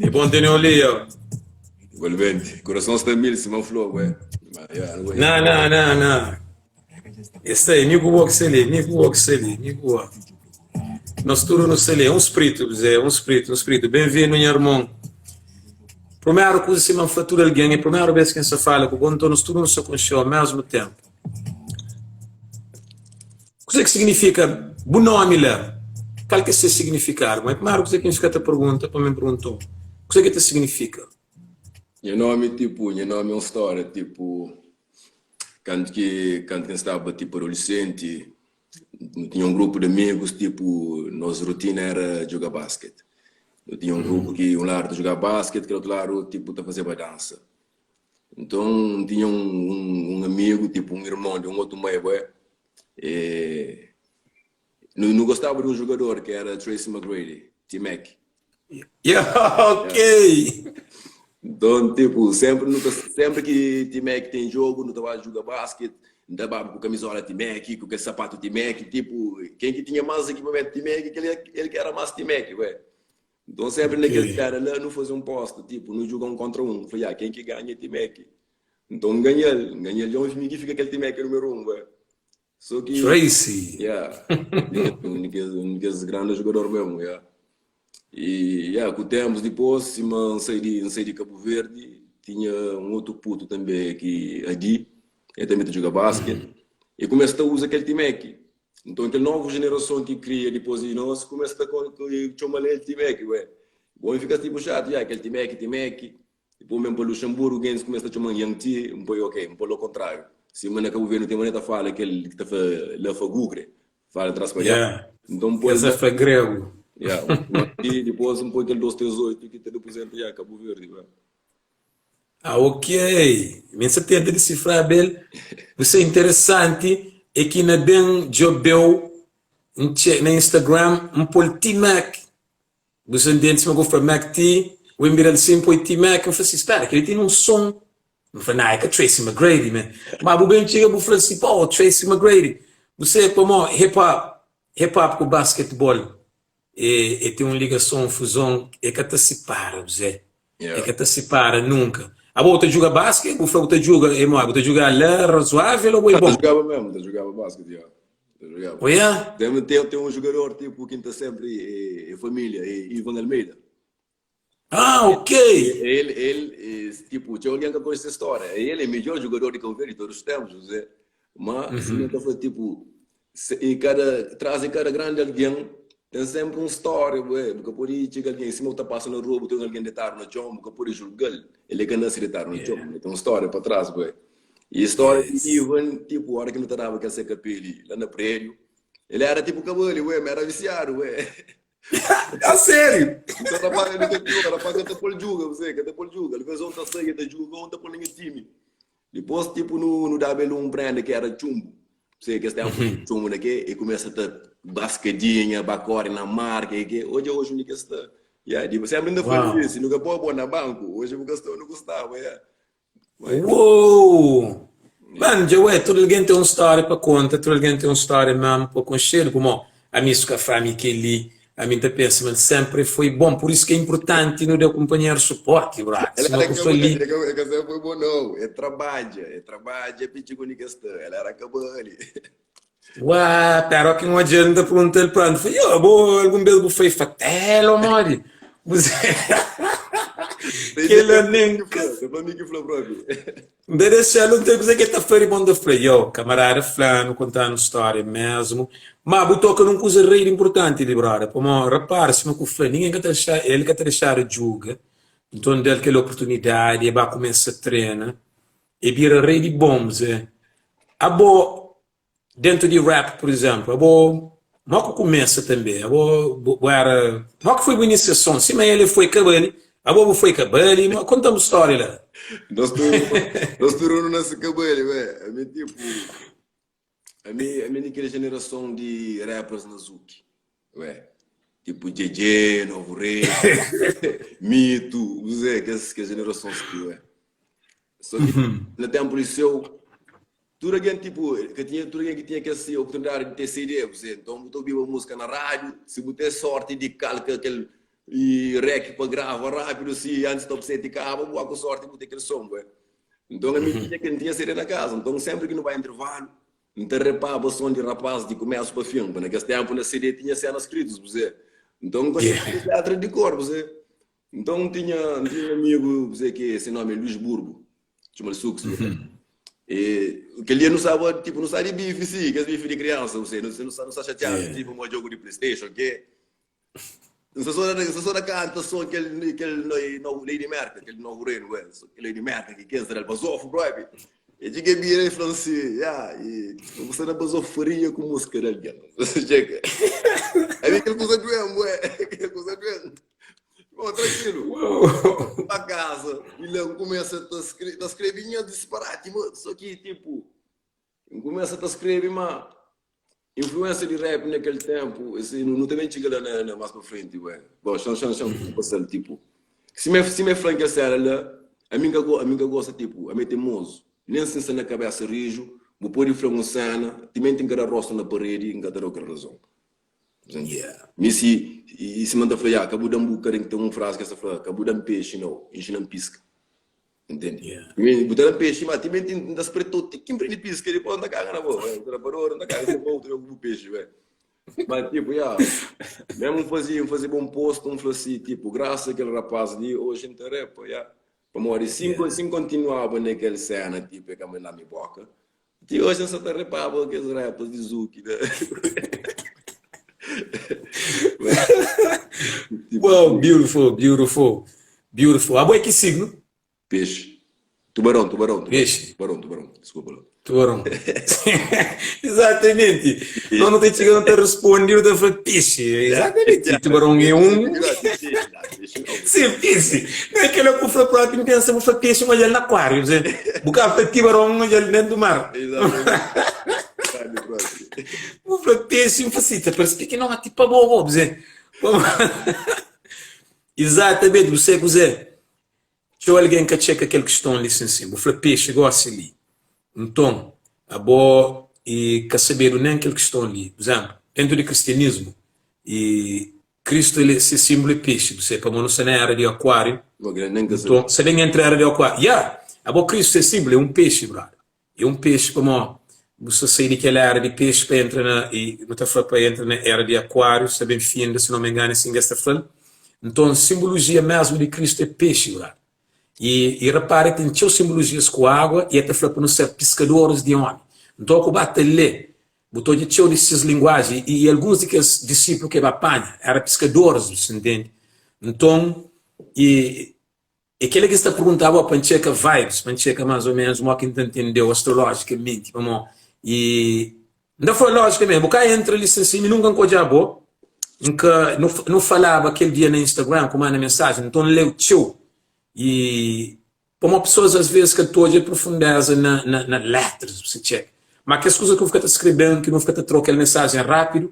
É bom tene-u li, yo. Igualmente. Coração sta mil, sima flor, ué. Ma, yeah, não é. Não, não, não, não. Esse aí, mi ku bo ki sta li, mi ku bo ki sta li, mi ku bo. Nos tudu nu sta li. É un spritu, Zé, un spritu, un spritu. Ben-vindu, nha irmon. Primeru kuza, sima N fla tudu algen, é primeru bês ki N sta fala ku bo, nton nos tudu nu sta konxe-u omésmu ténpu. Kuzê ki siginifika bu nómi la? Kal ki é se siginifikadu? Má é primeru kuza ki N fika ta pergunta pa mi N pergunta-u, kuzê ki ta siginifika? Nha nómi, tipu, nha nómi é un stória, tipu, kantu ki, kantu ki N staba, tipu, adolesenti, nu tinha un grupu di amigus, tipu, nos rotina éra djuga basket. Nu tinha un grupu ki un ladu ta djuga basket, kel otu ladu, tipu, ta fazeba dansa. Nton, N tinha un, un amigu, tipu, un irmon di un otu mai, bué, e nu, nu gostaba di un jugador ki éra Tracy McGrady, T-Mac. Yeah, ok! Nton, tipu, sénpri nu ta, sénpri ki T-Mac ten jogu, nu ta ba juga basket, N ta baba ku kamizola T-Mac, ku kel sapatu T-Mac, tipu, ken ki tinha más ekipamentu T-Mac, kel, el ki éra más T-Mac, bué. Nton, sénpri na kel téra la, nu faze un pósta, tipu, nu djuga un kóntra un. Nu fla, Ya, ken ki ganha é T-Mac. Nton, N ganha-l. N ganha-l dja un mi ki fika kel T-Mac númeru un, ué. Sô ki. Tracy! Ya, un di kes, un di kes grandi jugador mésmu, ya. I, ya, ku ténpus dipôs, sima N sai di, N sai di Kabu Verdi, tinha un otu putu tanbê ki, Adi, el tanbê ta djuga basket. E kumesa ta uza kel T-Mac. Nton kel novu jenerason ki kria dipôs di nos kumesa ta txoma-l el T-Mac, ué. Bon, fika tipu xatu, ya, kel T-Mac, T-Mac. Dipôs N ben pa Luxemburgu, gentis kumesa ta txoma-m Young T, N poi ok, N pô-l okontráriu. Sima na Kabu Verdi nu ten manera ta fala kel ki ta fla la fagugre, fala tras pa dianti. Nton N poi Es ta fla gregu. Ya, Young T, dipôs N poi kel 2 3 8 ki ta riprizenta, ya, Kabu Verdi, ué. Ah ok, mi nsa tenta disifraba el, bu sa interesanti é ki na ben djobeu N txe na Instagram N pol T Mac, bu sa ntende sima ku fla Mac T, u en bira-l si N poi T Mac, N fla si spera kel-li tene un son, N fla nah é ka Tracy McGrady man, ma bu ben txiga bu fla si po Tracy McGrady, bu sa é pamo hip hop, hip hop ku basketbol é ten un ligason, un fuzon, é ka ta sipara bu sa. E ka ta sipara nunka. Abo bu ta juga basket? Bu fla bu ta juga, e moi, bu ta juga la razoável ou bo é Ta bon? jugaba mesmo, ta jugaba basket, ya. Ta jugaba. Oia? Tem, tem, tem um jogador tipo que tá sempre é, é família, é Ivan Almeida. Ah, ok. Ele, ele, é, tipo, tinha alguém que conhece a história. Ele é o melhor jogador de Cabo Verde de todos os tempos, José. Mas, se não tá falando, tipo, Se e kada tras di kada grandi algen ten senpri un stória bué. Bu ka pode txiga algen sima bu ta pasa na rua bu ta odja un algen detadu na txon bu ka pode julga-l el é ka nase detadu na txon el ten un stória pa tras bué. I stória di Ivan tipu óra ki nu ta daba kel se kapeli la na prédiu el éra tipu kabali bué ma éra visiadu bué. A sériu? Nton rapaz nu ka djuga rapaz ka ta pô-l djuga bu ka ta pô-l djuga alvês un ta sai el ta djuga un ta pô-l na nha timi. Dipôs, tipu, nu nu daba el un prenda ki éra txunbu. P'sei, kes ténpu txunbu na ke, e kumesa ta ba skadinha, ba kóre na mar, ke ke. Odja oji undi ke sta. Ya, di sénpri N ta fla li, si nu ka pô bo na banku, oji bu ka sta undi ku staba, ya. Mas. Uou! Mano, dja ué, tudu algen ten un stória pa konta, tudu algen ten un stória mesmu pa konxedu, pamodi ami su ka fla ami kel-li, ami N ta pensa ma el sénpri foi bon, pur isu ki é inpurtanti nu da kunpanheru suporti, brother, El sima éra ku fla li. kabali, é ka sénpri foi bon nau, é trabadja, é trabadja pa txiga undi ki el sta, el éra kabali. Ué, pera ki N odja-l N ta pergunta-l pa N fla, yo, bo algun bês bu foi fatela ô modi? Bu Kel-la nen ka. É pa mi ki fla propi. N ta dexa-l, N ta kuzê ki el ta fla di bon, N ta fla, yo, kamarada fla-nu, konta-nu stória mésmu. Má bu toka nun kuza rei di inpurtanti li, brother, pamodi rapara, sima ku fla, ningen ka ta dexa, el ka ta dexadu djuga. Nton, da-l kel oportunidadi, el ba kumesa trena, el bira rei di bon, Zé. Abo, Dentu di rap, pur izénplu, abo mó ku kumesa tanbê? Abo bu éra, mó ki foi bu inisiason? Sima el, el foi kabali, abo bu foi kabali? Konta-m bu stória la. Nos tudu, nos tudu nu nase kabali, ué. Ami tipu, ami, ami di kel jenerason di rappers na Zouk, ué. Tipu Djedje, Novo Rei, Mito, bu zé, kes, kes jenerasons ki, ué. Só ki na ténpu liseu, Tudu algen tipo, ka tinha tudu algen ki tinha kes oportunidadi di ter CD, bu sê, nton bu ta obiba múzika na rádiu, si bu ten sorti di kalka kel. I rec pa grava rápidu si antis top 7 kaba, bu ba ku sorti bu ten kel son, bué. Nton ami tinha kel, N tinha CD na kaza. Nton sénpri ki nu ba intervalu, N ta repaba son di rapaz di kumésu pa fin. Pa na kes ténpu na CD tinha séna skritus, bu sê. Nton N konxeba kes létra di kor, bu sê. Nton N tinha, N tinha un amigu, bu sê, ki se nómi é Luís Burgo, txoma-l Suks, bu sê. E kel dia nu staba, tipu, nu sta di bifi si, kes bifi di kriansa, bu sê. Nu sta xatiadu, tipu, ma djogu di PlayStation, ke. N sta so na, n sta so na kanta so kel, kel novu lei di Merka, kel novu reinu, ué, so kel lei di Merka ki kes dal bazofu propi. E txiga e bira e fla-m si, ya, e bu sta na bazofaria ku muska di algen. Txeka. Ami kel kuza duen, ué, kel kuza duen. Bom, trankilu. Pa kaza, i la N kumesa ta skre, ta skrebe nha disparati, ma so ki tipu, N kumesa ta skrebe ma Influência di rap na kel tempu, esse, nu, nu ta ben txiga la na, na mas pa frenti, ué. Bom, xan, xan, xan, mm pasal, tipo, sima, sima e fla-m kel sena la, ami N ka go, ami N ka gosta, tipo, ami é temozu, nen si N sta na kabesa riju, bu pode fla-m un sena, timenti N ka da rostu na paredi, N ka ta da-u kel razon. Yeah. Mi si, i sima N ta fla, ya, ka bu da-m bu karin, ten un frazi ki es ta fla, ka bu da-m pexi, nau, inxina-m piska. Entende? Yeah. Mi, bu ta da peixe, ma timenti N ta spretou ti ki N prende piska, dipôs N ta kaga na bo. Ué, bu ta da pador, N ta kaga na bo, bu ta ku bu peixe, ué. Ma tipo, ya, mesmu N faze, N faze bon postu, N fla si, tipo, grasa a kel rapaz li, oji N ta repa, ya. Pamodi si N, Yeah. si N kontinuaba na kel sena, tipo, e ka manda mi boka, ti oji N sa ta repaba kes repas di Zuki la. Tipo, Wow, beautiful, beautiful, beautiful. Abo é ki signo? Peixe. Tubarão, tubarão, tubarão, Peixe. tubarão, tubarão. Desculpa lá. Tubarão. Exatamente. Nós não tem chegando a responder, eu falo peixe. Exatamente. Tubarão é um. Sim, peixe. Não é aquela que eu próprio pensa, vou falar peixe, mas ele na aquário. Vou falar tubarão, mas ele dentro do mar. Exatamente. Vou falar peixe, facilita. Parece que não é tipo bobo, dizer. Exatamente, você, você. Txeu algen ka txeka kel kiston li sin sin. Bu fla pexi gosi li. Nton, abo i ka sabedu nen kel kiston li. Pur izemplu, dentu di kristianismu, i Kristu el se simbulu é pexi, bu sabe, pamo nu sta na era di akuariu. Nton, sa ben entra era di akuariu. Ya! Abo Kristu se simbulu é un pexi, brother. É un pexi pamo bu sta sai di kel era di pexi pa entra na, i nu ta fla pa entra na era di akuariu, sta ben finda, si no me engano é sin ki es ta fla-l. Nton, simbulujia mesmu di Kristu é pexi, brother. I, i repara ten txeu simbulujias ku agua i el ta fla pa nu ser piskadoris di omi. Nton, ku ba ta lé, bu ta odja txeu di ses linguaji i, i alguns di kes disiplu ki el ba panha era piskadoris, bu sta ntende? Nton, i É kela ki N sta perguntaba pa N txeka vibes, pa N txeka más ô ménus mó ki N ta ntendeu astrolojikamenti, pamó i N ta fla lojikamenti, bu ka entra li sen mi nunka N ka odja bo, N ka nu nu falaba kel dia na Instagram ku manda mensajen, nton N leu txeu i pamó pesoas às vezes ka ta odja profundeza na na na letras, bu sa txeka. Ma kes kuza ki bu fika ta skrebe-m, ki nu fika ta troka kel mensajen rápidu,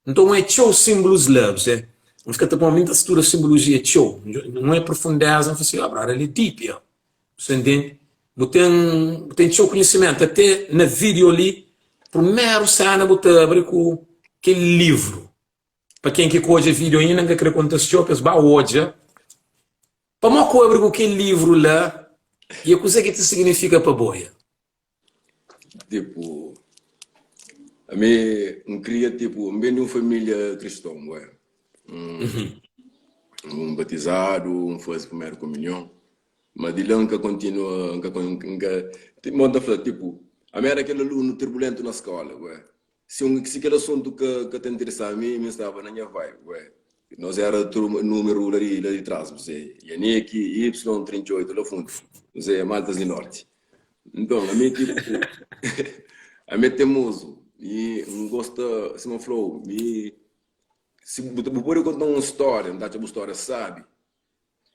Nton é txeu símbolus la, bu se. N fika ta pô-m, mi N ta studa simbolojia txeu, N é profundeza, N fla si, ah, brother, el é deep, ya. Bu sta ntende? Bu ten, bu ten txeu konhisimentu. Até na video li, primeru sena bu ta abri ku kel livru. Pa ken ki ka odja video inda, N ka kre konta-s txeu, pa es ba odja. Pamodi ku abri ku kel livru la i é kuzê ki ta signifika pa bo, ya? Tipo, ami N kria tipo, N ben di un família kriston, bué. N batizadu, N faze primeru komunhon, ma di la N ka kontinua, N ka, N ka, mo N ta fla, tipo, ami éra kel alunu turbulentu na skóla, bué. Si un, si kel asuntu ka, ka ta interesaba mi, mi staba na nha vibe, bué. Nos éra turma, númeru la di, la di tras, bu se, Yannick, Y, 38, la fundu, bu se, Maltas di Norti. Nton, ami tipo, ami é temozu i N gosta, sima N fla-u, mi, si bu bu pode konta-m un stória, N ta atxa bu stória sábi,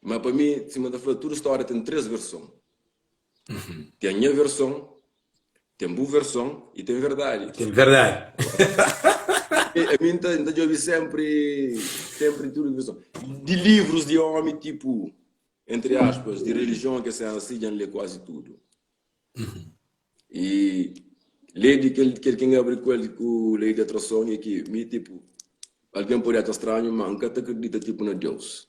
má pa mi, sima N ta fla, tudu stória ten 3 verson. Ten nha verson, ten bu verson i ten verdadi. Ten verdadi. Ami N ta N ta djobe sénpri, sénpri tudu verson. Di livrus di ómi, tipu, Entri aspas, di relijion kes séna si dja N lé kuazi tudu. I lei di kel kel ki N abri ku el ku lei di atrason é ki mi tipu. Algen pode atxa stranhu, ma N ka ta kridita tipu na Deus.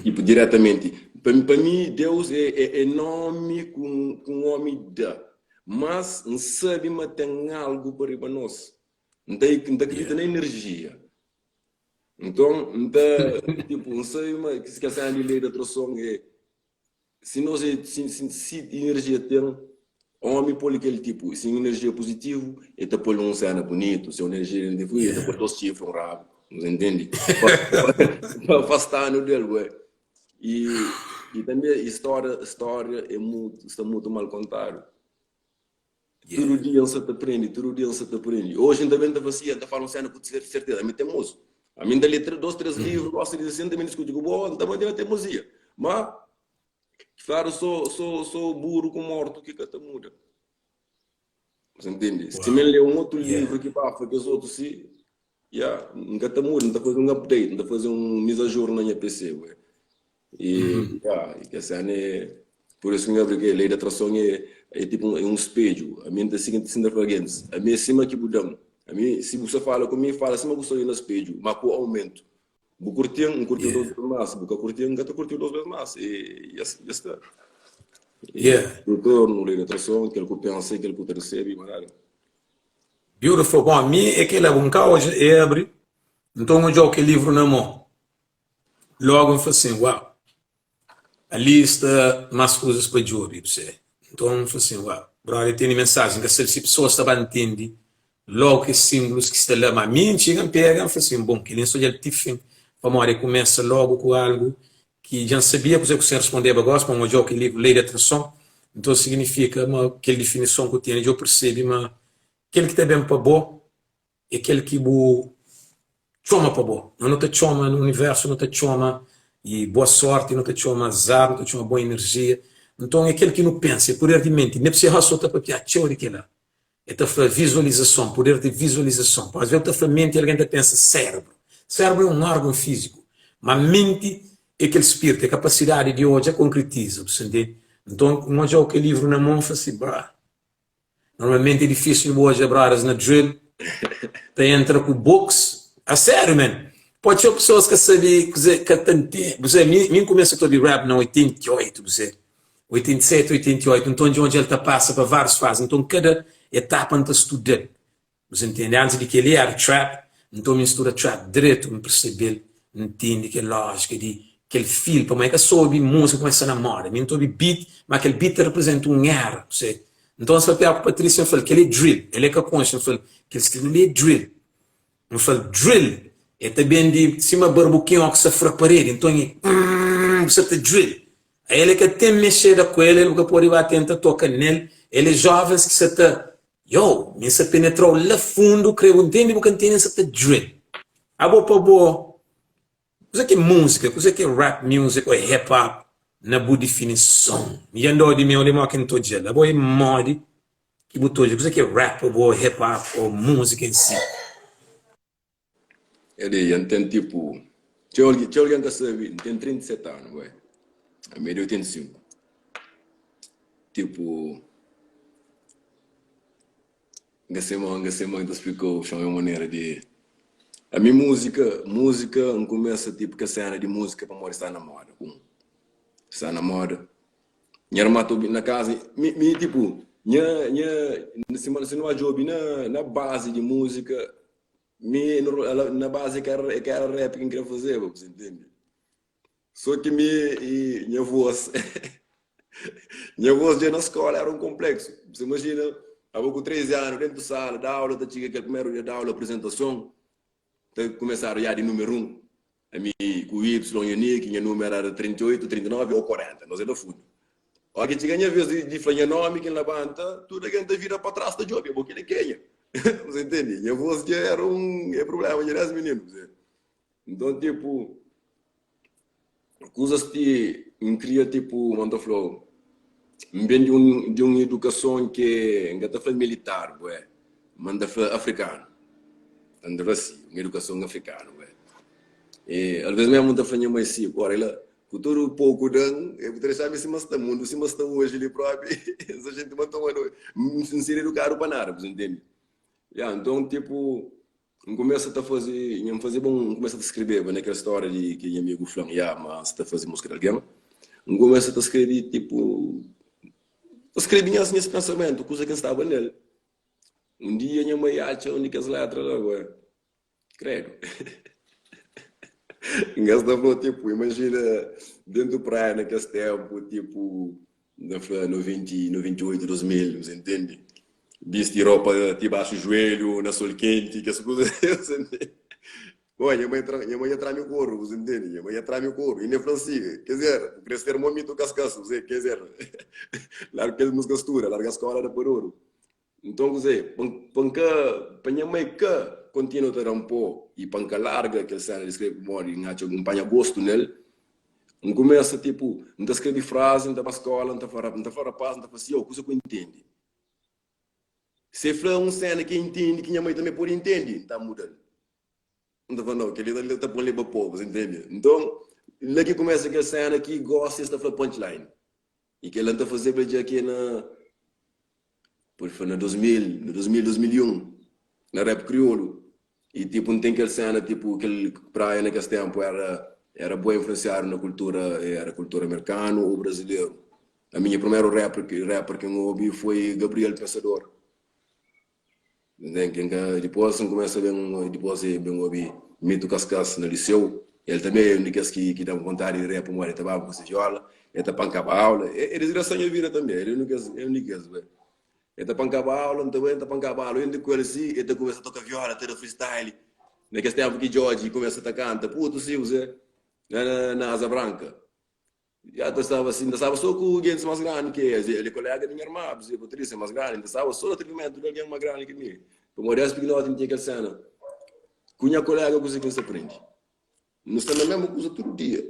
Tipu diretamenti. Pa pa mi Deus é é é nomi ku un ku un omi da. Mas N sabe ma ten algu pa riba nos. N ta N ta kridita na enerjia. Nton N ta tipu N sabe ma kel sena di lei di atrason é Si nos é si si si energia ten, omi poli kel tipu, si energia puzitivu, e ta poli un sena bunitu, si energia negativu, e ta poli dos txifri, un rabu, nhos intendi? Pa pa afastanu del, bué. I i tanbe istoria storia é mutu sta mutu mal kontadu. Tudu dia N sa ta prende, tudu dia N sa ta prende. Oji N ta ben ta fla si, N ta fala un sena ku serteza, ami temozu. Ami N ta lé dos, tres livru, gosta di si, N ta ben diskuti ku bo, N ta mante na temozia. Ma, fladu so, so, so buru ku mortu ki ka ta muda. Você ntende? Si mi N lé un otu livru ki bafa kes otu si, ya, N ka ta muda, N ta faze un update, N ta faze un mise à jour na nha PC, ué. E, ya, e kel sena é. Pur isu ki N abri ke lei di atrason é é tipu un é un spedju. Ami N ta sigi N ta sinta fla gentis, ami é sima ki bu da-m. Ami si bu sta fala ku mi, fala sima bu sta oja na spedju, ma ku aumentu. Bu kurti-m, N kurti-u dos bes mas. Bu ka kurti-m, N ka ta kurti-u dos bes mas. E ya ya sta. E retornu, lei di atrason, kel ku pensa é kel ku ta resebe, ma nada. Beautiful. Bon, mi é kela, bu N ka oja e abri, nton N odja-u kel livru na mo. Logu N fla sin, Uau! Ali sta más kuzas pa djobe, bu sabe. Nton N fla sin, Uau! Brother, tene mensajen. N ka sabe si pesoas ta ba ntende logu kes sinblus ki sta la, má mi N txiga, N pega, N fla sin, Bon, kel-li N sta odja-l ti fin, pamodi e kumesa logu ku algu ki dja N sabia kuzê ku sen respondeba gosi, pa N odja-u kel livru Lei di Atrason. Nton siginifika ma kel difinison ku tene dja bu persebe ma kel ki ta ben pa bo É kel ki bu txoma pa bo. Nos nu ta txoma na universu, nu ta txoma e boa sorti, nu ta txoma azar, nu ta txoma boa enerjia. Nton é kel ki nu pensa, é puder di menti. Nipsey Hussle ta papiá txeu di kela. El ta fla vizualizason, puder di vizualizason. Pamodi el ta fla menti algen ta pensa sérebru. Sérebru é un órgon fíziku, ma menti é kel spiritu, é kapasidadi di odja, konkretiza. Bu sa ntende? Nton, N odja-u kel livru na mon, N fla si, Brah. Normalmenti é difícil bu odja brothers na drill ta entra ku books. A sério man. Pô txeu pessoas ka sabe kuze ka ta ntende. Bu sabe, mi, mi kumesa ta obi rap na 88, bu sabe. 87, 88, nton dja odja el ta pasa pa várius fazi. Nton kada etapa N ta studa-l. Bu sa ntende? Antis di kel-li éra trap, nton mi N studa trap dretu, N persebe-l, N ntende kel lójika di kel feel, pamodi é ka sô obi múzika pamodi sta na móda, mi N ta obi beat, má kel beat ta reprizenta un éra, bu sabe? Nton N papia ku Patrícia, N fla-l, kel-li é drill, el é ka konxe, N fla-l, kel stilu li é drill, N fla-l, drill é ta ben di sima barbukin ó ki sta fra paredi, nton é umm bu sa ta drill, el é ka ten mexeda ku el, el bu ka pode ba tenta toka nel, el é jóvens ki sa ta Yow, mi nsa penetrau la fundu, kre bu ntende bu ka ntende nsa ta drill. Abo pa bo, kuze ki é múzika, kuze ki é rap music ou hip hop na bu difinison? Mi dja ndau di meu li mo ki nta odjal, abo é modi ki bu ta odja kuze ki é rap pa bo, hip hop ou múzika em si? Edi, N ten tipu, txeu algen, txeu algen ka sabe, N ten 37 anu, bai, ami é di 85. Tipu, N ka se ma, N ka se ma N ta splikau txeu nha manera di, ami múzika, múzika N kumesa tipu kel sena di múzika pamodi sta na moda, un, sta na moda, nha irma ta obi na kaza, mi, mi tipu, nha, nha, si si nu ba djobi na, na bazi di múzika, Mi na base é ka era, é ka era rap ki N kre fazeba, bu intende? Só ki mi e nha voz, nha voz dja na skola era un konpleksu. Bu imajina, abo ku 13 anu dentu sala di aula, ta txiga kel primeru dia di aula, apresentason, ta kumesadu ya di numeru 1. Ami ku Y nha nick, nha numeru era 38, 39 ou 40, nos é da fundu. Ora ki txiga nha vez di fla nha nomi, ki N labanta, tudu algen ta vira pa tras ta djobe, abo kel é kenha? Você entende? Nha voz dja era un é problema dja des mininu. Nton tipo, kuzas ki N kria tipo, ma N ta flau, N ben di un di un edukason ke N ka ta fla militar bué, ma N ta fla afrikanu. N ta fla si, un edukason afrikanu bué. E alvês mesmu N ta fla nha mai si, ora la ku tudu poku dan, e bu ta dexa mi sima sta mundu sima sta oji li propi, essa gente ma toma no, N ser edukadu pa nada, bu ntende? Ya, nton tipo. N kumesa ta faze, nha N fazeba un, N kumesa ta skrebeba na kel stória di ki nha amigu fla-m, ya, ma N sta ta faze múzika di algen. N kumesa ta skrebe tipu, ta skrebe nhas nhas pensamentu, kuza ki N staba nel. Un dia nha mai atxa un di kes létra la, ué, kredu. N ka sta fla, tipu, imajina dentu praia na kes ténpu, tipu, N ta fla 90, 98, 2000, bu intende? Bisti ropa ti baxu juelhu, na sol kenti, kes kuza bu intende? Bom, nha mãe tra, nha mãe ia tra-mi koru, bu intende? Nha mãe ia tra-mi koru, inda el fla-m si, Quer dizer, bu kre ser mo mi tu kaskas, bu quer dizer, larga kes musika stura, larga skola da pa dodu. Nton kuzê? Pa N, pa N ka, pa nha mai ka kontinua ta da-m pó i pa N ka larga kel séna di skrebe pamodi N atxa, N panha gostu nel, N kumesa tipu, N ta skrebe frazi, N ta ba skóla, N ta fla, N ta fla rapás, N ta fla si, Ô, kuza ku N intende. Si el fla un séna ki N intende, ki nha mai tanbê pode intende, N ta muda-l. N ta fla, Nau, kel-li ta pô-m leba pó, bu intende? Nton, la ki kumesa kel séna ki gósi es ta fla punchline. I kel-la N ta fazeba dja ki na, pode fla na 2000, na 2000, 2001, na rap kriolu. I tipu N ten kel séna tipu kel Praia na kes ténpu éra éra bué influensiadu na kultura, éra kultura merkanu ô brazileru. Ami nha primeru rapper rapper ki N obi foi Gabriel Pensador. Nen ki N ka Dipôs N kumesa ben Dipôs e ben obi Mito Kaskas na liseu. El tanbe é un di kes ki ki da-m vontadi di rap pamodi el ta baba ku se viola, el ta pankaba aula. E e disgrasa nha vida tanbe. El é un di kes é un di kes bai. El ta pankaba aula, N ta bai N ta pankaba aula. Un di ku el si, el ta kumesa toka viola, ta da freestyle. Na kes ténpu ki Djodje kumesa ta kanta, Putu si, José, na na na Asa Branka. Ya ta staba si, N ta staba so ku gentis más grandi ki es. El é koléga di nha irma, José Patrícia, é más grandi. N ta staba so na atrivimentu di algen más grandi ki mi. Pamodi es pikinoti N tinha kel séna ku nha koléga kuzê ki N sta prende. Nu sta na mésmu kuza tudu dia.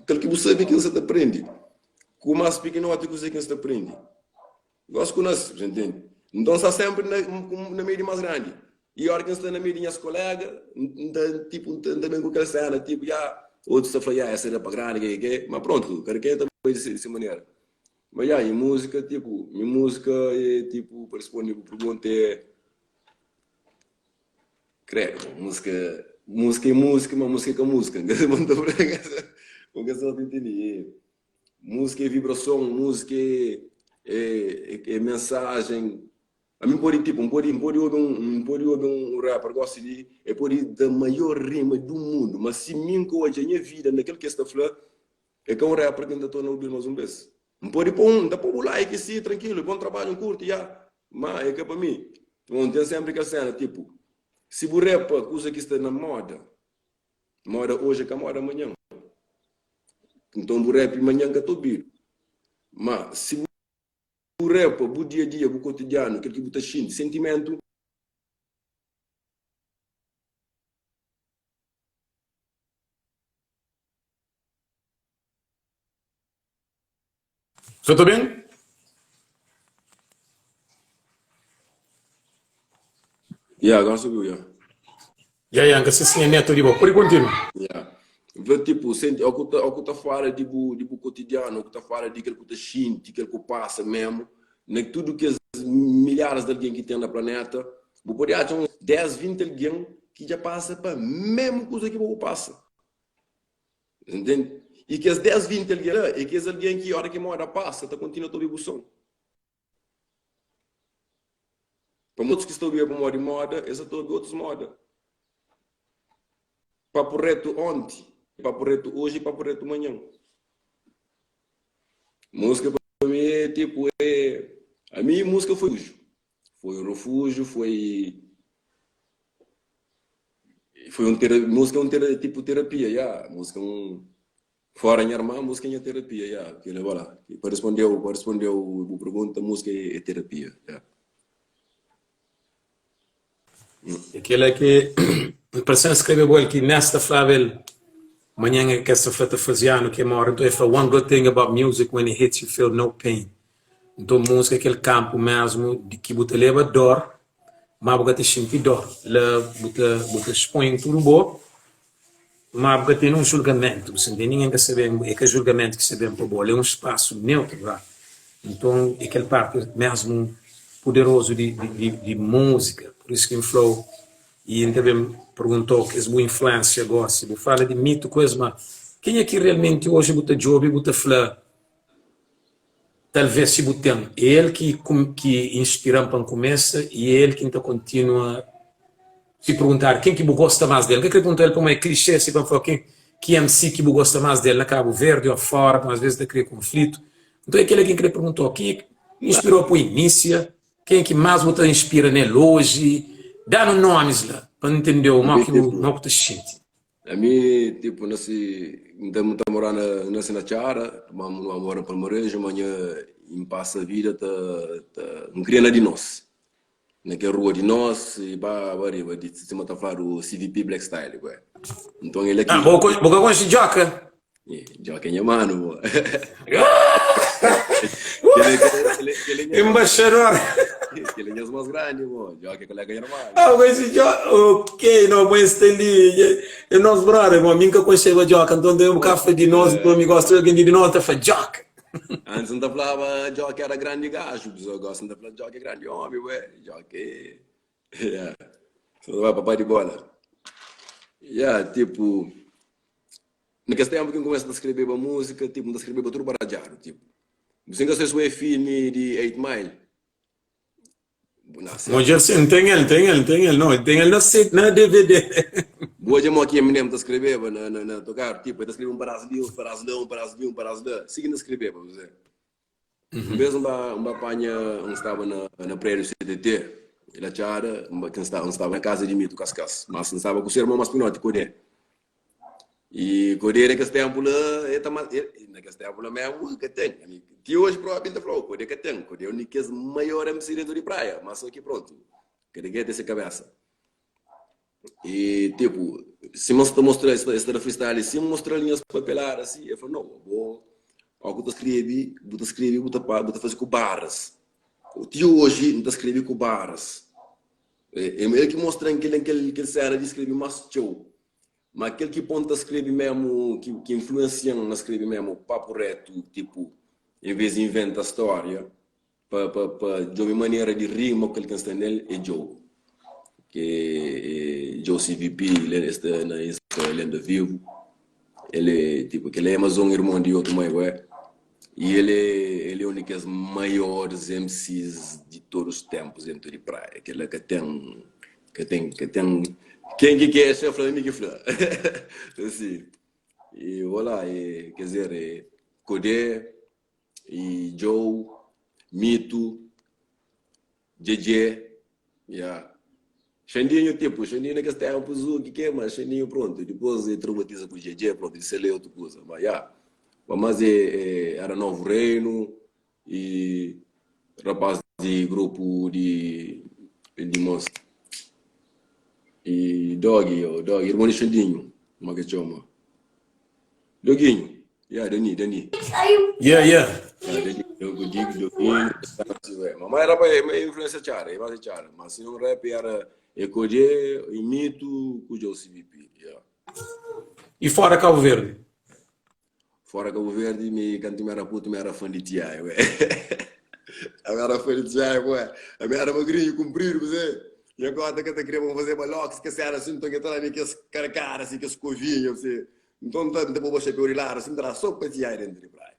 Kel ki bu sabe ki N sta ta prende ku más pikinoti kuzê ki N sta prende. Gosi ku nas, bu ntende? Nton N sta sénpri na na meiu di más grandi. I óra ki N sta na meiu di nhas koléga, N ta tipu N ta N ta ben ku kel séna tipu ya, otus ta fla ya es é pa grandi ke ke ke, ma prontu, kada kenha ta bai di se di se manera. Ma ya, nha múzika tipu, nha múzika é tipu pa risponde bu pergunta é kredu, múzika múzika é múzika, ma múzika é ka múzika, N ka sa ta ntende. Múzika é vibrason, múzika é é é mensajen. Ami N pode tipo, N pode N pode obi un N pode obi un rapper gosi di el pode da maior rima du mundu, ma si mi N ka odja nha vida na kel ki es ta fla, é ka un rapper ki N ta torna obil mas un bes. N pode pô un, N ta pô bu like si, trankilu, bon trabadju, N kurti, ya, ma é ka pa mi. N ten senpri kel sena, tipo, si bu repa kuza ki sta na moda, Moda oji é ka moda manhan. Nton bu rap manhan ka ta obidu. Ma si bu repa bu dia dia, bu kotidianu, kel ki bu ta xinti, sentimentu. Sa ta ben? Ya, agora subiu, ya. Ya, ya, N ka sisti nha neto di bo. Pode kontinua. Ya. N fla tipo, senti, ó ku ta, ó ku ta fala di bu, di bu kotidianu, ó ku ta fala di kel ku ta xinti, kel ku pasa memu, na tudu kes milharis di algen ki ten na planeta, bu pode atxa uns 10, 20 algen ki dja pasa pa memu kuza ki bo bu pasa. Ntende? I kes 10, 20 algen la é kes algen ki óra ki moda pasa ta kontinua ta obi bu son. Pamodi otus ki sta obi pamodi moda, es sa ta obi otus moda. Papu retu onti, papu retu oji, papu retu manhan. Músika pa mi é tipu é ami músika foi refúgio. Foi um refúgio, foi Foi um tera música é um tera tipo terapia, ya. Música é um fora nha irmã, música é nha terapia, ya. Kel bo lá. Pa respondeu, pa respondeu bu pergunta, música é, é terapia, ya. É kel-la ki N parse-m skrebe bo el ki Nesta flaba el manhan é kes ta fla ta faze anu ki el móre nton el fla one good thing about music when it hits you feel no pain nton múzika é kel kanpu mésmu di ki bu ta leba dór má bu ka ta xinti dór. La bu ta bu ta spõe tudu bo, má bu ka ten un julgamentu, bu sta ntende? Ningen ka sta ben, é ka julgamentu ki sta ben pa bo, la é un spasu neutru la. Nton é kel parti mésmu puderozu di di di múzika. Pur isu ki N fla-u. I N ta ben pergunta-u kes bu influénsia gósi. Bu fala di mito ku es, ma kenha ki realmenti oji bu ta djobe i bu ta fla, talvês si bu ten, é el ki ki inspira-m pa N kumesa i é el ki N ta kontinua. Si perguntadu ken ki bu gosta más di el, N ka krê pergunta el pamodi é klixé si pa N fla ken ki MC ki bu gosta más di el na Kabu Verdi ô fóra, pamodi asvês ta kria konflitu. Nton é kel-la ki N krê pergunta-u, kenha ki inspirau pa bu inisia? Ken ki más bu ta inspira nel oji? Da-nu nomis la pa N ntende-u mo ki bu mo ku ta xinti. Ami, tipo, nasi, N ta, N ta mora na, N nasi na Txada, ma N mora na Palmareju, ma nha, N pasa vida ta, ta, N kria na di nos, na kel rua di nos, i ba, ba riba di, sima ta fladu CVP Black Style, bué. Nton, el Ah, aki. bo, bo ka konxe Djoka? Djoka é nha manu, bo. Embaixador. Kel é nhas más grandi, bo. Djoka é kolega nha irmã. Ah, mas esse Djoka, ok, não, mas esse ali é nos brother, bom, mim nunca conheceva Djoka, então tem um café de nós, então me gosta de alguém de nós, tá fala Djoka. Antes não tá falava Djoka era grande gajo, agora não tá falando Djoka é grande homem, ué. Djoka é. Yeah. Só vai papai de bola. Yeah, tipo, Na kes ténpu ki N kumesa ta skrebeba múzika, tipu, N ta skrebeba tudu baradjadu, tipu. Bu sen ka sai su é filmi di 8 Mile? Bu na Mo dja si, N ten el, N ten el, N ten el, no, N ten el na C, na DVD. Bu odja mo ki Eminem ta skrebeba na, na, na tokaru? Tipu, el ta skrebe un padás li, un padás la, un padás li, un padás la. Si ki N ta skrebeba, bu se. Un bês N ba, N ba panha, N staba na, na prédiu CTT, la Txada, N ba, ki N staba, N staba na kaza di Mito Kaskas, mas N staba ku se irmon más pinoti, Kodé. I Kodé na kes ténpu la, e ta ma, e, na kes ténpu la mésmu, ka ten. Ami, ti oji própi N ta fla-u, Kodé ka ten. Kodé é un di kes maior MC déntu di Praia, má sô ki prontu, kada kenha ten se kabésa. E tipo, sima sta mostra, es ta da freestyle, si N mostra-l nhas papelada si, el fla, no, bo, ó ku ta skrebe, bu ta skrebe, bu ta bu ta faze ku baras. Ti oji N ta skrebe ku baras. É el ki mostra-m kel kel kel sena di skrebe más txeu. Ma kel ki pô-m ta skrebe mésmu, ki ki influensia-m na skrebe mésmu papu retu, tipo, en vez di inventa stória, Pa pa pa djobe manera di rima ku kel ki N sta nel é Djogo ke é Djo CVP el sta na Insta el anda vivu el é tipo kel é mas un irmon di otu mai bué i el é el é un di kes maioris MCs di todos tempos dentu di praia kel la ka ten ka ten ka ten ken ki kexa fla mi ki fla si i olá e ker dizer e Kodé E Djou, Mito, Djedje, ya. Xandinho tipo, Xandinho na kes tempu zu ki ke, mas Xandinho pronto, dipos e traumatiza ku Djedje, pronto, di sel é otu kuza, ma ya. Ma mas e, e era Novo Reino e rapaz di grupu di di mos e Doggy, oh, Doggy, irmon di Xandinho, kuma ke txoma? Doguinho, yeah, Dani, Dani. Yeah, yeah. Yeah, Dani, Dogo, Dig, Doguinho, Mamãe era para influência tchara, é base tchara, mas se não rap era é Codê, Imito, Cujo CVP, yeah. E fora Cabo Verde? Fora Cabo Verde, mi canto me era puto, me era fã de T.I., ué. Eu era fã de T.I., ué. Eu era magrinho, comprido, você. E agora que eu queria fazer malox, que era assim, então que tá lá, que as cara cara assim, que as covinhas, você. Nton, N ta poba xapéu di ladu si, N ta da sô pa T.I. déntu di praia.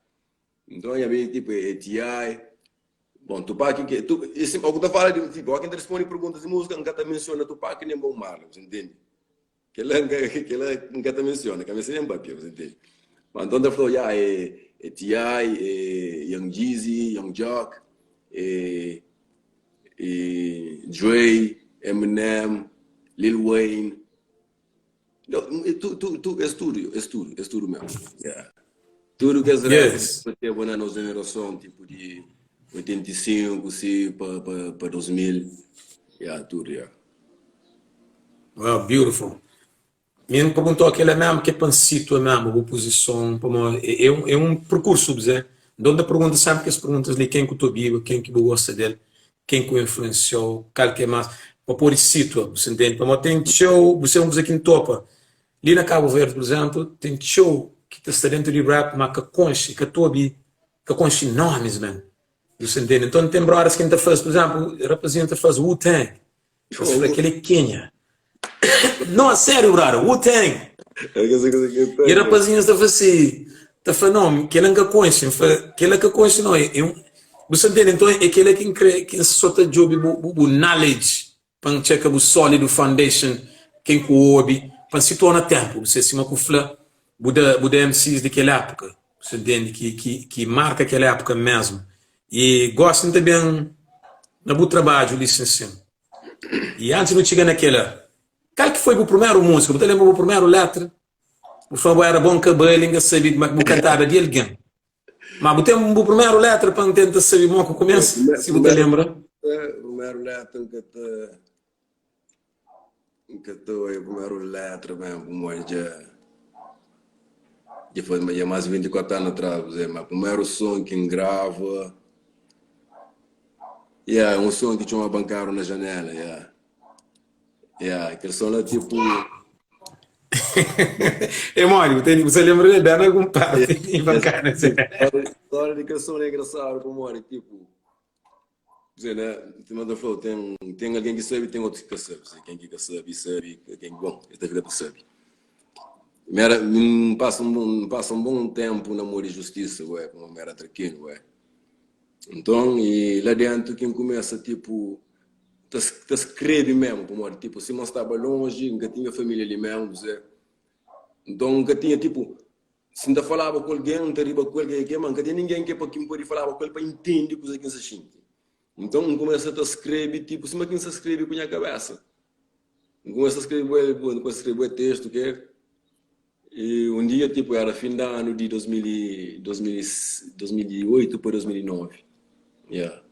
Nton, nha bem, tipu, é T.I. Bon, Tupac, ke, tu, e si, ó ku ta fala di, tipu, ó ki N ta risponde perguntas di múzika, N ka ta mensiona Tupac nen Bob Marley, bu ntende? Kel-la, N ka, kel-la N ka ta mensiona, ka meste nen papia, bu ntende? Ma nton, N ta fla-u, ya, é, é T.I., é Young Jeezy, Young Joc, é, é Dre, Eminem, Lil Wayne, Es tudu, es tudu, es tudu mesmu. Yeah. Tudu kes rap Yes. ki bateba na nos jenerason, tipo di 85 si pa pa pa 2000. Yeah, tudu, yeah. Wow, beautiful. Mi N perguntou kel-la mesmu ki é pa N situa mesmu bu puzison, pamodi é, é un, é un perkursu, bu dze. Nton N ta pergunta sénpri kes perguntas li, ken ku ta obiba, ken ki bu gosta del, ken ku influensiau, kal ki é más, pa pode situa, bu sa ntende? Pamodi ten txeu, bu sa un kuza ki N topa, li na Kabu Verdi, pur izénplu, ten txeu ki ta sta déntu di rap má ka konxe, ka ta obi, ka konxe nomis mén, bu sa ntende? Nton ten brodas ki N ta fla-s, pur izénplu, rapazinhu ta fla-s Wu-Tang, es fla kel-li é kenha? No, a sériu, brother, Wu-Tang. E rapazinhus ta fla si, ta fla, no, kela N ka konxe. N fla, kela ka konxe no, é un, bu sa ntende? Nton, é kela ki N kre, ki N so ta djobe bu, bu, bu knowledge pa N txeka bu sólidu foundation, ken ku obi, pa N situa na ténpu, bu sa, sima ku fla, bu da, bu da MCs di kel épuka, bu sa ntende? Ki, ki, ki marka kel épuka mésmu. I gósi N ta ben na bu trabadju li sin sin. I antis nu txiga na kela, kal ki foi bu primeru múzika? Bu ta lenbra bu primeru letra? Bu fla bu era bon kabel i N ka sabe kuma ki bu kantaba di algen. Ma bu ten bu primeru letra pa N tenta sabe mo ku kumesa, si bu ta lenbra? Primeru letra N ka ta N ka ta oia primeru letra mesmu pamodi dja dja foi dja mas di 24 anu atras bu ma primeru son ki N grava Ya, é un son ki txoma Bankadu na Janela, ya. Ya, kel son la tipo. É modi, bu tene, bu sa lembra del ben algun parti di Bankadu na Janela. Stória di kel son é engrasadu pamodi tipo, Zé, né, sima N ta fla-u, ten, ten algen ki sabe, ten otus ki ka sabe. Se ken ki ka sabe, sabe, ken ki, bon, es ta fika ta sabe. Mi era, N pasa un bon, N pasa un bon ténpu na mô di justisa, ué, pamodi mi era trakinu, ué. Nton, i la déntu ki N kumesa, tipu, ta ta skrebe mésmu, pamodi, tipu, sima N staba lonji, N ka tinha família li mésmu, kuzê. Nton, N ka tinha, tipu, si N ta falaba ku algen, N ta riba ku el, ke ke, má N ka tinha ningen ke pa ki N pode falaba ku el pa intende kuzê ki N sta xinti. Nton, N kumesa ta skrebe, tipu, sima ki N sta skrebe ku nha kabésa. N kumesa skrebe bué, N kumesa skrebe bué testu, ke. I un dia, tipu, éra fin di anu di 2008 pa 2009. Ya.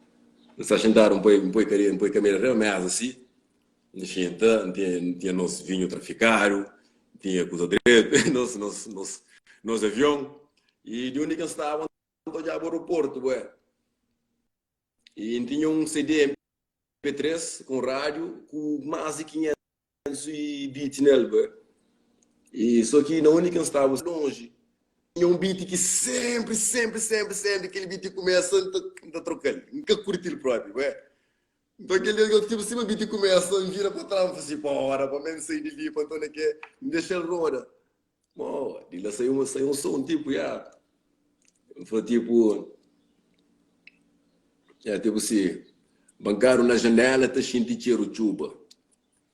N sta xintadu, N poi, N poi kadera, N poi kamera riba méza si, N xinta, N tinha, N tinha nos vinhu trafikadu, N tinha kuza dretu, nos, nos, nos, nos avion. I di undi ki N staba, N ta odjaba aeroportu, bué. I N tinha un CD MP3 ku un rádiu ku más di 500. i beat nel bué i so ki na undi ki N staba lonji tinha un beat ki sempri sempri sempri sempri kel beat kumesa N ta N ta trokal N ka kurtil propi bué nton kel dia tipo sima beat kumesa N vira pa tras N fla si pora pa mi N sai di li pa nton na ke N dexal roda mo di la sai un sai un son tipo ya N fla tipo ya tipo si bankadu na janela ta xinti txeru txuba.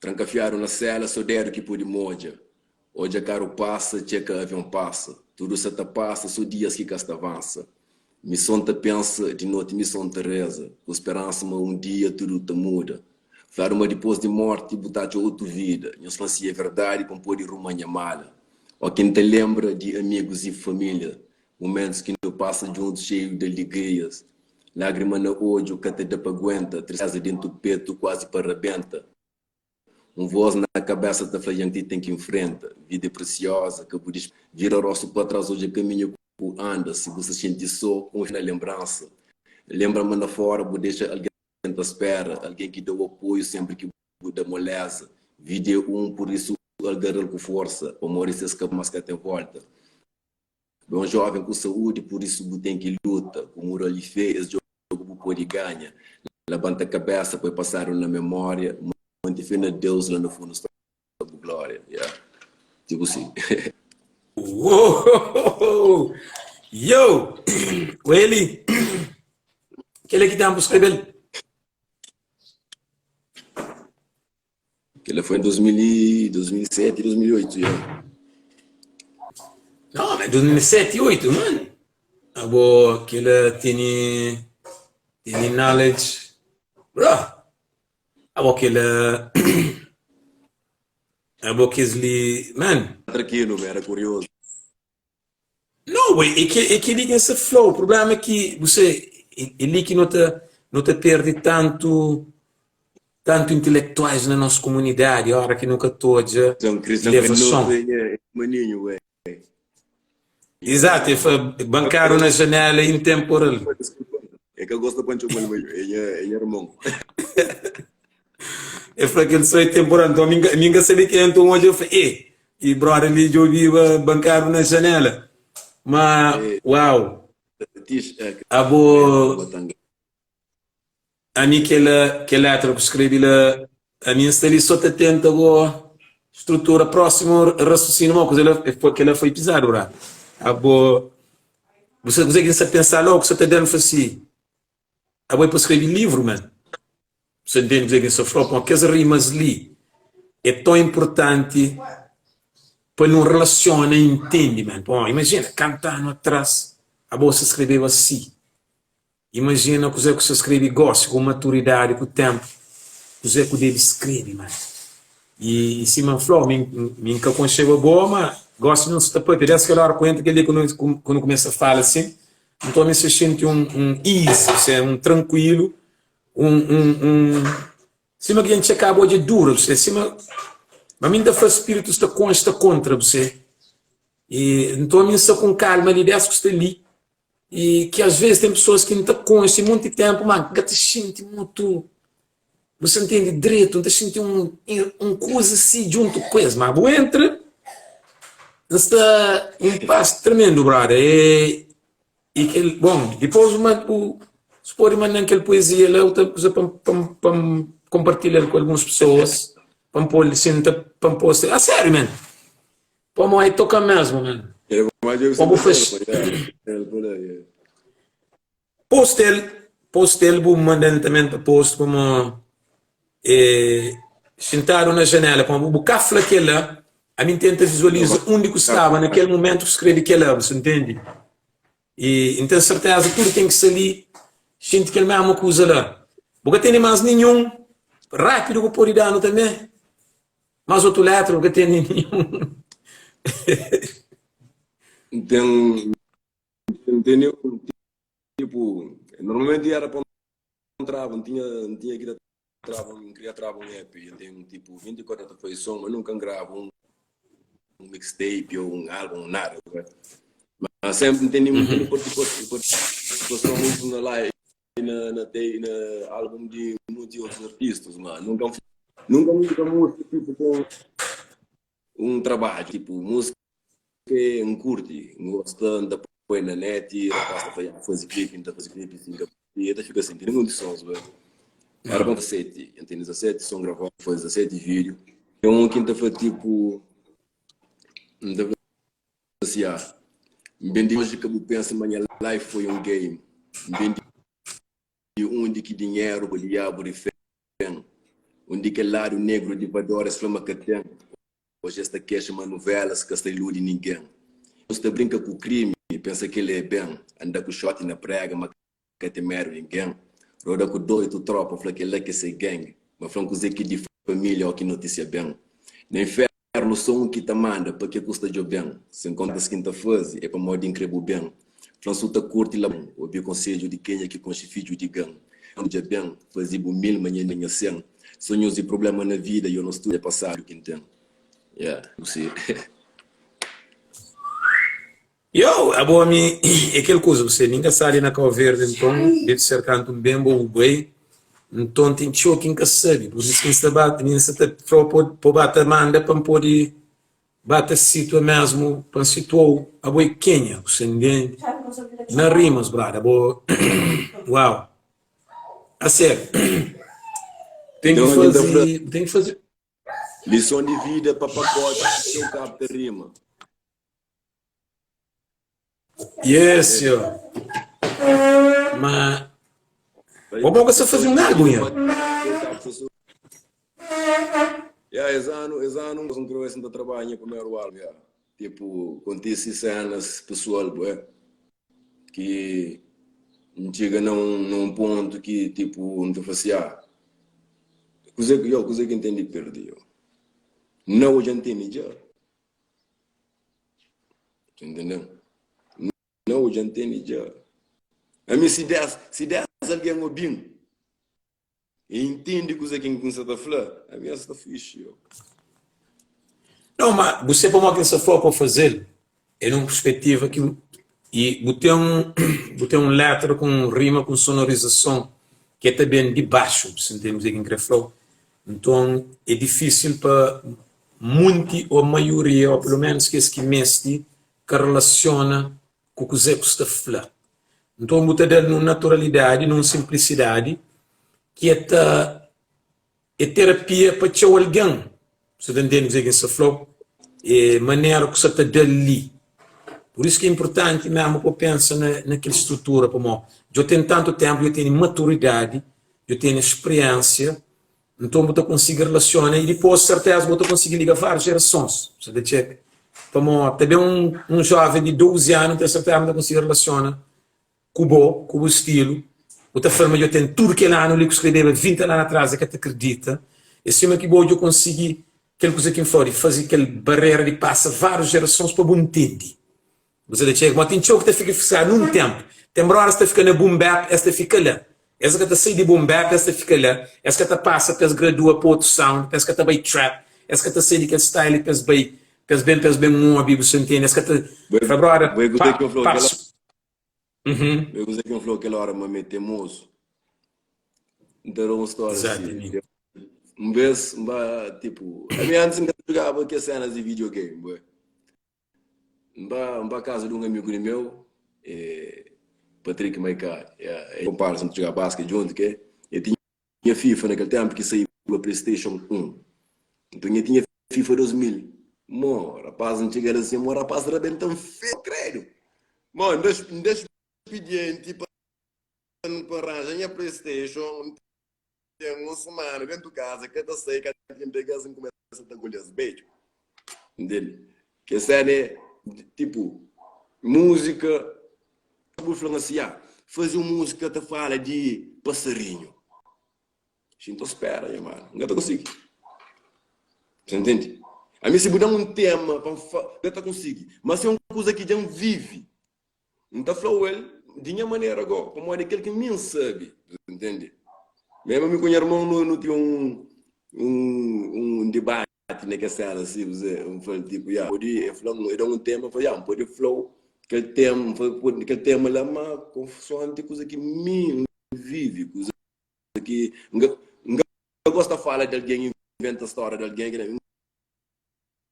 Trankafiadu na sela so dedu ki pode modja Odja karu pasa, txeka avion pasa Tudu sa ta pasa, so dias ki ka sta avansa Mi so N ta pensa, di noti mi so N ta reza Ku speransa ma un dia tudu ta muda Fladu ma dipos di morti bu ta atxa otu vida Nhos fla-m si é verdadi pa N pode ruma nha mala Ó ki N ta lenbra di amigus i familia Mumentus ki nu pasa djuntu xeiu di aligrias Lágrima na odju ka ta da pa guenta Tristeza dentu petu kuazi pa rabenta Un voz na kabesa ta fla Janti ten ki nfrenta Vida é presioza ka bu dispreza Vira rostu pa tras odja kaminhu ku anda Si bu sa xinti so konfia na lenbransa Lenbra ma na fora bu dexa algen ta spera Algen ki da-u apoiu senpri ki bu da moleza Vida é un pur isu algaral ku forsa Pamodi ses ka mas ka ten volta. Bu é un jóven ku saúdi, pur isu bu ten ki luta. Ku mural i fé, es jogu bu pode ganha. Labanta kabésa, poi pasadu na memória. Mante fé na Deus, la na fundu sta bu glória. Yeah. Tipo si. Uou! Yo! Welly! Kel-la ki ténpu skrebe-l? Kel-la foi em 2007, 2008, yeah. Não, mas 2007 e 8, mano. Abo, kel-la tene, tene knowledge. Bro, abo kel-la, abo kes li, man. Traquino, era curioso. Não, ué, é que é kel-li ki N sta fla-u. Prubléma é ki bu sabe, é li ki nu ta nu ta perde tantu tantu intelektuais na nos komunidadi óra ki nu ka ta odja ilevason. Izatu, el fla bankadu na janéla intemporal. É ka gosta pa N txoma-l ma é nha irmon. El fla kel so é temporal. Nton mi mi N ka sabe kenha. Nton odja el fla, eh, e brother li dja obiba bankadu na janela. Ma, uau! Abo, ami kel kel letra ku skrebe la, ami N sta li so ta tenta go. Strutura prósimu rasusinu ma kuze la kel-la foi pizadu ra. Abo bu sa kuze ki N sa pensa logu ku sa ta da-m fla si abo é pa skrebe livru man. Bu sa ntende kuze ki N sa fla-u pamodi kes rimas li é ton inpurtanti pa nu relasiona i ntende man. Pamodi imajina kantu anu atras abo sa skrebeba si. Imajina kuzê ku sta skrebe gósi ku maturidadi, ku ténpu, kuzê ku debe skrebe más. I, i sima N fla-u, mi, mi N ka konxeba bo, má gósi nu sta pâpia. Désdi kel óra ku entra kel dia ku nu, ku nu kumesa fala sin, nton mi sta xinti un, un ease, ô seja, un trankuilu, un, un, un, sima ki dja N txekaba odja dura, bu se, sima, ma mi N ta fla spiritu sta konxe, sta kontra, bu se. I nton mi N sta ku un kalma li désdi ku sta li. I ki às vezes ten pessoas ki N ta konxe monti ténpu, má N ka ta xinti mutu, bu sa ntende dretu, N ta xinti un un kuza si djuntu ku es, má bu entra, N sta un pas tremendu brother, e e kel, bon, dipôs bu bu bu pode manda-m kel poezia la, bu ta uza pa pa pa N konpartilha-l ku alguns pesoas, pa N pô-l si N ta pa N posta, a sériu man. Pamodi é toka mesmo, man. Pô bu faz. Post el, post el, bu manda-m também pa post pamo é, xintadu na janela, pamo bu ka fla kela, ami N tenta vizualiza undi ku staba na kel momentu ku skrebe kela, bu sa ntende? E N ten serteza tudu ken ki sta li xinti kel mesmu kuza la. Bu ka tene mas ninhun rápidu ku pode danu tanbe? Mas otu letra bu ka tene ninhun. N ten, N tene un tipo, normalmenti era pa N traba, N tinha, N tinha ki ta traba, N kria traba un EP, N ten tipo 24 ta faze son, ma nunka N grava un mixtape ou un álbum, nada, ma sempre N tene, N tene participason muito na live. Na na tei na álbum di monti otus artistas, ma nunka nunka nunka músika tipo com um trabadju, tipo músika é N curti, N gosta, N ta põe na net, rapaz ta fla, ya fazi clipe, N ta fazi clipe, si N ka curti, e ta fika sin, tene monti sons ba, era pa N fazi 7, N tene 17 son gravadu, N fazi 17 vídeo, tem um ki N ta fla tipo, N ta fla si ya, N ben di lonji ka bu pensa ma nha life foi um game, N ben di undi ki dinheru pa diabu rifén, undi kel ladu negru di vador es fla ma ka ten, oji es ta kexa ma nuvelas ka sta iludi ningen, nu sta brinka ku krimi pensa kel é ben, anda ku shoti na prega ma ka ten medu ningen, roda ku doitu tropa fla kel la ke se gang, ma fla-m kuze ki di familia o ki notisia ben, na infernu so un ki ta manda pa ke ku sta djoben, sen kontas ki N ta faze é pamodi N kre bu ben, fla-m su ta kurti la obi konsedju di kenha ki konxe fidju di gan, dja ben faze bu mil ma nha nha sen, sonhus i problema na vida yo nos tudu é pasadu ki N ten, yeah, bu si. Yo, abo ami é kel kuza, bu sabe, mi N ka sa li na Kau Verdi, nton debe ser kantu N ben bo bu bai, nton ten txeu ki N ka sabe, pur isu ki N sta ba, mi N sta ta fla-u pa bu ba ta manda pa N pode ba ta situa mesmu, pa N situa-u, abo é kenha? Bu sta ntende? Na rimas, brada, abo, uau, a sériu, ten ki faze, ten ki faze. Lison di vida pa pakoti ki txeu kab ta rima. Yes, yo. Ma Bo bo ka sa faze un álbum ya? Ya, es anu, es anu N krê si N ta trabadja nha primeru álbum, ya. Tipo, kontise senas pesoal, bué, ki N txiga na un, na un pontu ki, tipo, N ta fla si, ah, kuzê, yo, kuzê ki N ten di perde, yo? Nau, dja N tene dja. Ta entendeu? Nau, dja N tene dja. Ami si 10, si 10 algen obi-m e intende kuza ki N sa ta fla, ami es sta fixi yo. Nau, ma bu se pamodi ki N sta fla-u pa faze-l é nun perspetiva ki i bu ten bu ten un letra ku un rima ku un sonorizason ki é ta ben di baxu, bu sa ntende kuzê ki N kre fla-u? Nton é difísil pa Munti ô maioria, ô pelu ménus kes ki meste, ka relasiona ku kuzê ku sta fla. Nton bu ta da-l nun naturalidadi, nun sinplisidadi ki é ta é terapia pa txeu algen. Sa ta ntende kuzê ki N sta fla-u? É manera ku sa ta da-l li. Pur isu ki é inportanti mésmu pa bu pensa na na kel strutura, pamodi dja bu ten tantu ténpu, dja bu tene maturidadi, dja bu tene spriénsia, nton bu ta konsigi relasiona i dipôs sertéza bu ta konsigi liga várius jerasons. Sa ta txeka? Pamodi ta ben un un jóven di 12 anu, N ten sertéza ma ta konsigi relasiona ku bo, ku bu stilu, bu ta fla ma djo ten tudu kel anu li ku skrebeba 20 anu atras e ka ta kridita, e sima ki bo djo konsigi kel kuza ki N fla-u di faze kel barera di pasa varius jerasons pa bu ntende. Bu sa ta txega ma ten txeu ki ta fika fiksadu nun tenpu, ten brodas ta fika na boom bap es ta fika la, es ka ta sai di boom bap es ta fika la, es ka ta pasa pa es gradua pa otu sound, pa es ka ta bai trap, es ka ta sai di kel style pa es bai pa es ben pa es ben obi, bu sa ntende, es ka ta fla broda Bo é kuzê pa ki N fla-u pa kel Uhum. Bo é kuzê ki N fla-u kel óra ma mi é temozu. N ta da un stória si. Exatamente. Un bês, N ba, tipu, ami antis N ka ta jugaba kes sénas di videogame, bo é. N ba, N ba kaza di un amigu di meu, é, Patrick Maicá, é, é konparsa, nu ta jugaba basket djuntu, ke. El tinha FIFA na kel ténpu ki saíba PlayStation 1. Nton, el tinha FIFA 2000. Mo, rapaz, N txiga la sin, mo, rapaz rabenta-m feio, kredu. Mo, N da, N da spidienti pa, pa ranja nha PlayStation, N ten un sumana dentu kaza, ka ta sai, kantu ki N pega-s, N kumesa ta golha-s bedju. Ntende? Kes sena é, tipu, múzika, bu fla-m asi, ah, faze un múzika ta fala di pasarinhu. Xi N ta spera nha manu, N ka ta konsigi. Sa ntende? Ami si bu da-m un tema pa N fa, N ka ta konsigi. Ma si é un kuza ki dja N vivi, N ta fla-u el di nha manera go, pamodi é kel ki mi N sabe. Sa ntende? Mésmu mi ku nha irmon nu nu tinha un un un dibati na kes séna si, N fla-l tipu, ya, pode, el fla-m, el da-m un tema, N fla, ya, N pode fla-u kel tema, N fla kel tema la, ma konsoanti kuza ki mi N vivi, kuza ki N ka N ka gosta fala di algen, inventa stória di algen, ki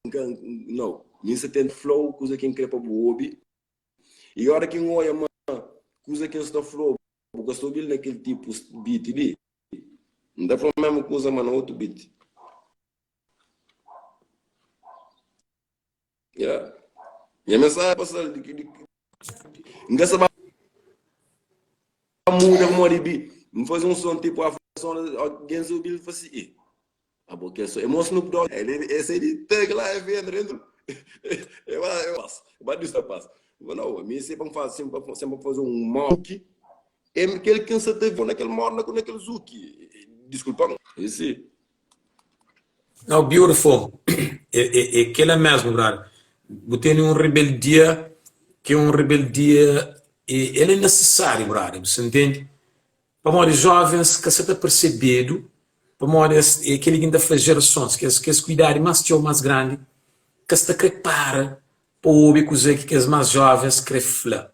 N ka nau, mi N sa tenta fla-u kuza ki N kre pa bu obi, i ora ki N oia ma kuza ki N sta fla-u bu ka sta obi-l na kel tipu beat li, N ta fla-u mésmu kuza ma na otu beat. Yeah. Nha mensagem pasa di, di, N ka sa ba muda pamodi bi N faze un som tipo afro som alguém se obi-l fala assim eh abo kel som é mo Snoop Dogg ele esse é de thug life entra dentro eu eu passo ba disso eu passo não a mim sempre faz sempre sempre fazer um mock é aquele que você teve naquele morna com naquele zuki desculpa esse No, beautiful. É, é, é kela mesmo, brother. Bu tene un rebeldia ki é un rebeldia e el é necessário, brother. Bu sa ntende? Pamodi jovens ka sa ta percebedu, pamodi es é keli ki N ta fla jerasons, kes kes ku idadi más txeu, más grandi, ka sta kre para pa obi kuzê ki kes más jovens kre fla.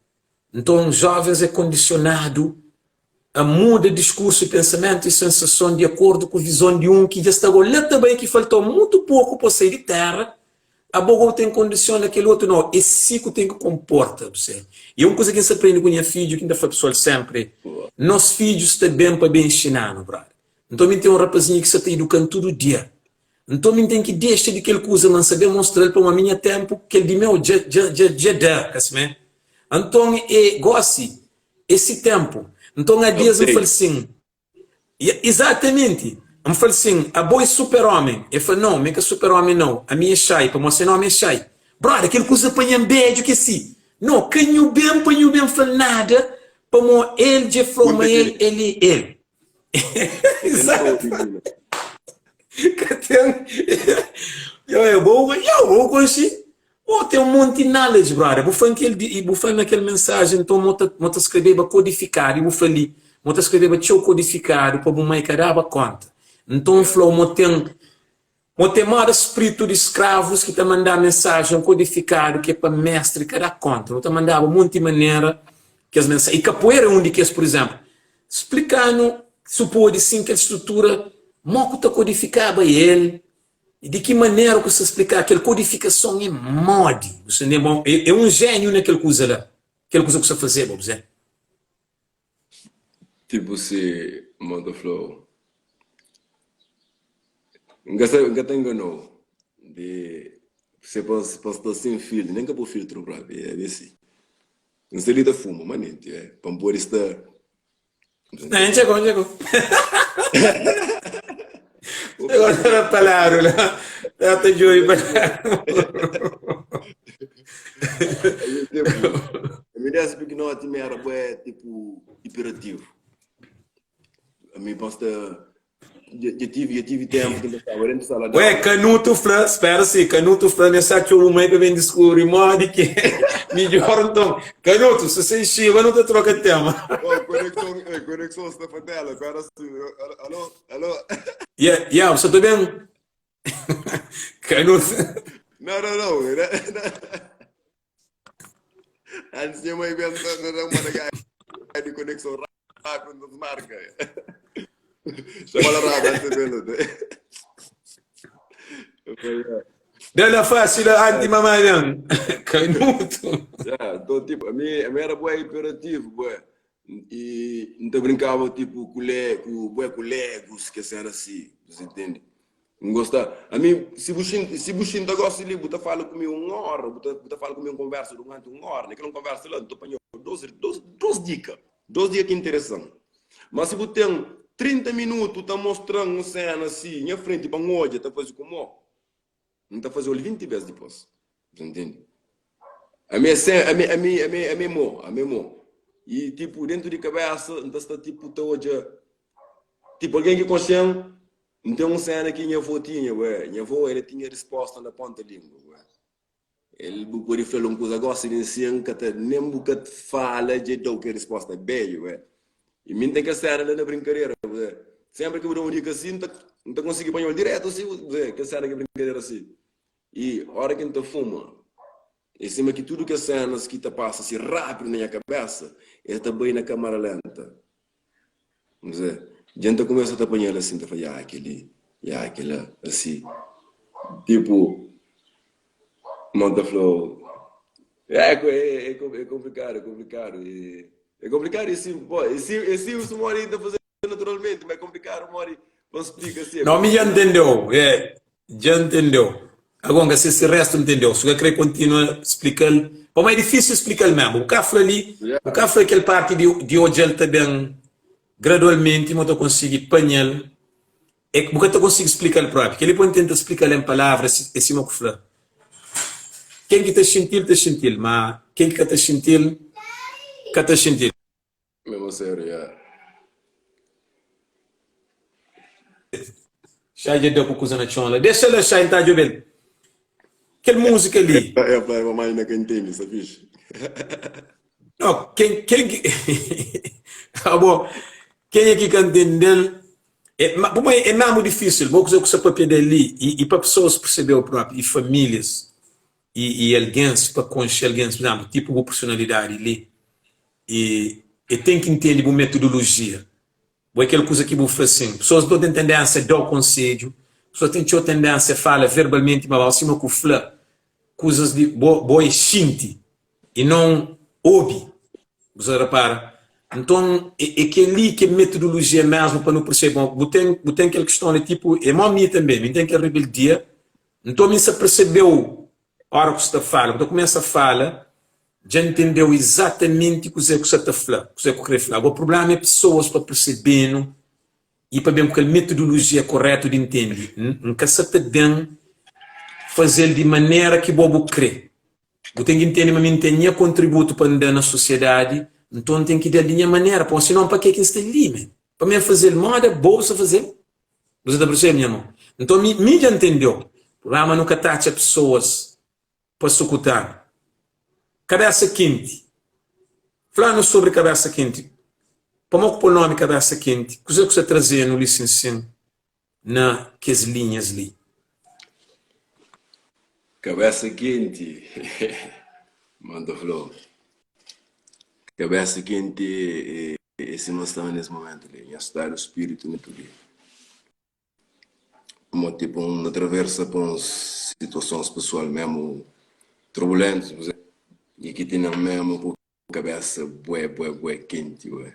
Nton, jovens é kondisionadu a muda diskursu, pensamentu i sensason di akordu ku vizon di un ki dja sta go la ta bai ki faltau mutu poku pa sai di tera, abo go bu ten kondisiona kel otu nau, é si ku ten ki konporta bu se. I un kuza ki N sta prende ku nha fidju ki N ta fla pesoal senpri, nos fidjus ta ben pa ben inxina-nu, brother. Nton mi N ten un rapazinhu ki sa ta iduka-m tudu dia. Nton mi N ten ki dexa di kel kuza ma N sabe mostra-l pamodi mi nha ténpu kel di meu dja dja dja dja da, ka simé? Anton é gósi é si ténpu. Nton há dias N fla-l sin, izatamenti, N fla-l sin, abo é super-ómi. El fla, nau, mi é ka super-ómi nau, ami é Xai, pamodi se nómi é Xai. Brother, kel kuza panha-m bédju ki é si. Nau, ka nhu ben pa nhu ben fla-l nada, pamodi el dja fla-u ma el, el é el. Exato. Ka ten. Yo, eu vou, yo, vou conxi. Bo ten un monti knowledge, brother. Bu fla kel di, bu fla na kel mensagem, então mo ta, mo ta skrebeba kodifikadu e bu fla li, mo ta skrebeba txeu kodifikadu pa bu mai ka daba konta. Nton fla-u mo ten Mo ten moda spritu di skravus ki ta mandá mensajen kodifikadu ki é pa mestri ka dá konta. Nu ta mandaba monti manera kes mensajen. I kapoeira é un di kes, pur izenplu. Splika-nu, si bu pode, sin kel strutura, mo ku ta kodifikaba el i di ki manera ku sta splika kel kodifikason é modi. Bu sta ntende? Bon, é un jéniu na kel kuza la, kel kuza ku sta fazeba, bu sta. Tipo si mo ta fla-u, N ka sa, N ka ta enganou. De se pa pa sta sen filtru, nen ka pô filtru propi, é be si. N sta li ta fuma manenti, é, pa N pode sta. N txegou, N txegou. Txegou na paladu la. Ta ta djobe pa Tipo, ami désdi pikinoti mi éra bué tipo hiperativu. Ami pa N sta Dja tive, dja tive tempu ki N ta staba dentu sala Ué, d'aula. Kanuto fla, spera si, Kanuto fla ma el sa txobu mai pa ben diskubri modi ki é midjor. Nton, Kanuto, si sen xiba nu ta troka tema. Oh, konexon, eh, konexon sta fatela, pera si, alo, alo. Ya, ya, bu sa ta ben? Kanuto. Não, não, não. Antes nha mãe ben ta ta da uma da di conexão rápido nos marca. Chama rápido antes dela. Da la fácil anti mamãe ben. Canuto. Yeah, então tipo, a mim, a mim era bué hiperativo, bué. E N ta brinkaba tipo ku le, ku bué ku legos, kes sena asi, você entende? N gosta, ami si bu xinti, si bu xinta gosi li, bu ta fala ku mi un ora, bu ta, bu ta fala ku mi un konversa duranti un ora, na kel un konversa la, N ta panha dos, dos, dos dika, dos dika ki interesan. Ma si bu ten 30 minutu ta mostran un sena si nha frenti pa N odja ta faze ku mo, N ta faze-l 20 bes dipos. Bu ta ntende? Ami é sen, ami, ami, ami, ami é mo, ami é mo. I tipo, dentu di kabesa, N ta sta tipo ta odja, tipo algen ki konxe-m, N ten un sena ki nha avó tinha, bué. Nha avó, el tinha risposta na ponta lingua, bué. El, bu pode fla-l un kuza gosi di nsin, ka ta, nen bu ka fala, dja el da-u kel risposta bedju, bué. I mi N ten kel sena la na brinkadera, bué. Senpri ki bu da un dika si, N ta, N ta konsigi panha-l diretu si, bué, kel sena ki brinkadera si. I ora ki N ta fuma, é sima ki tudu kes senas ki ta pasa si rápidu na nha kabesa, el ta bai na kamara lenta. Zé, dja N ta kumesa ta panha-l asin, N ta fla, Ya, kel-li, ya, kel-la, asi. Tipu, ma N ta fla-u, É, é, é konplikadu, é konplikadu. É konplikadu, é sinplis, bo, é sinplis modi N ta faze naturalmenti, ma é konplikadu modi pa N splika si é Não, mi dja konplikadu. ntendeu, é, dja ntendeu. Agora, N ka se si restu ntendeu. Si bu ka kre kontinua splika-l, pamodi é difísil splika-l mesmu. Bu ka fla li, bu ka fla kel parti di, di odja-l ta ben gradualmenti, ma bu ta konsigi panha-l. É ki bu ka ta konsigi splika-l propi. Kel-li pa N tenta splika-l en palavras, é sima ku fla, ken ki ta xinti-l, ta xinti-l, ma ken ki ka ta xinti-l, ka ta xinti-l. Mesmo sério, ya. Xai dja da ku kuza na txon la. Dexa la Xai, N ta djobe-l. Kel múzika li. É fla, mamãe ainda ka intende, sta fixe. No, ken, ken ki. Abo, kenha ki ka ntende-l. É, ma, pamodi é mesmu difísil, bo kuza ku sta papia del li, i, i pa pesoas persebe-u propi, i famílias, i, i algens, pa konxe algens, pur izénplu, tipu bu personalidadi li, i e ten ki ntende bu metodolojia. Bo é kel kuza ki bu fla sin. Pesoas nton ten tendénsia da-u konsedju, pesoas ten txeu tendénsia fala verbalmenti ma bo, sima ku fla kuzas di bo, bo é xinti i non obi. Bu sa repara? Nton é, é kel-li ki é metodolojia mesmu pa nu persebe. Bon, bu ten, bu ten kel kiston li, tipu, é mo mi tanbe, mi ten kel rebeldia, nton mi N sa persebe-u Ora ku sta fala, bu ta kumesa fala, dja ntendeu izatamenti kuzê ku sta ta fla, kuzê ku krê fla. Agora prublema é pesoas pa persebe-nu i pa ben ku kel metodolojia koretu di ntende. N ka sa ta ben faze-l di manera ki bo bu krê. Bu ten ki ntende ma mi N ten nha kontributu pa N da na sosiedadi, nton N ten ki da-l di nha manera, pamodi sinon pa ke ki N sta li men? Pa mi N faze-l moda bo bu sta faze-l? Bu sa ta persebe, nha irmon? Nton, mi, mi dja ntendeu. Prublema nu ka ta atxa pesoas pa sukuta-nu. Kabesa kenti. Fla-nu sobri kabesa kenti. Pamó ku pô nomi kabesa kenti? Kuzê ku sta traze-nu li sin-sin na kes linhas li? Kabesa kenti, manta fla-u. Kabesa kenti é sima sta na nes momentu li, nha stadu spiritu netu li. Pamodi tipo N atraversa pa uns situasons pesoal memu turbulentus bu i ki tenen memu ku kabesa bué bué bué kenti bué.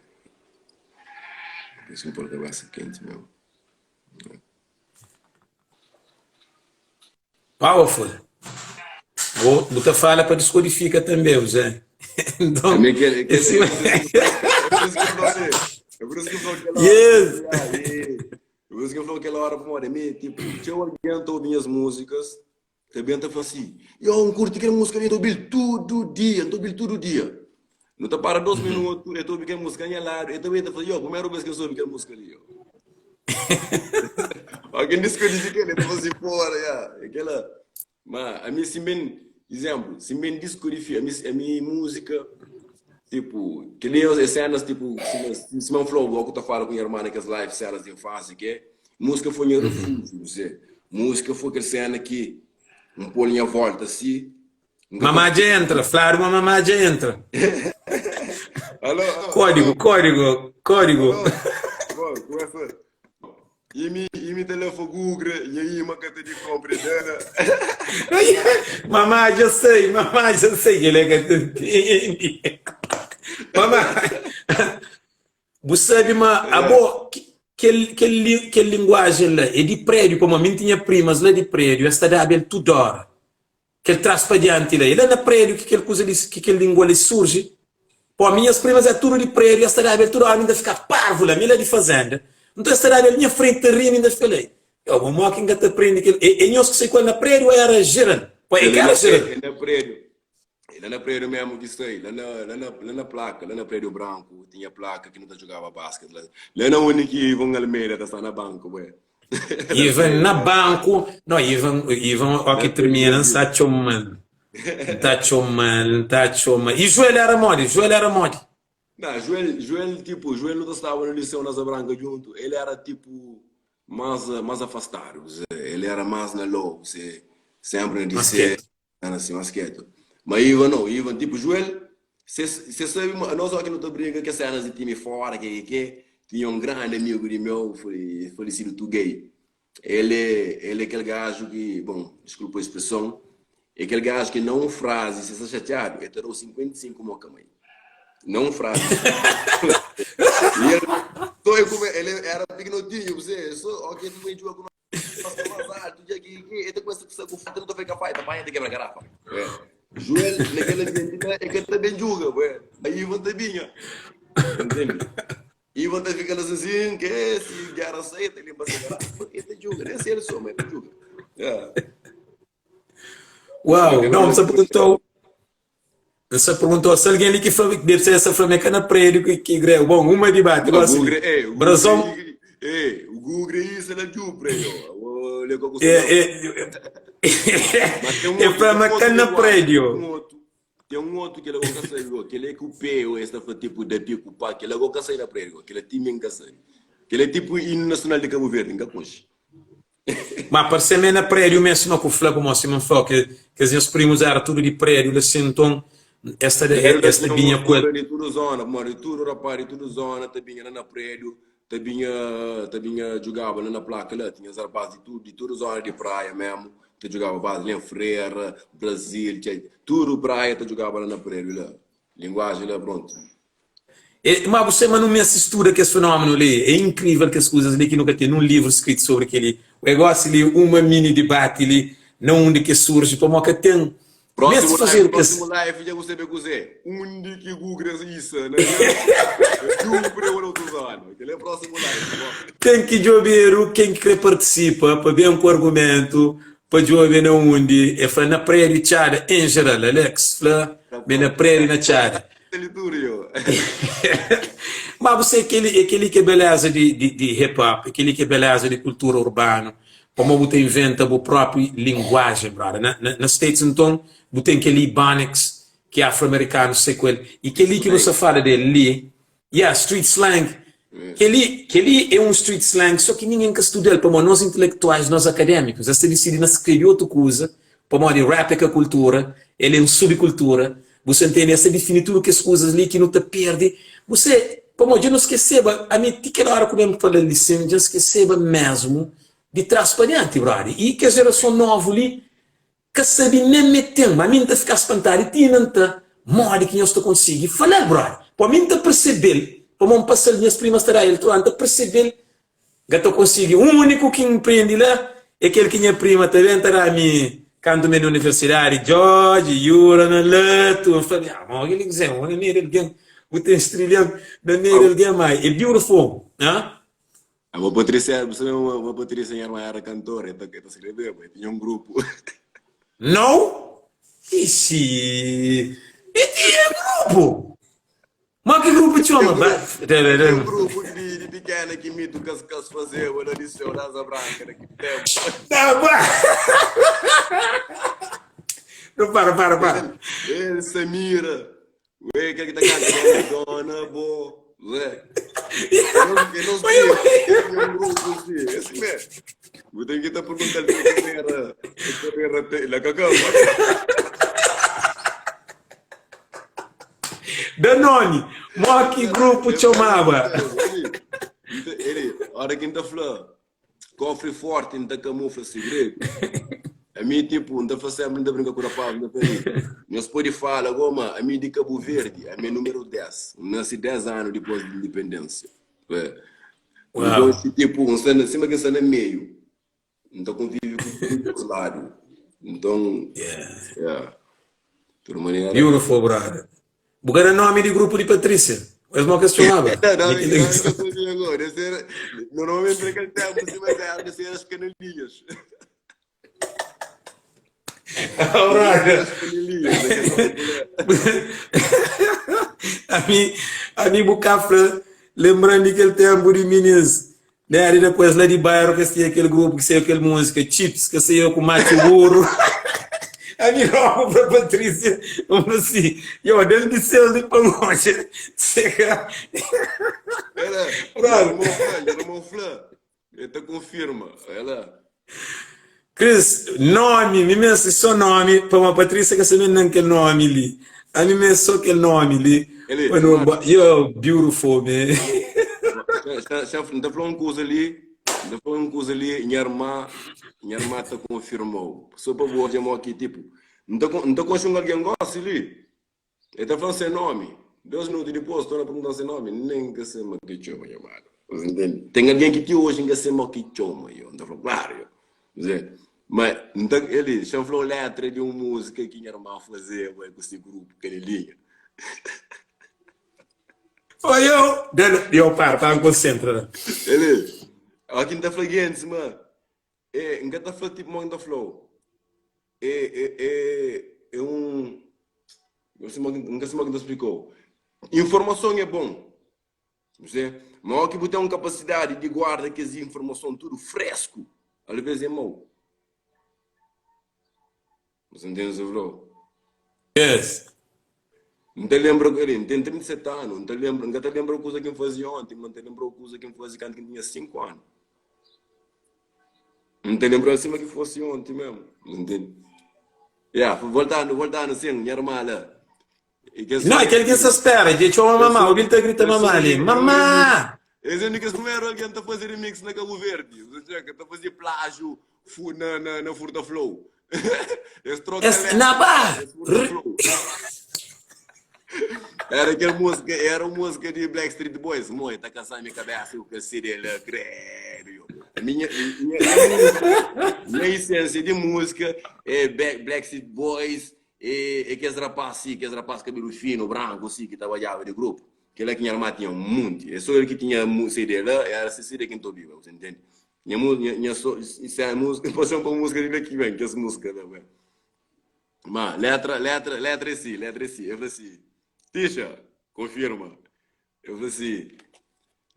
Pur isu N pol kabesa kenti memu. Powerful. Bo, bu ta fala pa descodifica també, Zé. Então, Também que, que, esse... é por isso que eu falei, é por isso que eu falei aquela hora, Yes! yeah, yeah. É por isso que eu falei aquela hora para mim, tipo, se eu alguém tá ouvindo minhas músicas, também tá falando assim, eu não curto aquela música ali, eu tô ouvindo todo dia, eu tô ouvindo todo dia. Não tá para dois minutos, eu tô ouvindo aquela música ali lado, eu também tá falando, yo, primeira vez que eu soube aquela música ali, yo. Alguém descodifica ele, tá falando assim, porra, yeah, aquela... Mas a mim se bem, exemplo, se bem descodifica, a mim, a minha música, tipo, que nem as cenas, tipo, se, se não falou, logo tá falando com minha irmã naquelas lives, cenas de infância, que é, música foi meu refúgio, você. Música foi aquela cena que um pôr minha volta assim. Nunca Mamá já entra, Flávio, uma mamá já entra. Alô, alô, Código, alô, código, código. alô. Bom, começa. E mi, e mi telefone Google, e aí, uma cata de compreender. Mamá já sei, mamá já sei que ele é que te entende. Mamá, bu sabe ma abo kel, kel, kel linguagem lá é de prédio, pamodi mi tinha primas lá de prédio, es ta daba el tudo hora. Kel tras pa dianti la. E la na prédiu ki kel kuza li, ki kel lingua li surji. Po, minhas primas é tudu di prédiu, es ta daba el tudu óra, mi ta fika parvu la, mi la di fazenda. Nton es ta daba el nha frenti ta ri, mi ta fika la. Yo, bo mo ki N ka ta prende kel. E, e nhos ki sai ku el na prédiu o era jeral? Po, e El ka é era na, jeral. é na prédiu. É lá na prédiu mesmo que sai, lá na, lá na, lá na placa, lá na prédio branco, tinha placa que não tá jogava basquete lá. Lá na onde que Ivan Almeida tá está na banco, bué. Ivan na banku, no Ivan, Ivan ó ki Na termina, N Brasil. sa txoma-l, N ta txoma-l, N ta txoma-l. E Joel era modi? Joel era modi? Não, Joel, Joel, tipo, Joel não estava no liceu na Asa Branca junto, ele era tipo mais, mais afastado, zé. Ele era mais na low, zé. Sempre na Mais DC, quieto. era assim, mais quieto. Mas Ivan não, Ivan, tipo, Joel, você sabe, nós aqui não tá brinca que cenas de time fora, que que que, tinha um grande amigo de meu, foi falecido Tugay. Ele, ele é aquele gajo que, bom, desculpa a expressão, é aquele gajo que não frase, se está chateado, ele te dá 55 moca, mãe. Não frase. E ele, só eu come, ele era pequenotinho, você, só, ok, tu vem jogar com nós, mais alto, já que, que, ele começa a ficar com fita, não tô fica faita, vai, tem quebra garrafa. É. Joel, naquele ambiente, é que ele também joga, ué. Aí Ivan também, entende? Ivan tá ficando assim, que se guerra aceita, ele limpa essa garrafa, ele tá joga, nem se ele só, mas ele joga. É. Uau, não, você perguntou, você perguntou se alguém ali que foi, deve ser essa família que é na prédio que, que grego. Bom, uma debate, Não, gosto Google, ali. é, o Google, Brasão, é, o Google isso é jupre, eu, olha é, é, Mas tem um é outro, para tem um outro macar na linguagem, tem um prédio. outro, tem um outro que ele agora saiu, que ele é que o P, ou esta foi tipo da pico pá, que ele agora sai na prédio, que ele é time em casa. Que ele é tipo hino nacional de Cabo Verde, nunca conche. Mas parecia-me na prédio mesmo, que o Flávio mostrou, me falou que, que os meus primos eram tudo de prédio, assim, então, esta, Era esta tinha uma vinha com mistura ele. de tudo zona, mano, de tudo rapaz, de tudo zona, também era na prédio, também, também jogava lá na placa lá, tinha os rapazes de tudo, de tudo zona de praia mesmo, te jogava base lá em Freira, Brasil, tchê, tudo praia te jogava lá na prédio lá. Linguagem lá, pronto. É, mas você mas não me estuda que esse fenómeno ali. É incrível que as coisas ali que nunca tem num livro escrito sobre aquele. O negócio ali, uma mini debate ali, não onde que surge, para que tem. Mesmo Próximo fazer live, o que próximo live, já você vê que Onde que Google isso, né? Jupre ou outro zona. Aquele é o próximo live. bom. tem que jogar quem quer participa, para bem com argumento, para jogar na onde, é falar na prédio tchada em geral, Alex, fala, Tá bem na pronto. prédio na tchada. Litúrio. Mas você, aquele, aquele que é beleza de, de, de hip hop, aquele que é beleza de cultura urbana, como você inventa a própria linguagem, brother. Na, na, na States, então, você tem aquele Ebonics, que é afro-americano, sei com ele. E aquele que você Slang. fala dele ali, yeah, street slang, que ali é um street slang, só que ninguém que estuda ele, para nós intelectuais, nós acadêmicos, essa decide não escrever outra coisa, para de rap é que a cultura, ele é uma subcultura, você entende? Essa define tudo que as coisas ali que não te perde. Você, para eu não esqueceba, a mim, aquela hora que eu mesmo falei ali, sim, eu esqueceba mesmo de trás para diante, brother. E que a geração nova ali, que sabe nem meter, mas a mim tá ficar espantado e tinha não tá, mole que nós tá conseguir falar, brother. Para mim tá perceber, para mim passar minhas primas terá ele, tá perceber, que eu consigo. O único que empreende lá é aquele que minha prima também terá me. Kantu mi na universidadi, Djodje, Yura na letu, N fla, ah, ma kel-li kuzê, ma na meio di algen, bu ten strilha na meio di algen, ma é beautiful, ha? Ah, ma Patrícia, bu sabe ma, ma Patrícia nha irmã era cantora, el ta, el ta skrebeba, el tinha un grupu. Não? Ixi, e tinha grupu? Ma ki grupu Tinha txoma? Ba, grupu, tinha un grupu di, di pikena ki mito kas kas fazeba na liceu da Asa Branca na ki tempu. Tá ba. Não, para, para, para. El, el, Samira, ué, kel ki ta kanta Dona Dona bo, Zé. É nos, é nos Oi, grupo, oi. tinha um grupo assim, esse mesmo. Bu ten ki ta pergunta-l se karrera, se karrera te, la ka kaba. Da nomi, mo ki grupu txomaba? Eli, ora ki N ta fla kofri forti N ta kamufla segredu. Ami tipo, N ta fla sempri N ta brinka ku rapaz, N ta fla li, nhos pode fala go ma ami di Kabu Verdi, ami é numeru 10, N nasi 10 anu dipos di indipendensia. Nton si tipo, N sta na, sima ki N sta na meiu. N ta konvive ku tudu dos ladu. Nton, yeah. Tudu manera. Beautiful, brother. Bu ka da nomi di grupu di Patrícia? Es mo ki es txomaba? Não, não, não, não sabia agora. Deve ser, normalmente naquele tempo, assim, mas era, deve ser as canelinhas. Oh, brother. As canelinhas, naquele tempo, né? Ami, ami bu ka fla, lembrando di kel tempu di minis Daddy depois la di bairro kes tinha kel grupo ki saiu kel música Chips que saiu ku Macho Burro Ami logo pra Patrícia eu falo assim yo dal di sel di pa longe Chega Ela, Brother. irmão fla, irmão fla, ele ta confirma, ela. Chris, nomi, mi meste só nomi pa ma Patrícia ka sabe nan kel nomi li. Ami meste só kel nomi li Ele, pa no ba. Marcos, Yo, beautiful, man. Xa, xa, N ta fla un kuza li, N ta fla un kuza li, nha irmã, nha irmã ta konfirma-u. Sô pa bu odja mó ki, tipu, N ta, N ta konxe un algen gósi li, El ta fla-m se nómi. Dos minutu dipôs, torna pergunta-m se nómi, nen N ka se ma ki txoma nha madu. Nhos ntende? Ten algen ki ti oji N ka se ma ki txoma yo. N ta fla, klaru yo. Nhos Ma N ta, el di, xa-m fla un létra di un múzika ki nha irman fazeba ku se grupu, Kanelinha. Oi, yo! Da, yo, para, para, N konsentra la. El di, óki N ta fla gentis ma, e, N ka ta fla tipu ma N ta fla-u. É, é, é, é un. N ka sabe modi ki N ta splika-u. Informason é bon, você, ma óki bu ten un kapasidadi di guarda kes informason tudu fresku, alvês é mau. Você ntende o que eu fla-u? Yes. N ta lenbra, N ten 37 anu, N ta lenbra, N ka ta lenbra kuza ki N faze onti, ma N ta lenbra kuza ki N faze kantu ki N tinha 5 anu. N ta lenbra-l sima ki fosi onti mésmu. Ntende? Ya, voltandu, voltandu, sin, nha irma la. E kes Não, sonhu kel ki ki. sa spera, dje txoma Kes mamá, sonhu, obi-l ta grita kes mamá sonhu, li, é un mamá! remix. Es é un di kes primeru algen ta faze remix na Kabu Verdi. Você txeka, ta faze plájiu fu, na, na, na Furta Flow. Es troka Es, na letra, ba! es Furta Flow. Era kel múzika, era un múzika di Blackstreet Boys. Moi, ta kansa mi kabesa ku kel CD la, credo yo. Minha, minha, minha múzika, minha essência di múzika é Black, Blackstreet Boys e, e kes rapaz si, kes rapaz kabelu fino, branku si, ki ta badjaba di grupu. Kel-la ki nha irmã tinha un munti. É só el ki tinha CD la, era se CD ki N ta obiba, você entende? Nha, nha, nha so, se é múzika, paixão pa múzika di la ki ben, kes múzika la, ben. Ma letra, letra, letra é si, letra é si. El fla si, Tixa, konfirma. El fla si,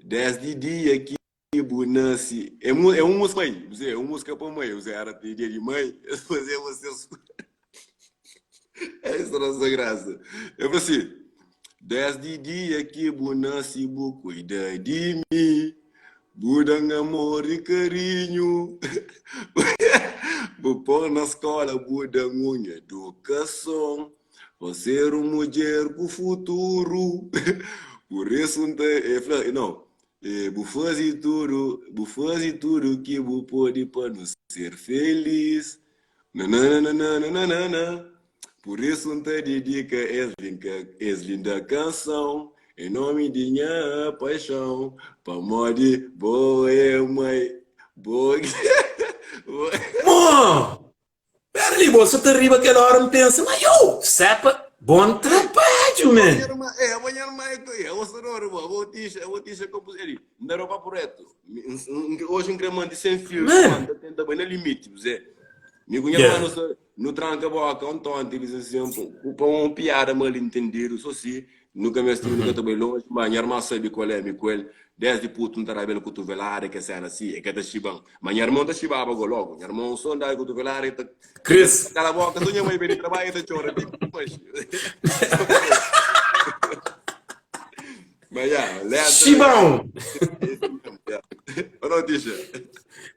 Desdi dia ki bu nase. É, é un múzika mãe, bu é un múzika pa mãe. Bu era di dia di mãe, es fazeba ses. Es nossa graça. El fla si, Desdi dia ki bu nase, bu kuida di mi. Bu da-m amor i karinhu Bu pô-m na skóla, bu da-m un edukason Pa ser un mudjer ku futuru Pur isu N ta E fla, nau E bu faze tudu, bu faze tudu ki bu pode pa nu ser felís Nananananananana Pur isu N ta didika es es linda kanson Em nomi di nha paixon Pamodi bo é mai Bo bo Mo! Pera li, bo sa ta riba kel ora N pensa ma yo, Sepa, bon trabadju man. Man. Yeah. Desdi putu N ta daba el kutuvelada, kes sena si, e ka ta xiba-m. Ma nha irmon ta xibaba go logu. Nha irmon so andaba di kutuvelada, e ta Chris. kala boka, so nha mai ben di trabadju e ta txora ti manxi. Ma ya, letra. Xibão! Esse mesmo, ya. Ô não, Tisha.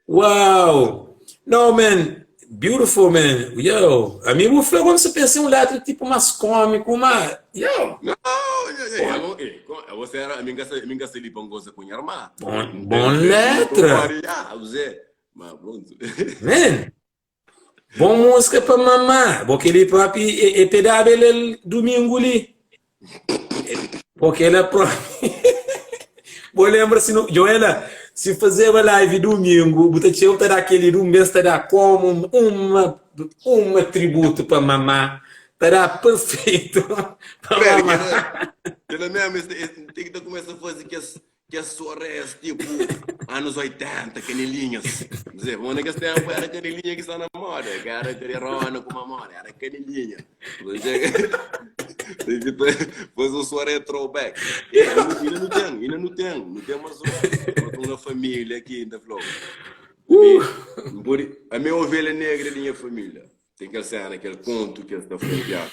Uau! No man, beautiful man. Yo, ami bu fla quando você pensa em um letra tipo mais cômico, ma yo. Não, eu, eu, eu, você era, a mim que a mim que ali para goza com minha irmã. Bom, bom letra. Mas pronto. Man, bom música para mamá. Bo que ele próprio é, é pedado ele domingo ali. Porque ela própria. Bo lembra se no, Joela, se fazeba live domingo, bu ta txeu ta dá aquele um mês ta dá como uma uma tributo para mamá. Ta dá perfeito para Pera, mamá. kela, kela mesmo, esse, esse, tem que tá começa a fazer que as, Kes soares tipo anos 80, kanelinhas. Dizer, bom, naquele tempo era canelinha que está na moda, que era cadeirona com uma moda, era canelinha. Tem que fazer um soirée throwback. E ainda não tem, ainda não tem, não tem mais uma família aqui ainda falou. Uh. A minha ovelha negra da minha família. Tem aquela cena, aquele conto que está flampeado,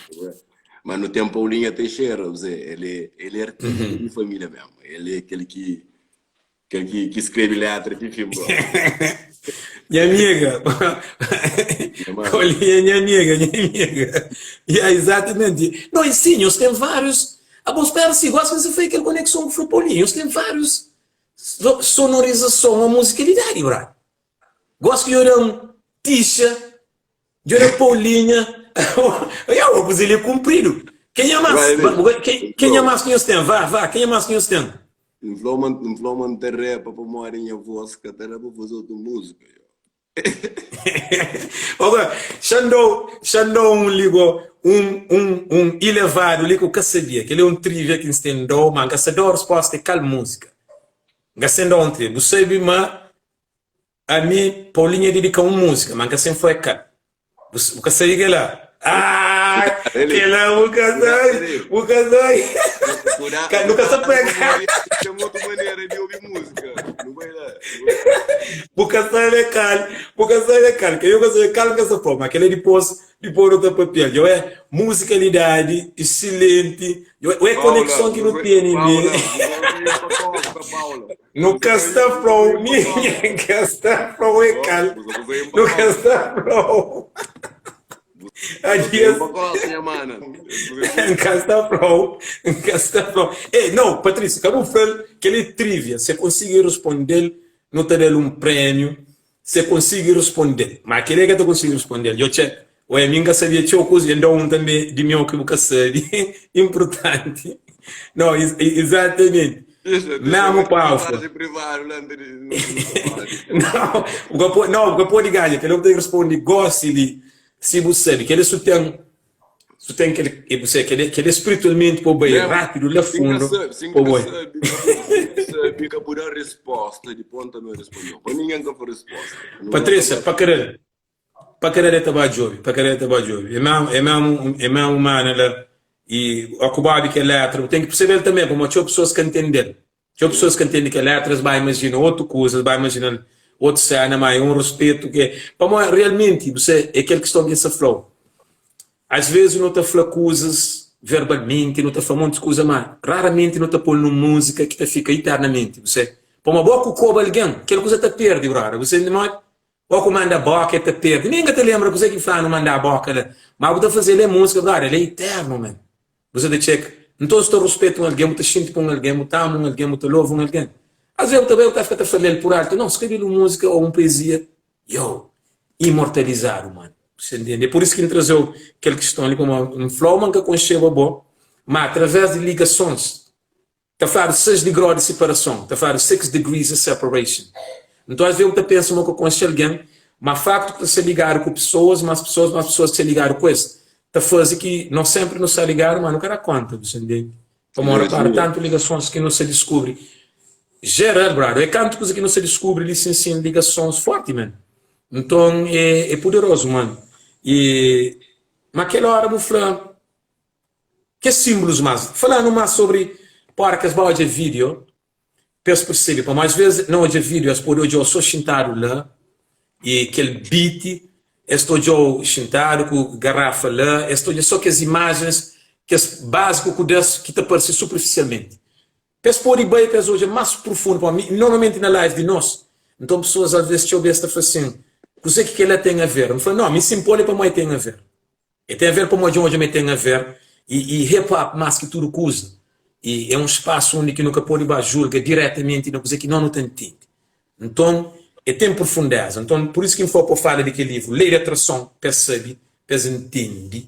Mas no tempo Paulinha Teixeira, ele, ele é artista uhum. de família mesmo. Ele é aquele que, aquele que, que escreve letra de filme. Minha amiga, Paulinha, minha amiga, minha amiga. Yeah, exatamente. Não, e sim, nós temos vários. Ah, bom, espera, se gosta, você foi aquela conexão que foi Paulinho. Nós temos vários sonorização, uma musicalidade, bro. Gosto de olhar um Tisha, de olhar Paulinha. Eu vou fazer ele comprido. Quem é mais? Quem, quem é mais que nós tem? Vá, vá, quem é mais que nós tem? N fla ma N fla ma N ta repa pamodi nha voz ka ta da pa faze otu múzika yo. Oga, Xandou, Xandou un ligou un un un elevado li ku ka sabia. Kel é un trivia ki N sten dou, ma N ka sa dou resposta é kal múzika. N ka sen dou un trivia. Bu sabe ma Ami Paulinha dedika un música ma nka sem foi kal bu ka sabe kela ah kela bu ka sabe bu ka sabe nu ka sa pega bu ka sabe kal bu ka sabe kal ke yo ka sabe kal nka sa fla ma kela dipôs dipôs nu ta papia djo é musicalidade excelente djo é conexão ki nu tene li Nu ka sta fla-u, ningen ka sta fla-u é kal. Nu ka sta fla-u. Adias. N ka sta fla-u, N ka sta fla-u. Ei, nau, Patrícia, ka bu fla-l kel-li é trivia. Si el konsigi responde-l, nu ta da-l un prémiu. Si el konsigi responde-l. Má kel-li el ka ta konsigi responde-l. Djo txê, Oi, ami N ka sabia txeu kuza, N da un tanbe di meu ki bu ka sabe. Inpurtanti. No, izatamenti. Memu Pafo. No, bu ka pode, no, bu ka pode ganha. Kel-la bu ta responde gósi li, si bu sabe. Kel-la su ten, su ten kel, e bu sabe, kel-la, kel-la spiritualmenti pa bu bai rápidu la fundu, pa bu bai. Patrícia, pa kada Pa kada dia ta ba djobe, pa kada dia ta ba djobe. É mesmu, é mesmu, é mesmu mana la e okupadu di kel letra, bu ten ki persebe-l tanbe, pamodi txeu pesoas ka ntende-l. Txeu pesoas ka ntende kel letra, es ba imajina otu kuza, es ba imajina otu sena, ma é un ruspetu ki pamodi realmenti bu se é kel kiston ki N sta fla-u. As vezis nu ta fla kuzas verbalmenti, nu ta fla monti kuza, ma raramenti nu ta pô-l nun múzika ki ta fika iternamenti, bu se. Pamodi bo ku koba algen, kel kuza ta perde, brother, bu se ntende modi? Ó ku manda boka e ta perde Nen ka ta lembra kuze ki flanu manda boka la Ma bu ta faze le musika brother el é iternu man Bu sa ta txeka Nton su ta ruspeta un algen bu ta xinti pa un algen bu ta ama un algen bu ta lova un algen As ves bu ta bai bu ta fika ta fla-l pur altu Non skrebe-l un musika o un poezia Yo imortalizadu man Bu sa ntende É pur isu ki N traze-u kel kiston li pamodi N fla-u ma N ka konxeba bo Ma através di ligasons Ta fladu 6 digrau di siparason, ta fladu six degrees of separation. Nton, asves bu ta pensa ma bu ka konxe algen. Ma faktu ki ta sta ligadu ku pesoas, mas pesoas, mas pesoas ki sta ligadu ku es, ta faze ki nos sempri nu sta ligadu, ma nu ka da konta, bu sta ntende? Pamodi repara, tantu ligasons ki nu sta diskubri, jeral, brother, é kantu kuza ki nu sta diskubri li sin sin ligasons forti, man. Nton, é, é puderozu, man. E, ma kel ora bu fla, Kes símbolus más. Fala-nu más sobri pa ora ki es ba odja vídeo, pa es persebe. Pamodi as vezes na odja vídeo es pode odja-u sô xintadu la i kel beat, es ta odja-u xintadu ku garafa la, es ta odja sô kes imajens, kes básiku ku da-s ki ta parse superfisialmenti. Pa es pode bai pa es odja más profundu. Pamodi normalmenti na live di nos, nton pesoas alvês txeu bês ta fla sin, Kuzê ki kel-la ten aver? N fla, Nau, mi sin pode pamodi ten aver. E ten aver pamodi dja odja ma e ten aver i i hip hop mas ki tudu kuza i e un spasu undi ki nu ka podi ba julga diretamenti na kuze ki no nu ta ntende. Nton e ten profundeza. Nton pur isu ki N fla pa fala di kel livru lei di atrason pa es sabi, pa es ntende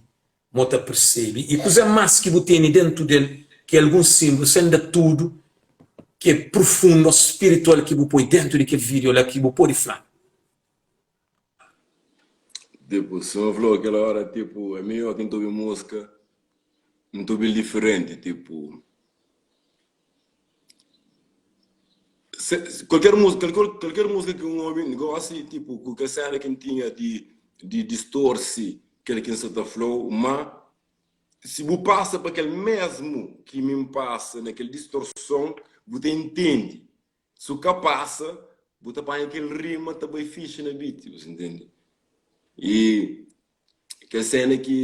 mo ta persebe i kuze mas ki bu tene dentu del ki e algun simbulu sen da tudu ki e profundu o spiritual ki bu poi dentu di kel video la ki bu podi fla-nu. Tipo, sima flau kel ora, tipo, ami ó ki N ta obi múzika, N ta obi-l diferenti, tipo, se, kualker múzika, kualker, kualker múzika ki N obi, N gosi, tipo, ku kel sena ki N tinha di, di distorsi kel ki N sa ta flau, má si bu pasa pa kel mesmu ki mi N pasa na kel distorson, bu ta intendi. Su ka pasa, bu ta panha kel rima ta bai fixe na beat, bu sa ntende? E kel sena ki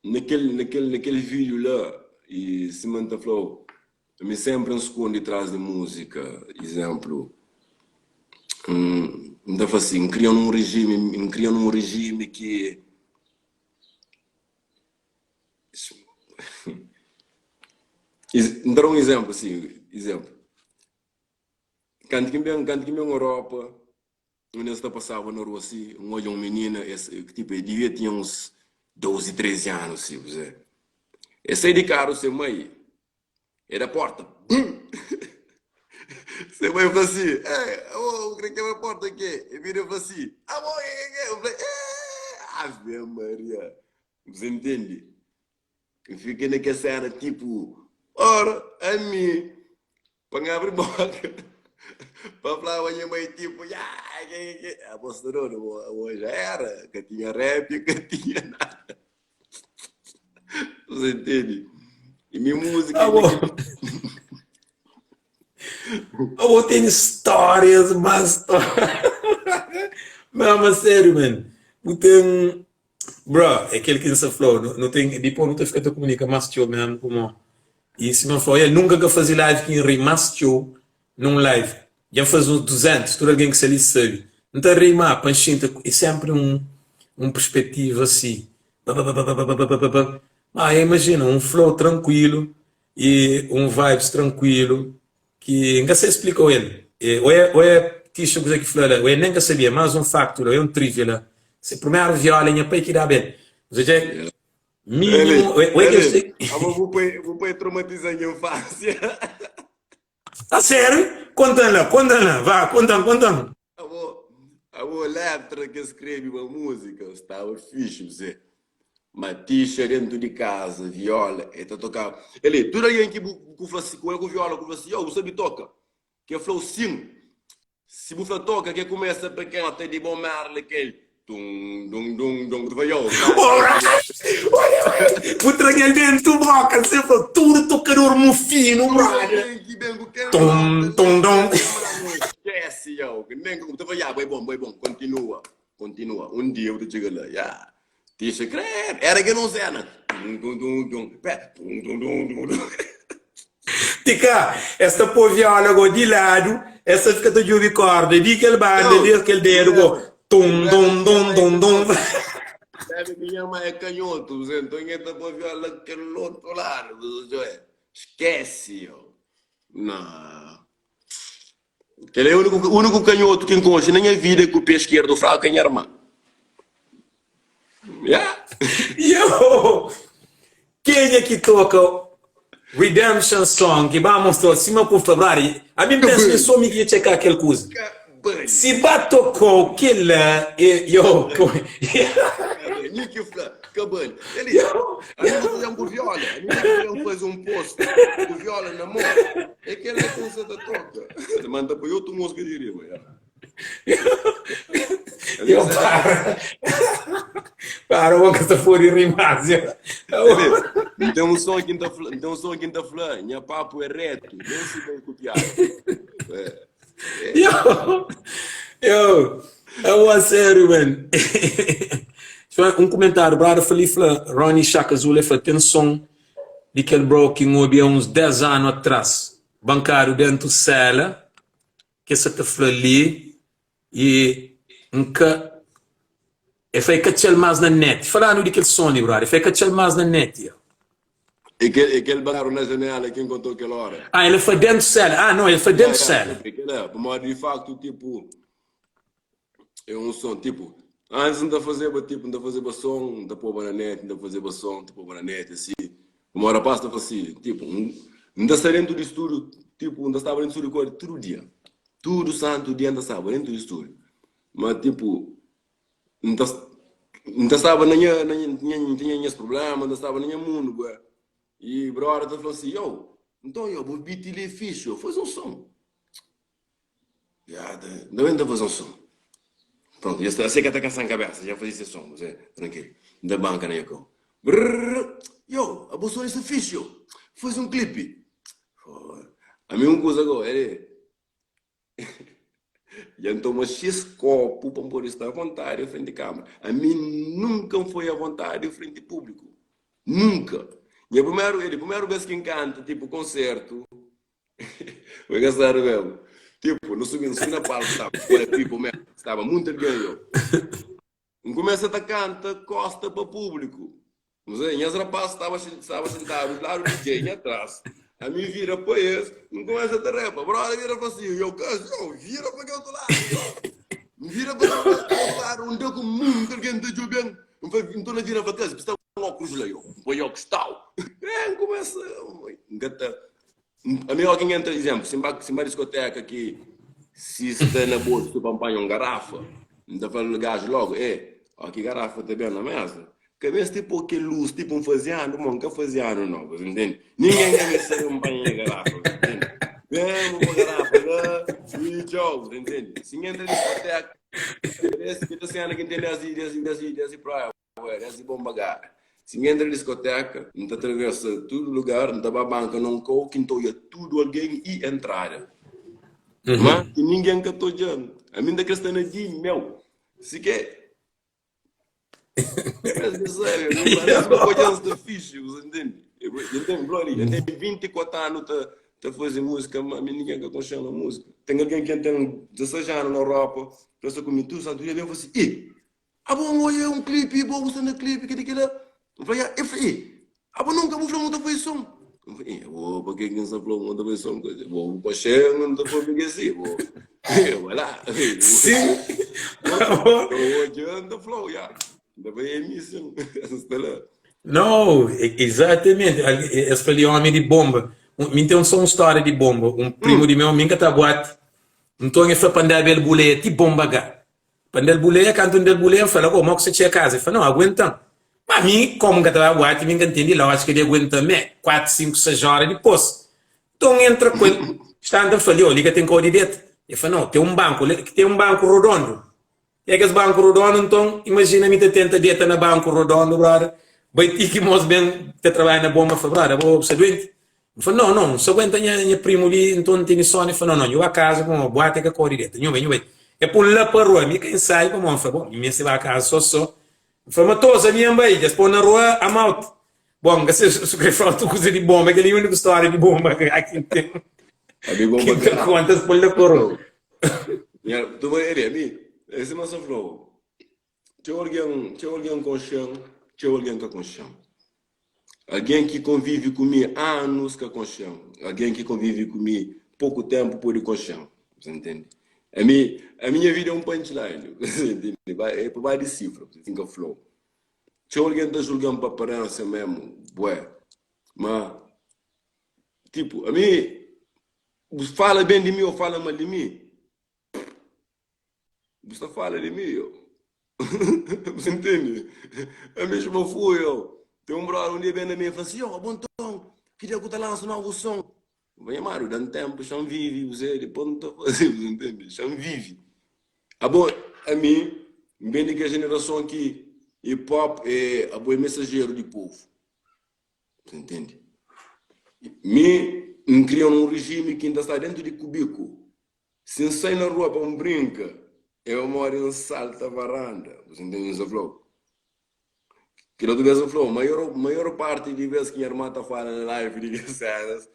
na kel na kel na kel video la, e sima N ta flau, ami sempri N skonde tras di musika, izemplu, N ta fla si, N kria un regime, N kria un regime ki N ta da un izénplu si, izénplu. Kantu ki N ben, kantu ki N ben Europa, un dia N sta pasaba na rua si, N odja un minina, es, tipu, el divia tinha uns 12, 13 anu si, kuzê. El sai di karu se mai, E da porta, bum! Se mai fla si, Ei, abo bu kre kebra porta ke? E bira e fla si, Abo ke ke ke? Eu fla, Eeh! Ave Maria! Você ntende? N fika na kel sena tipu, ora, ami, pa N abri boka pa flaba nha mai tipu, Ya, ke ke ke? Abo sta dodu, abo ja era, ka tinha rap, ka tinha nada. Você entende? E minha música Ah, bom. Abo tem histórias, mas Não, mas sério, man. Bu tem. Bro, é aquele que você falou. Não, não tem, depois não te fica a comunica mais teu mesmo, como. E se não for, eu nunca que fazer live que ri mais teu num live. Dja N faze uns 200, tudu algen ki sta li sabe. N ta ri, má pa N xinta é sénpri un un perspetiva si, bababababababababa. Má imajina un flow trankuilu i un vibes trankuilu ki N ka sabe splika-u el. Ô é ô é Tixa kuzê ki fla la, ô é nen ka sabia, más un faktu la, ô é un trivia la. Se primeru viola é nha pai ki daba el. Ô seja, Eli, minimu, ô é ô é Eli, kel. abo bu pai, bu pai traumatiza nha infância. A sério? Konta-m la, konta-m la, vá, konta-m, konta-m. Abo, abo letra ke skrebe pa múzika staba fixi bse. Ma Tixa dentu di kaza, viola, e ta tokaba. Eli, tudu algen ki bu ku fla si, ku el ku viola ku fla si, yo, bu sabi toka? Ke fla-u sin. Si bu fla toka ke kumesa pa kenta di bo merda kel tum dum dum dum ku ta fla yo Alright! Bu tra kel dentu boka se fla tudu tokador mufinu Tudu brother. algen ki ben ku kel Tum nota tum la dum. mano skese yo nen ku ta fla ya bai bon bai bon kontinua kontinua un dia bu ta txiga la ya Tixa credo era kel un sena tum tum tum tum pé tum tum tum tum tum. Tika, es ta pô viola go di ladu, es ta fika ta djobe korda di kel banda Não, di kel dedu go problema, tum problema dum ki nha dum mãe é dum dum. canhoto. Problema ki nha mãe é canhoto, você, então nha ta pô viola kel outro lado, você, ué, esquece, yo. Não. Kel é único, único canhoto ki N konxe na nha vida ku pé esquerdo fraco é nha irmã. Yeah. Yo! Kenha ki toka Redemption Song ki ba mostra sima ku fla, brother, ami N pensa ma é so mi ki dja txeka kel kuza. bali. Si ba tocou kela e yo Nhi ki fla ka bali. Eli, ami bu fazen ku viola, ami bu fazen faze un post ku viola na mo. É kela ki N sa ta toka. Ma N ta poi otu música di riba, ya. Yo para. Para bo ka ta pode ri más. Eli, N ten un son ki N ta fla, N ten un son ki N ta fla, nha papu é retu, nen si bai ku piada. É. Yo, yo, abo a sério, man. Un kumentáriu, brother fla li, fla, Ronnie Shaka Zulu, el fla, ten son di kel bro ki N obi a uns 10 anu atrás, bankadu dentu sela, ke sa ta fla li, i N ka, el fla, e ka txal más na net. Fala-nu di kel son li, brother, el fla, e ka txal más na net, yo. É kel, é kel baru na janela ki N kontou kel óra. Ah, el fla dentu sela. Ah, não, el fla Ya, dentu ya, sela. é kel-la. Pamodi di faktu, tipo, é un son, tipo, antis N ta fazeba, tipo, N ta fazeba son, N ta poba na net, N ta fazeba son, N ta poba na net, asi. Pamodi rapaz ta fla si, tipo, N, N ta sta dentu di stúdiu, tipo, N ta staba dentu stúdiu ku el tudu dia. Tudu santu dia N ta staba dentu di stúdiu. Ma, tipo, N ta, N ta staba na nha, na nha, N tinha nhas prubléma, N ta staba na nha mundu, bué. I brother ta fla si, Yow, nton yow, bu beat li é fixi, yow, faze un son. Ya, ta, N ta ben ta faze un son. Prontu, dja sta, asi ka ta kansa-m kabésa, dja N faze se son, bu sabe, trankilu. N ta banka na nha kau. Brrr, yow, abo son li sta fixi, yow, faze un klipi. Ami un kuza go, el. Dja N toma xis kopu pa N pode sta avontadi frenti kamera. Ami nunka N foi avontadi frenti públiku. Nunka. Nha primeru, é di primeru bes ki N kanta, tipo, konsertu, foi engrasadu mesmu. Tipo, nu subi, nu subi na palku, staba fora pipo mesmu, staba munti algen, yo. N kumesa ta kanta kosta pa públiku. N fla, Nhas rapás staba staba sintadu di ladu di DJ nha tras. Ami vira pa es, N kumesa ta repa. Brother vira fla si, Yo, kas, yo, vira pa kel otu ladu, yo. N vira pa kel otu ladu, N da ku munti algen ta djobe-m. N fla, N torna vira, N fla, Kas, bu sta ku óklus la, yo. N poi óklus, tau. É, N kumesa, N ka ta. Ami óki N entra, izénplu, si N ba si N ba diskoteka ki si sta na bolsu pa N panha un garafa, N ta fla gaju lógu, Ê, óki garafa ta ben na méza, ka meste pô kel lus tipo N faze anu, pamodi N ka faze anu nau, bu ntende? Ningen ka meste sabe ma N panha nha garafa, bu ntende? Ben, bu pô garafa la i txau, bu ntende? Si N entra diskoteka, kel séna ki N ten désdi désdi désdi désdi praia. Ué, désdi bon bagara. Si N entra diskoteka, N ta travesa tudu lugar, N ta ba banka na un kau ki N ta odja tudu algen i entrada. Má ki ningen ka ta odja-m. Ami N ta kre sta na di meu. Si ke es ka sabe, ami N ta odja-m sta fixi, bu sa ntende? N ten, Glória, N ten 24 anu ta ta faze múzika, má ami ningen ka konxe-m na múzika. Ten algen ki N ten 16 anu na Europa, ta sta ku mi tudu santu dia, ben fla si, Ih! Abo N oia un klipi, bo bu sta na klipi, keli kila. N fla, ya. El fla, e, abo nunka bu fla ma bu ta faze son. N fla, e, bo, pa ke ki N sta fla ma bu ta faze son? Bo bu konxe, N ta fla ke si, bo. E, bai la. Sim. Bo odja, N ta fla-u, ya. N ta fla, e mi sim. N sta la. No, exatamente. Es fla li omi di bomba. Mi ten so un storia di bomba. Un primu di meu, mi ka ta buati. Nton el fla pa N daba el buleia ti bomba ga. Pa N da-l buleia, kantu N da-l buleia, N fla-l, Agó, mó ku sa txia kaza? El fla, Nau, aguenta-m. Ma mi, komu N ka ta ba buati, mi N ka ntende lójika di aguenta-m mé, kuatu, sinku, seis óra dipôs. Nton, N entra ku el, stanta, N fla-l, Yo, li ka ten kau di deta. El fla, Nau, ten un banku la, ki ten un banku rodondu. E kes banku rodondu, nton, imajina mi ta tenta deta na banku rodondu, brother, bai ti ki mos ben ta trabadja na bomba, fla, Brother, abo bu sta duenti? N fla, Nau, nau, N sa aguenta nha, nha primu li, nton N tene sonu. El fla, Nau, nau, nhu ba kaza pamodi buati ka kori deta, nhu bai, nhu bai. El pô-m la pa rua, mi ka insaiu pamodi N fla, bon, mi meste ba kaza so so. N fla, Matozu, ami N bai, dja es pô-m na rua, I'm out. Bon, N ka sabe si N kre fla otu kuza di bonba, kel-li é úniku stória di bonba ki N ten, Ami ki bonba N ta ka. konta, es pô-m la pa rua. Nha, tu bai ali, ami, é sima N sa fla-u, txeu algen, txeu algen konxe-m, txeu algen ka konxe-m. Algen ki konvive ku mi anus ka konxe-m. Algen ki konvive ku mi poku ténpu pode konxe-m. Bu ntende? Ami, ami nha vida é un punchline. Bu ntende? É pa ba disifra. N ka fla-u. Txeu algen ta julga-m pa aparénsia mésmu, bué. Má, tipu, ami, bu fala ben di mi ô fala mal di mi. Bu sta fala di mi yo. Bu sta ntende? Ami xuma fui yo. Ten un brother un dia ben na mi e fla si, yo, abo nton, ki dia ku ta lansa novu son? N fla, nha manu, da-m tenpu, xa-m vivi, bu sabe, dipos N ta faze, bu sta ntende? Xa-m vivi. Abo, ami, N ben di kel jenerason ki hip hop é, abo é mensajeru di povu. Bu sta ntende? Mi, N kria nun rijimi ki N ta sta dentu di kubiku. Si N sai na rua pa N brinka, é pamodi N salta varanda. Bu sta ntende? N sta fla-u. Kel otu bes N fla-u, maior, maior parti di bes ki nha irma ta fala na live di kes sénas,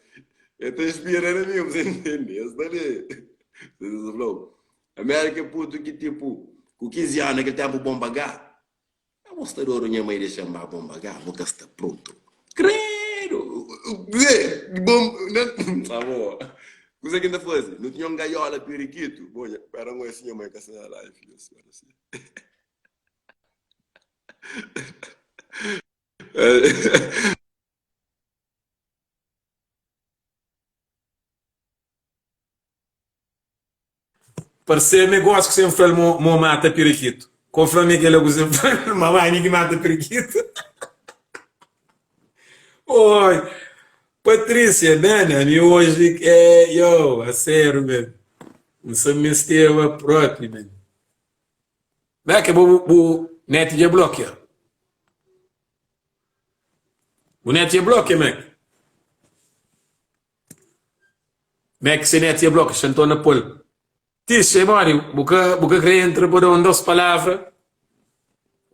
el ta inspira na mi, bu sta ntende? El sta li. N sta fla-u. Amérika é putu ki tipu, ku 15 anu, na kel ténpu bonba gá. Abo sta dodu nha mai dexa-m ba bonba gá, bo ka sta prontu. Credo! Bom, abo, kuze ki N ta faze? Nu tinha un gaiola pirikitu. Bo, nha, pera un si nha mai ka sta na live, filha, spera si. Parse me gosi ku sen fla-l mo mo mata pirikitu. Ko fla me kela ku sen fla-l ma ba mi ki mata pirikitu. Oi, Patrícia, man, ami oji é, yo, a sério, man. N sa mesteba propi, man. Ba ke bu, bu net dja blokia? Bu net dja blokia, Mac? Mac se net dja blokia, xa N torna pô-l. Tixa, e modi? Bu ka, bu ka kre entra pa da un dos palavra?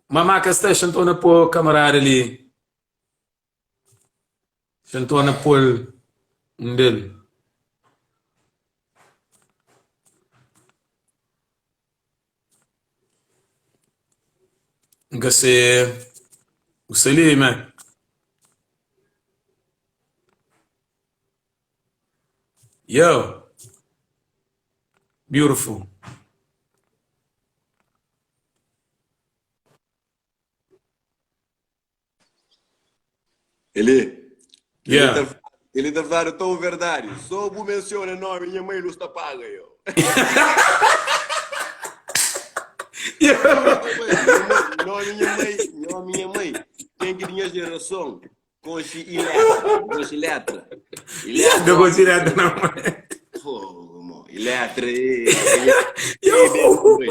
Mamá ka sta, xa N torna pô kamarada li. Xa N torna pô-l un del. N ka se bu sta li, Mac? Yo, beautiful. Ele, ele Yeah. ta, ele ta fala tão verdade. Só bu menciona nome, minha mãe luz ta paga eu. Minha mãe, nome minha mãe, nome minha mãe. Tem que minha geração. Konxe Iletra, bu konxe Iletra? Yeah, Iletra ka ó, konxe Iletra não. Fogo, mo. Iletra é, é nha, é Yo! mãe.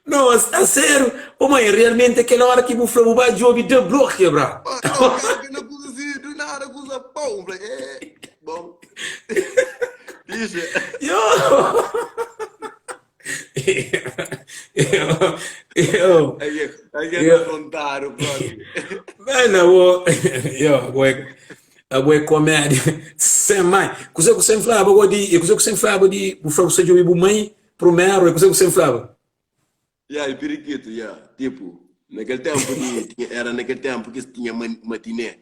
Não, a, a sério. Ô mãe, realmente aquela hora que bu fla bu ba djobe da blokia, bra. Ah, não, cara, que na kuza assim, do nada, kuza, pau, falei, é, bom. Bicha. Yo! Eu, eu, Aí, aí é eu, confrontado próprio. mano, abo, yo, abo é, abo é comédia sem mãe. Kusa ku sem flaba go di, kusa ku sem flaba di, bu fla bu sa djobe bu mãe primeiro, é kusa ku sem flaba. Yeah, e periquito, yeah. Tipo, naquele tempo de, tinha, era naquele tempo que tinha matiné.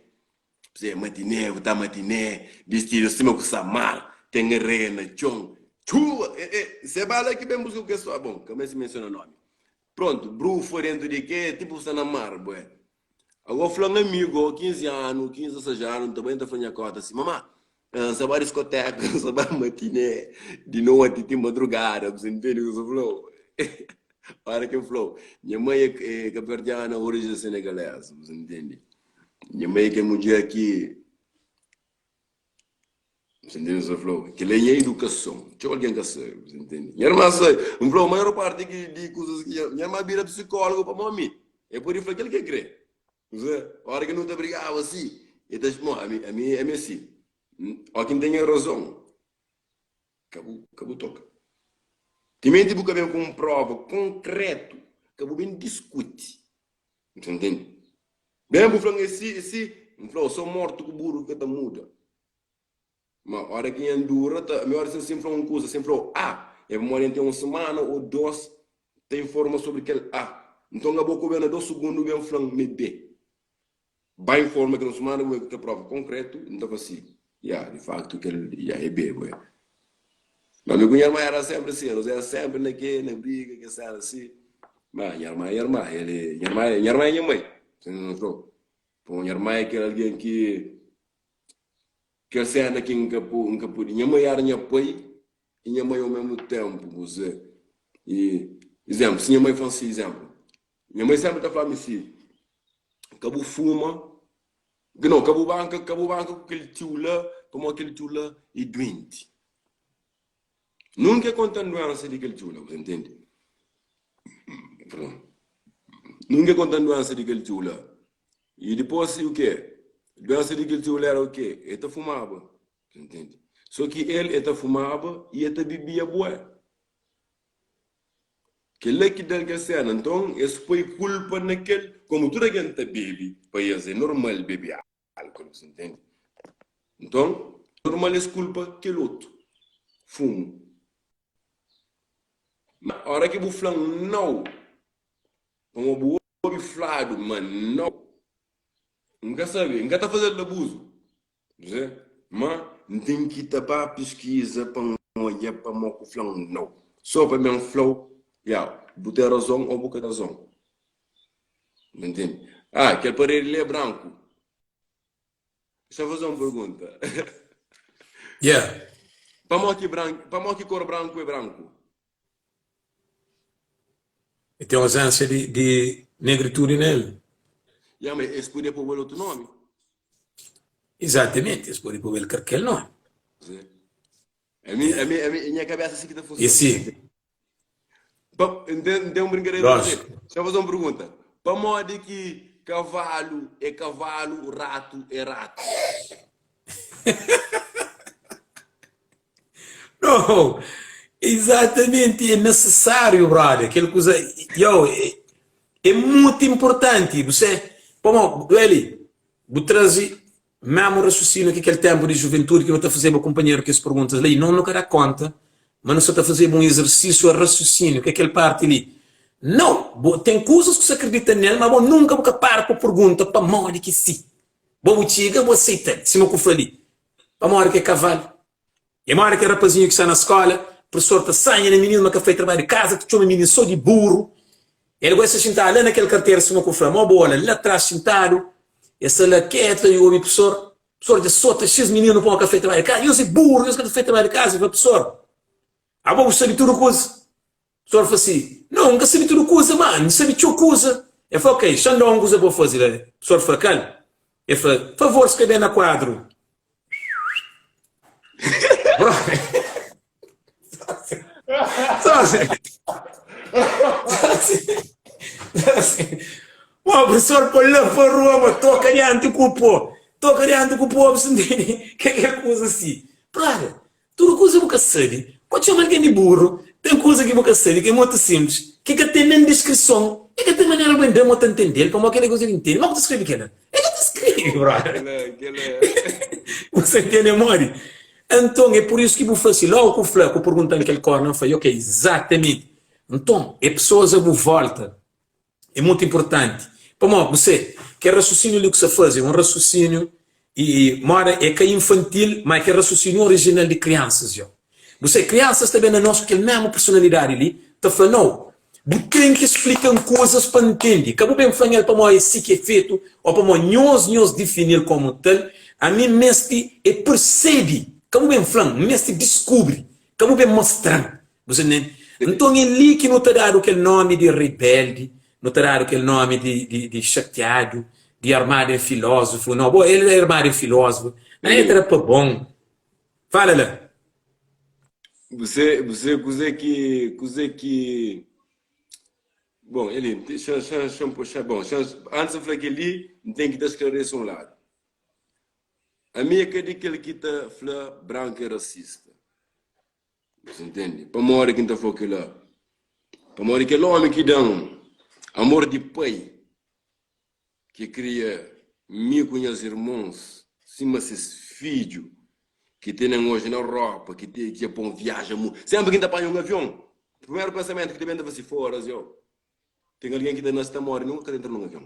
Pse, matiné, bu ta matiné, bistidu sima ku samar, ten areia na txon, txuba, e, e, se ba la ki ben buska ku kes só, bon, ka meste mensiona nomi. Prontu, brufa dentu di ke, tipu bu sta na mar, bué. Ago fla un amigu, 15 anu, 15, 16 anu, N ta bai N ta fla nha kota si, mamá, N sa ba diskoteka, N sa ba matiné, di noti ti madrugada, bu sa ntende ku N sa fla-u? Ora ki N fla-u, nha mai é é kabuverdiana, origem senegalesa, bu sa ntende? Nha mai é kel mudjer ki Bu sa ntende? N sa fla-u, kel-la é nha idukason. Txeu algen ka sabe, bu sa ntende? Nha irma sabe. N fla-u, maior parti ki di kuzas ki nha nha irma bira psikólogu pamodi mi. El pode fla kel ki el kre. Bu sabe? Óra ki nu ta brigaba si, el ta bon, ami ami ami é si. Óki N ten nha razon, ka bu ka bu toka. Timenti bu ka ben ku un próva konkrétu, ka bu ben diskuti. Bu ta ntende? Ben bu fla-m é si, é si, N fla-u, so mortu ku buru ki ka ta muda. Ma ora ki nha ndura ta, mi ora si N fla un kuza, si N fla-u A, é pamodi N ten un simana ô dos ta informa sobri kel A. Nton abo ku ben na dos sugundu ben fla-m ma é B. Ba informa kel un simana bu ben ku kel prova konkretu, N ta fla si, ya, di faktu kel ya é B, bo é. Ma mi ku nha irma éra sénpri si, nos éra sénpri na ke, na briga, kes séna si. Ma nha irma é nha irma, el é, nha irma é, nha irma é nha mai. N fla-u, pô, nha irma é kel algen ki Kel sena ki N ka N ka pudi. Nha mai era nha pai i nha mai au mesmu tempu, kuzê. I, izénplu, si nha mai fla-m si, izénplu, nha mai sénpri ta fla-mi si, ka bu fuma, no, ka bu banka, ka bu banka ku kel tiu la, pamodi kel tiu la é duenti. Nunka el konta-m duénsa di kel tiu la, bu ta ntende? Perdon. Nunka el konta-m duénsa di kel tiu la. I dipôs, i u-kê? Duénsa di kel tiu la éra u-kê? El ta fumaba, bu ta ntende? Sô ki el, el ta fumaba i el ta bibia bué. Kel-la ki da-l kel séna. Nton, es poi kulpa na kel. Kómu tudu algen ta bebe, pa es é normal bebe álkol, bu ntende? Nton, normal es kulpa kel otu fumu. Má óra ki bu fla-m nau, pamodi bu obi fladu ma nau, N ka sabe, N ka ta faze-l abuzu. Zé, Ma N ten ki ta ba piskiza pa N odja pamó ku fla-m nau. So pa ben fla-u, ya, bu ten razon ô bu ka ten razon. Bu ntende? Ah, kel paredi li é branku. Xa faze un pergunta. Yeah. Pamó ki branku, pamó ki kor branku é branku? E ten ozénsia di, di negritudi na el. Ya, ma es podia poba el otu nomi. Izatamenti, es pode poba el kalker nomi. Zé. Ami, ami, ami, nha kabesa si ki ta E funciona. si. Pa, N ten, N ten un brinkadeira pa faze. Lójiku. Xa faze un pergunta. Pamodi ki kavalu é kavalu, ratu é ratu? No, exatamente, é necessário, brother. Kel kuza, yo, é, é muito importante. Você, pamo, Eli, bu traze mesmo raciocínio ki kel tempo di juventude ki nu ta fazeba kumpanheru kes perguntas li, não nu ka da conta, ma nu sa ta fazeba um exercício a raciocínio, ki é kel parte li. Não, bo ten kuzas ku sa acredita nel, ma bo nunca bu ka para pa pergunta pamodi ki si. Bo bu txiga, bu aceita-l, sima ku fla li. Pamodi ki é kavalu? E modi kel rapazinhu ki sta na skola, profesor ta sanha na mininu ma ka fai trabadju di kaza, ta txoma mininu so di buru. El gosta xintadu la na kel kartera sima ku fla, mo bola la tras xintadu, el sta la ketu ta obi profesor, profesor dja sota xis mininu pamo ka fai trabadju di kaza, nhos é buru, nhos ka ta fai trabadju di kaza, el fla profesor, abo bu sabi tudu kuza? Profesor fla si, Nau, N ka sabe tudu kuza, má N sabe txeu kuza. El fla, Ok, xa N da-u un kuza pa bu faze la. Profesor fla, Kal? El fla, Favor, skrebe na kuadru. Bom, profesor pô la pa rua, ma toka dianti ku pó. Toka dianti ku pó, bu ntende? Ke kel kuza si. Brother, Tudu kuza bu ka sabe. Bo txoma algen di burru. Ten kuza ki bu ka sabe, ki é mutu sinplis, ki ka ten nen diskrison, i ka ten manera bu ben da mo ta ntende-l, pamodi kel-la é kuza di ntende. Má ku ta skrebe kel-la? El ka ta skrebe, brother. Bu sta ntende modi? Anton, é pur isu ki bu fla si, logu ku fla, ku pergunta-m kel korna, N fla, ok, izatamenti. Nton, é pesoas a bu volta. É mutu inportanti. Pamodi, bu se, kel rasusíniu li ku sa faze é un rasusíniu i moda é ka infantil, ma é kel rasusíniu orijinal di kriansas dja. Bu se, kriansas ta ben na nos ku kel mésmu personalidadi li, ta fla, Nau, bu ten ki splika-m kuzas pa N ntende. Ka bu ben fla-m el pamodi é si ki é fetu ô pamodi nhos nhos difini-l kómu tal. Ami N meste é persebe. Ka bu ben fla-m, N meste diskubri. Ka bu ben mostra-m. Bu sa ntende? Nton é li ki nu ta dadu kel nómi di rebéldi, nu ta dadu kel nómi di, di, di xatiadu, di armadu en filózofu. No, bo, el é armadu en filózofu, na el ta da pa bon. Fala la. Você, você, kuzê ki, kuzê ki, bon, eli, xa, xa, xa, xa, bon, xa, antis di fla kel-li, N ten ki ta sklarese un ladu. Ami é ka di kel ki ta fla branku é rasista. Nhos ntende? Pamodi ki N ta fla kel-la? Pamodi kel ómi ki da-m amor di pai, ki kria mi ku nhas irmons sima ses fidju, ki tene-m oji na Europa, ki dja pô-m viaja mundu. Sénpri ki N ta panha un avion, primeru pensamentu ki ta ben ta fla si, Foda-s, yo, ten algen ki ta nase ta móre, nunka ka ta entra nun avion.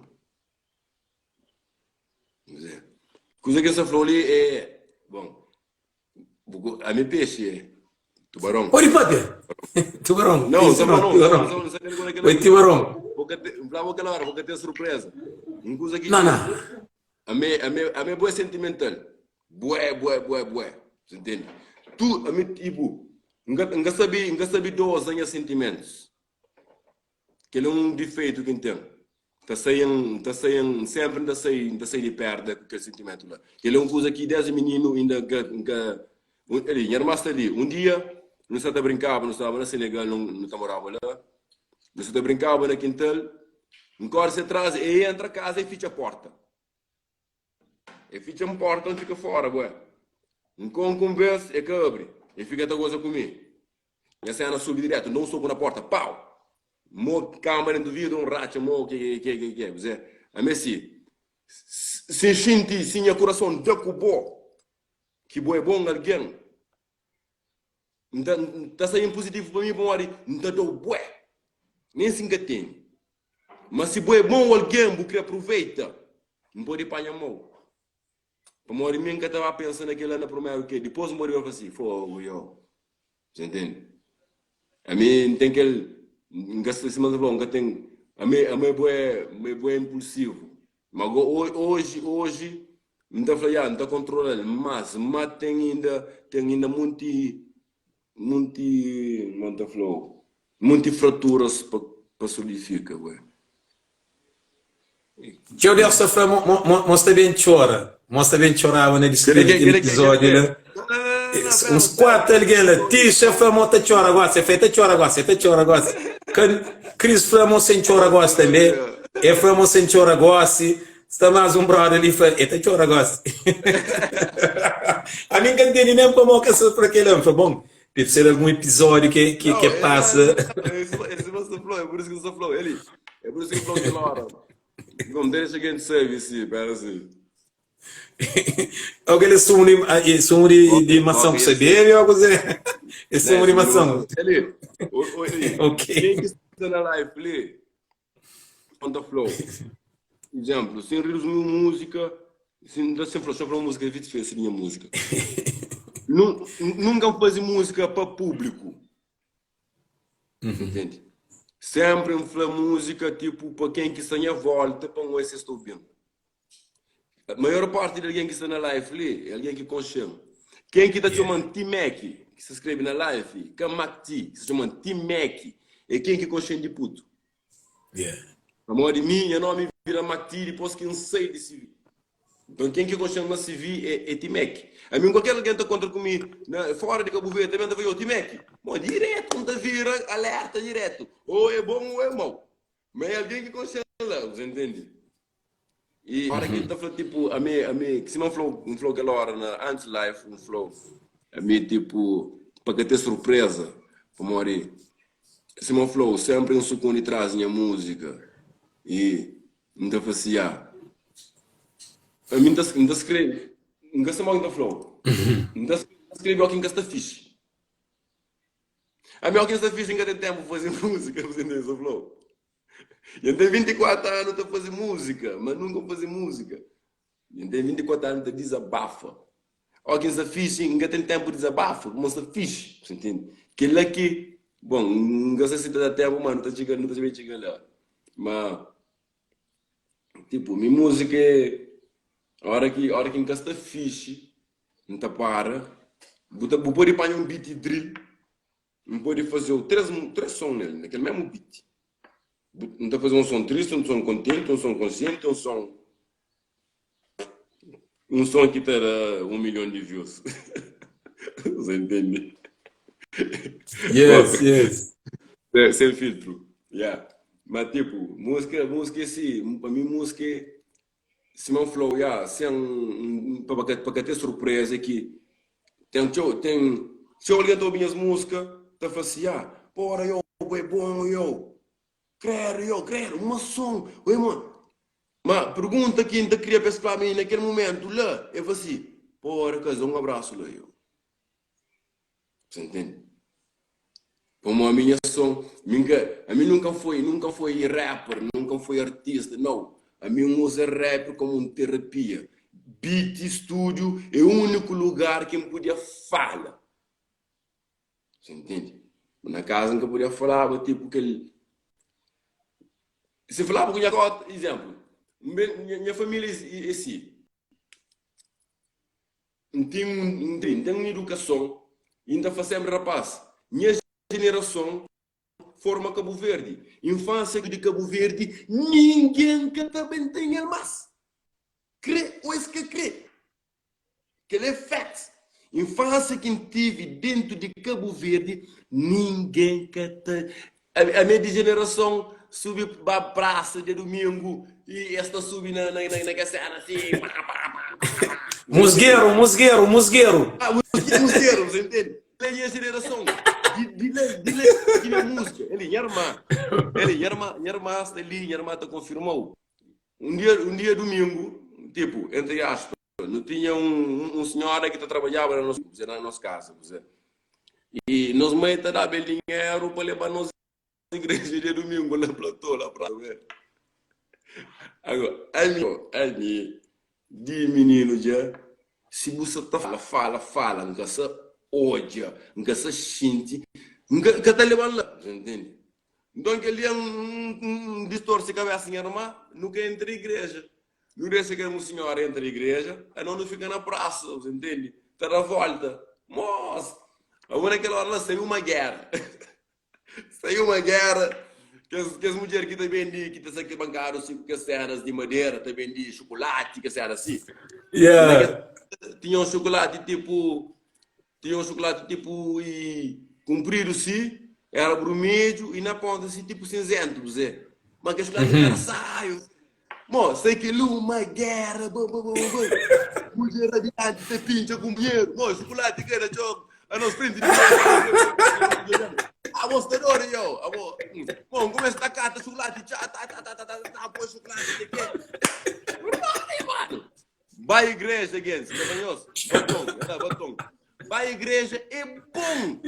Kuza ki N sta fla-u li é, bon, Ami pexi é tubaron. Pode papia. Tubaron. Não, Peixe só não, não, tubaron. só só aquele aquela Oi, tubaron. Boca te, flava aquela hora, boca tem surpresa. Um coisa que Não, não. Ame, ame, ame bué sentimental. Bué, bué, bué, bué. Você entende? Tu, ame tipo, nunca, nunca sabe, nunca sabe dosa nha sentimentos. Kel é un difeitu ki N ten. Ta sai N ta sai N senpri N ta sai N ta sai di perda ku kel sentimentu la. Kel é un kuza ki desdi mininu inda N ka N ka Ali, nha irma sta li. Un dia nu sta ta brinkaba, nu staba na Senegal, nu ta moraba la. Nu sta ta brinkaba na kintal, N kóre se tras, e entra kaza e fitxa porta. E fitxa-m porta, N fika fora, bué. N konka un bes, e ka abri. E fika ta goza ku mi. Nha sena subi diretu, N da un soku na porta, pau! Mo kamba dentu vidru, N ratxa mo, ke ke ke ke. Kuzé? Ami é si, si N xinti, si nha kurason da ku bo, ki bo é bon algen, N ta, N ta sai inpuzitivu pa mi pamodi N ta da-u bué, nen si N ka tene. Ma si bo é bon algen, bu krê apruveita, N pode panha mau. Pamodi mi N ka ta ba pensa na kel-la na primeru ke, dipôs N pode ba fla si, Fogu, yo. Você ntende? Ami N ten kel, N ka sta, sima N ta fla-u, N ka ten, ami, ami bo é, ami bo é inpulsivu. Ma go, oji, oji N ta fla, ya, N ta kontrola-l, mas, ma ten inda, ten inda munti, munti, ma N ta fla-u, munti fraturas pa, pa solidifika, bué. Txeu di es ta fla mo sta ben txora, mo sta ben txoraba na diskreve kel episódiu la. Uns 4 algen la, Tisha fla mo ta txora gosi, el fla el ta txora gosi, el ta txora gosi. Chris fla mo sen txora gosi tanbe, el fla mo sen txora gosi. Sta más un brother li fla el ta txora gosi. Ami N ka ntende nen pamo ke sta fla kel-la. N fla, bon, debe ser algun episódiu ke ke ke pasa. É sima N sta fla-u, é pur isu ki N sta fla-u, Eli, é pur isu ki N fla-u kel óra. Bon, dexa ki N sabe si, pera si. Ou kel é sumu di, é sumu di, di maçã ku sa bebe ou kuzê? É sumu di maçã. Eli, oi, Ok. Ken ki sta na live li, N ta fla-u, Izénplu, si N riduzmi un múzika, si N ta fla, si N fla un múzika, N fla di nha múzika. Nunka N faze múzika pa públiku. Entende? Sénpri N fla múzika tipu pa ken ki sta nha vólta pa N oja si es sta obi-m. Maior parti di algen ki sta na live li é algen ki konxe-m. Ken ki ta txoma-m T-Mac, ki sta skrebe na live, ka Mac T, ki sta txoma-m T-Mac, é ken ki konxe-m di putu. Pamodi mi, nha nomi bira Mac T dipôs ki N sai di CV. Nton, ken ki konxe-m na CV é é T-Mac. Ami, kualker algen ta kontra ku mi na fora di Kabu Verdi, tanbe N ta fla, Yo, T-Mac! Mo, diretu N ta vira alerta diretu, ô é bon ô é mau. Ma é algen ki konxe-m la, bu sa ntende? I ora ki N ta fla tipo, ami, ami, sima N fla-u, N fla-u kel ora na antis live, N fla-u, ami tipo, pa ka ter surpreza, pamodi sima N fla-u, senpri N sukundi tras di nha múzika i N ta fla si, ya, ami N ta, N ta skrebe, N ka sta modi ki N ta fla-u, N ta skrebe óki N ka sta fixi. Ami óki N sta fixi N ka ten ténpu pa faze múzika, bu ta ntende? N sta fla-u. Dja N ten 24 anu ta faze múzika, ma nunka N faze múzika. Dja N ten 24 anu ta dizabafa. Ó ki N sta fixi, N ka ten ténpu di dizabafa, pamodi N sta fixi, bu ntende? Kel-la ki, bon, N ka sa si ta da ténpu, ma nu ta txiga, nu ta ben txiga la. Ma, tipu, mi múzika é óra ki, óra ki N ka sta fixi, N ta para. Bu ta, bu pode panha un beat drill. N pode faze-u 3 son nel, na kel mésmu beat. N ta faze un son tristi, un son kontenti, un son konsienti, un son un son ki ta da 1 milhon di views. Você entende? Yes, yes. Sen filtru. Yeah. Ma tipo, múzika, múzika é si, pa mi múzika é Sima N fla-u, ya, sen, pa ka, pa ka ten surpreza é ki ten txeu, ten txeu algen ta obi nhas múzika ta fla si, ya, pora yo, bo é bon yo, kredu yo, kredu, uma son, oi ma. Ma pergunta ki N ta kria pa es fla mi na kel mumentu la, é fla si, pora kaza, un abrasu la yo. Você entende? Pamodi ami nha son, mi nka, ami nunka foi, nunka foi rapper, nunka foi artista, nau. Ami N uza rap komu un terapia. Beat studio é úniku lugar ki N podia fala. Você entende? Na kaza N ka podia falaba tipo kel Se falaba ku nha kota, izénplu, N ben, nha família é si. N ten un N ten un idukason i N ta fla senpri, Rapás, nha jenerason. forma Kabu Verdi. Infánsia di Kabu Verdi ningen ka ta ben ten el más. Kre ô es ka kre. Kel é facts. Infância ki N tive dentu di Kabu Verdi ninguém ka ta Ami é di generason subi ba praça dia domingo e es ta subi na na na kes cena assim pá pá pá pá pá. Musgueru, musgueru, musgueru. Ah, musgueru, você entende? Kel é nha generason di di la di la ki ben música. Eli, nha irmã, eli, nha irmã, nha irmã sta li, nha irmã ta konfirmau. Un dia, un dia dumingu, tipu, entri aspas, nu tinha un, un sinhora ki ta trabadjaba na nos, na nos kasa, kuzê. I nos mai ta daba el dinheru pa leba nos igreja dia dumingu na platô, la pra. Agora, ami, ami, di mininu dja, si bu sa ta fala, fala, fala, N ka sa odja, N ka sa xinti, N ka, ka ta leba-m la, ntende? Nton kel dia N distorse kabesa nha irma, nu ka entra igreja. Nu dexa kel un sinhora entra igreja, anos nu fika na prasa, bu ntende? Ta da volta. Mos! Abo na kel ora la sai uma gera. Sai uma gera. Kes, kes mudjer ki ta bendi, ki ta sai ki bankadu si ku kes senas di madera, ta bendi xukulati, kes sena si. Yeah. Na kes, tinha un xukulati tipu Tinha un xukulati tipu i kunpridu si, era brumedju i na ponta si tipu sinzentu, bu ze. Ma kel xukulati mm -hmm. era saio. Mo, sai kel uma gera, ba ba ba ba. Mudjer adianti ta pintxa kunpanheru. Mo, xukulati kai na txon, anos frenti di Abo sta dodu, yo. Abo, mo, N kumesa ta kata xukulati, txa, ta ta ta ta ta ta, poi xukulati, ke ke. Mano. Bai igreja gentis, ka ta nhos? Baton, é la baton. Bai igreja é bom.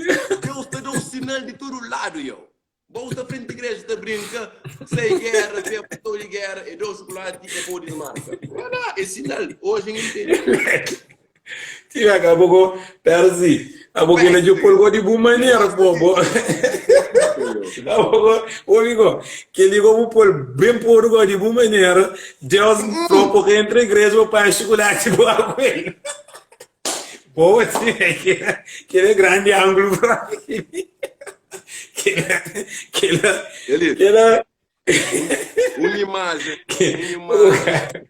Deus ta dau sinal di tudu ladu yo. Bo sta frenti igreja ta brinka, sai guerra, vê baton di guerra, e dau chocolate e pode desmarca. Wala, é sinal. Hoje N intende. Tira ka bo go perzi. Abo ke na djo go di bu manera pô bo. Abo go, obi go, ke li go bu pol bem podu go di bu manera. Deus falou po ka entra igreja bo panha chocolate bo ku el. Boa, sim, que é grande ângulo pra Que que Eli, que un imajen, un imajen.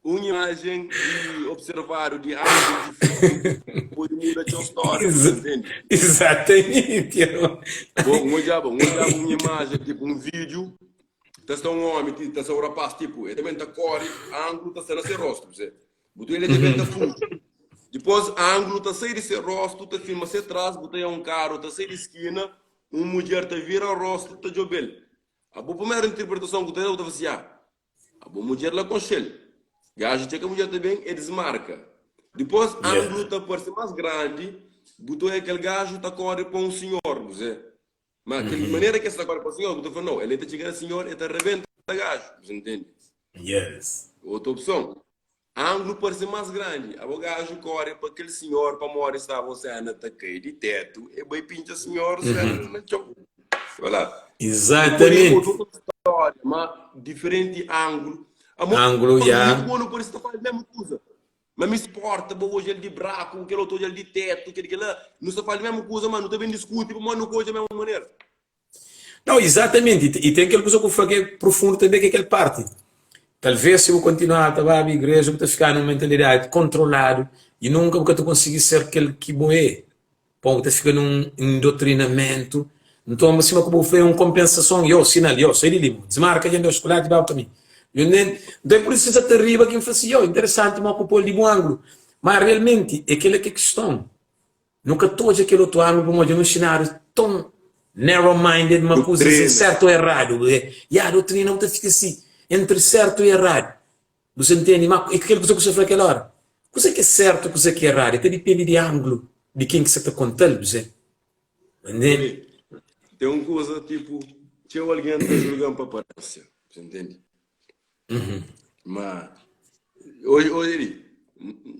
Un imajen i observadu di ángulo diferenti pode muda txeu stória, bu ta ntende? Exatamente. Bo, N odjaba, N odjaba un imajen, tipu un vídiu, ta sta un ómi, ti, ta sta un rapás, tipu, el ta ben ta kóre, ángulo ta sta na se róstu, bu Bu ta el ta ben ta fuji. Dipôs, ángulo ta sai di se róstu, ta filma se tras, bu ta oja un karu ta sai di skina, un mudjer ta vira róstu ta djobe-l. Abo primeru interpretason ku ta da, bu ta fla si, ah, Abo mudjer la konxe-l. Gaju txeka mudjer ta ben, e dismarka. Dipos anglu ta parse mas grandi, bu ta oja kel gaju ta kore pa un sinhor, bu ze. Ma kel manera ki es ta kore pa sinhor, bu ta fla, nau, el e ta txiga na sinhor, e ta rebenta gaju, bu ntende? Yes. Otu opson, Anglu parse mas grandi. Abo gaju kore pa kel sinhor pamodi staba un sena ta kai di tetu, e bai pintxa sinhor sena na txon. Wala. Pode Exatamente. otu storia, ma diferenti anglu. Amor, Anglu, mi ya. ku bo nu pode sta fala mesmu kuza. Ma mi sporta, bo odja-l di braku, kel otu odja-l di tetu, kel kela, nu sta fala mesmu kuza, ma nu ta ben diskuti pamodi nu ka odja mesmu manera. Não, exatamente. E tem kel kuza ku fla ki é profundo também, ki é kel parti. Talvez se bu continuar ta ba igreja, bu ta ficar numa mentalidade controlado e nunca bu ka ta conseguir ser kel ki bo é. Bom, bu ta fica num endoctrinamento. Então, sima ku bu fla, é um compensação. Yo, sinal, yo, sai di li, desmarca dja Deus, chocolate ba pa mi. Eu nem, então é por isso que ta riba ki N fla assim, yo, interessante, mo ku pol di bu ângulo. Mas realmente, é kel que é questão. Nu ka ta odja kel otu ángulo pamodi dja nu nxinadu ton narrow-minded ma kuzas é Doutrina. sértu ô eradu. Ya, doutrina bu ta fika si entri sértu i eradu. Bu sa ntende? Ma é kel kuza ku sa fla kel óra. Kuza ki é sértu, kuza ki é eradu, ta dipende di ángulo di ken ki sa ta konta-l, bu sa ntende? Tony, ten un kuza, tipu, txeu algen ta julga-m pa aparénsia, bu sa ntende? Ma oji oji li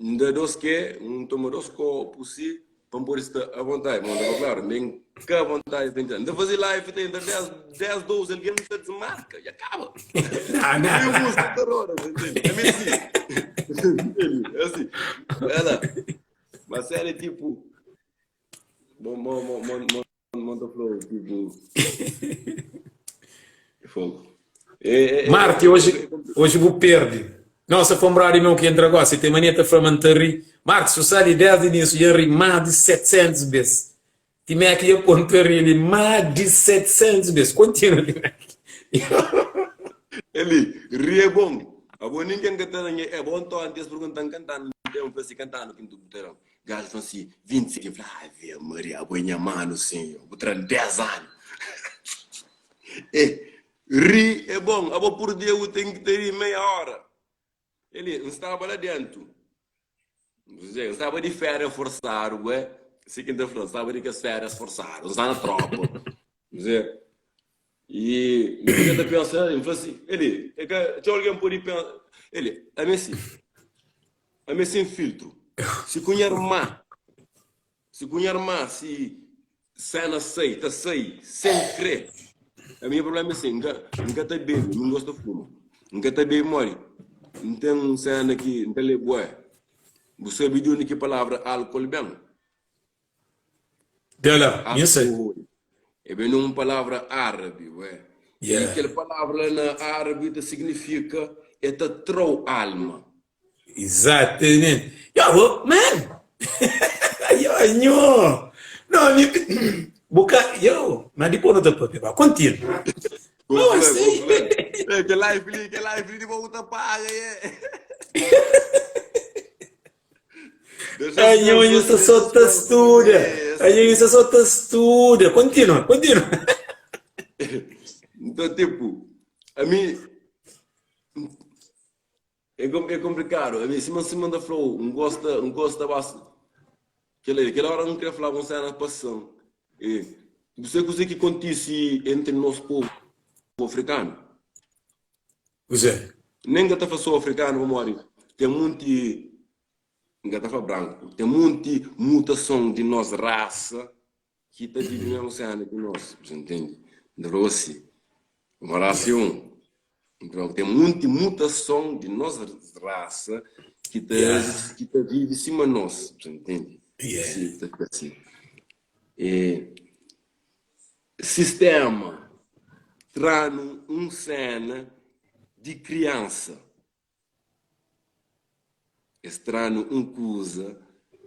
N da dos ke, N toma dos kopu si pa N pode sta avontadi. Mon ta fla klaru, nen ka avontadi pa entra. N ta faze live ta entra 10, 10, 12 algen N ta desmarka, dja kaba. Não, N não. músika ta roda, você entende? É mesmo assim. Entende? É assim. Ela, mas sério, tipo, bom, bom, bom, bom, bom. Monta flow, tipo. Fogo. É, é, é, Marte, é, hoje, é complicado. hoje bu perde. Nossa, foi um brother meu que entra agora, se tem mania ta fla ma nta ri. Marte, se sai de 10 de início, já ri mais de 700 vezes. Time que ia pôr ta ri ali mais de 700 vezes. Continua, Time. Eli, ri é bom. Abo ninguém canta ninguém. É bom então antes perguntam cantando, tem um fala assim cantando que tu terão. Gajo fala assim, 25, eu falo, Ave Maria, abo é minha mano sim, eu vou ter 10 anos. É, ri é bom, abo por dia eu tenho que ter ri meia hora. Ele, não estava lá dentro. Eu estava de férias forçado, ué. Assim que tá falando, estava de férias forçado, não está na tropa. Dizer, e eu fiquei a pensar, eu falei assim, ele, é que tinha alguém pode pensar, ele, a mim sim, a mim sem filtro. Se cunhar má, se cunhar má, se cena sai, tá sai, sem crer. A minha problema é assim, nunca, nunca tá bebe, não gosto de fuma. Nunca tá bebe, mori. Não tem um cena que, não tem le bué. Você sabe de onde que palavra álcool bem? Dela, eu sei. Álcool. É bem uma palavra árabe, ué. E Yeah. aquela palavra na árabe tá significa é tá trou alma. Exatamente. Yo, oh, man. Yo, nho. Não, mi Boca, yo, mas depois não te papia. Continua. Não, Conflé, assim. conflé. É, que live ali, que live ali, depois tá paga, é. Deixa Ai, as nho, pessoas, isso deixa só as te pessoas estuda. comer. Ai, isso só te estuda. Continua, continua. Então, tipo, a mim é, com- é complicado. A mim, se se manda flow, um gosta, um gosta bastante. Aquela, aquela hora não queria falar com cena passão. E você coisa que acontece entre nós povo africano. Zé. Nem que tá só africano, como olha, tem muito, não tá branco, tem muita mutação de nossa raça que tá vivendo mesmo cena que nós, você entende? Então, assim, uma raça é um. Então, tem muita mutação de nossa raça que tá, Yeah. que tá vive em cima de nós, você entende? Yeah. Assim, tá fica assim. É, sistema trano um cena de criança. Estrano um coisa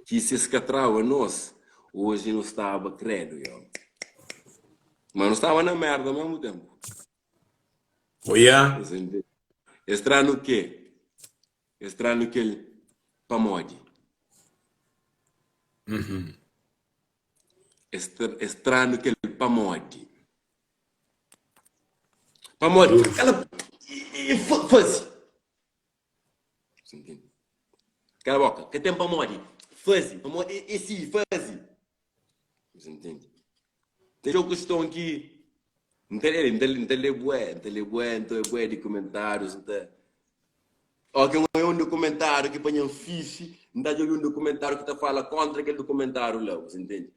que se escatrava nós, hoje não estava credo, yo. Mas não estava na merda ao mesmo tempo. Oh, yeah. Você entende? Estrano o quê? Estrano que ele pamode. Estrano que ele pamode. Pamode. Ela e, e, fa- faz. Você entende? Cala a boca. Que tem pamode? Faz. Pamode. E, e sim, faz. Você entende? Tem uma questão que não tem, não tem, não tem bué, não tem bué, então é bué de comentários, não tem. Ó, que é um documentário que põe um fixe, não dá de ouvir um documentário que tá fala contra aquele documentário lá, você entende?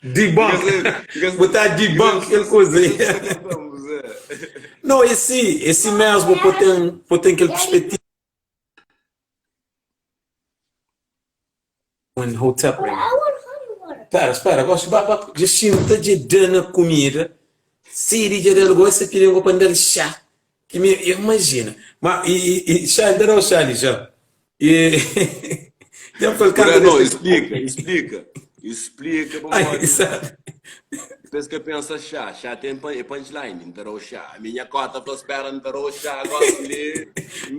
Debunk. Botar debunk aquela coisa aí. Não, esse, esse mesmo pode ter, pode ter aquele perspectiva. In hotel right now. Espera, espera, gosto de já sinta de dana comida. Se de dana gosta de pedir para dar chá. Que me imagina. Mas e, e, e chá, ainda não chá ali já. E já foi Por não, explica, explica. Explica para Ai, mim. sabe? Depois que pensa chá, chá tem é punchline, enterou chá. A minha cota falou, espera, enterou chá, gosto de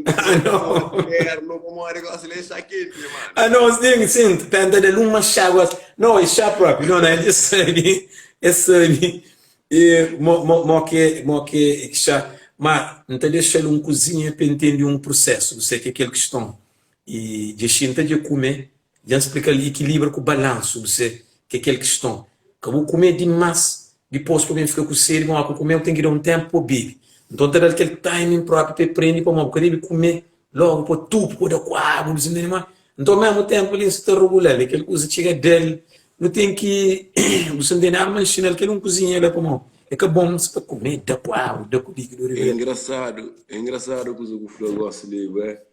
Ah, não. Inverno, como é gosto de chá quente, mano. Ah, não, sim, sim, tenta dar uma chá, gosto. Não, é chá próprio, não, não, é sabe, é sabe. E mo, mo, mo que, mo que chá, mas não te deixa um cozinha para entender um processo, você que é aquele questão. E de xinta de comer, de explicar ali equilíbrio com balanço, você que é aquele questão. Acabou comer demais, depois para mim fica com sede, bom, comer tem que dar um tempo para beber. Então te dá aquele timing próprio para aprender para uma, porque comer logo para tudo, para dar água, não sei mais. Então ao mesmo tempo ali você está regulando, aquele coisa chega dele, não tem que, você não tem nada mais ensinar aquele um cozinha lá para mão. É que é bom você para comer, dá com água, dá com líquido. É engraçado, é engraçado a coisa que o Flávio gosta de ler, é.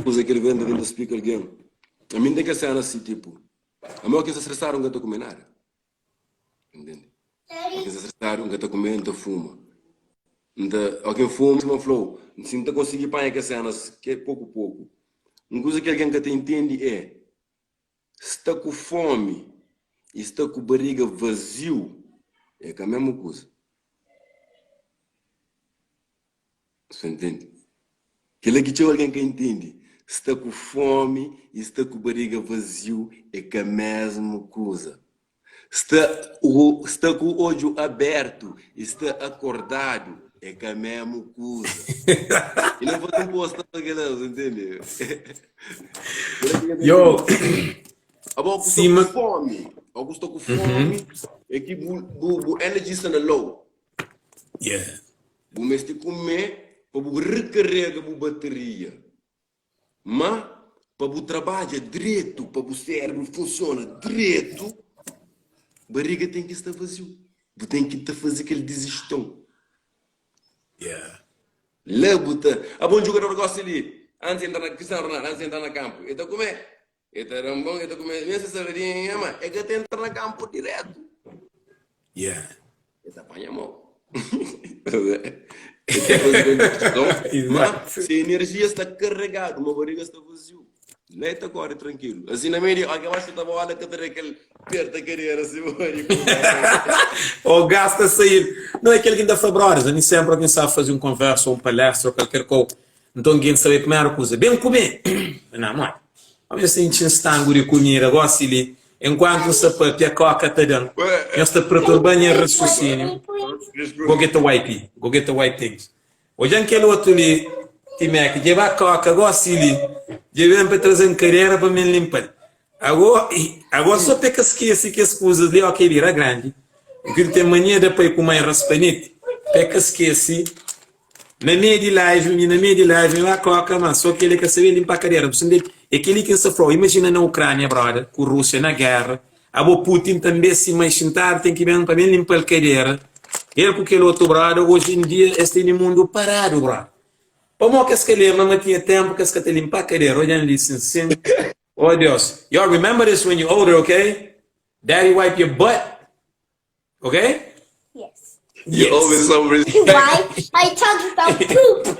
Coisa que ele vende, tenta explica alguém. Ami N ten kel sena si tipo, ami oki N sta stresadu N ka ta kume nada. Ntende? Oki N sta stresadu N ka ta kume, N ta fuma. N ta, oki N fuma, sima N fla-u, si N ta konsigi panha kes senas ke poku poku. Un kuza ki algen ka ta intende é, sta ku fomi i sta ku bariga vaziu é ka mesmu kuza. Sa ntende? Kel-la ki txeu algen ka intende, sta ku fómi i sta ku bariga vaziu é ka mésmu kuza. Sta sta ku odju abértu i sta akordadu é ka mésmu kuza. I na faze un post pa kel-la, sa ntende? Kel-la ki ka ta Yo, intende. Abo ku sta ku sima. fómi, abo ku sta ku fómi é ki bu bu bu energy sta na low. Yeah. Bu meste kume pa bu rekarega bu bateria. Má, pa bu trabadja dretu, pa bu sérbru funsiona dretu, bariga ten ki sta vaziu. Bu ten ki ta faze kel diziston. Yeah. La bu ta. Abo un jugador gosi li, antis di entra na, Cristiano Ronaldo, antis di entra na kanpu, el ta kume, el ta da un bon, el ta kume mesmu se saladinha, má el ka ta entra na kanpu diretu. Yeah. El ta panha mau. El ta faze kondison, ma Exato. se enerjia sta karegadu, ma bariga sta vaziu. La el ta kore trankilu. Asi na meiu di algen ba xuta bola, ka ta da kel perta kadera si modi ku O gás ta sair. Não é kel ki N ta fla, brothers, ami senpri algen sabe faze un konversa ou un palestra ou kalker kou. Nton gentis ta bai primeru kuza, ben kume! N na, modi? Omi nhos ta intxi-m stangu di kumida gosi li, enkuantu N sta papia, koka ta da-m. Nhos ta perturba-m nha rasusíniu. Go get a wipey, go get a wipe things. Odja-m kel otu li, Timek, dja e ba koka gosi li, dja e ben pa traze-m kadera pa mi N linpa-l. Ago, ago so pa e ka skese kes kuzas li, oki e bira grandi, ki nu ten mania da pai ku mai raspaneti, pa e ka skese Na meio di live, mi na meio di live, mi ba koka, ma so kel-li ka sabe linpa kadera. Bu sabe, é kel-li ki N sta fla-u. Imajina na Ukrania, broda, ku Rúsia na géra, abo Putin tanbe si mai xintadu ten ki ben pa ben linpa-l kadera, el ku kel otu broda, oji en dia es tene mundu paradu, broda. Pamó ki es ka lenbra ma tinha ténpu ki es ka ta linpa kadera? Odja-m li, sin, sin. Oh Deus. Y'all remember this when you older, okay? Daddy wipe your butt. Ok? Yes. You owe me Yes. some respect. Why are you talking about poop?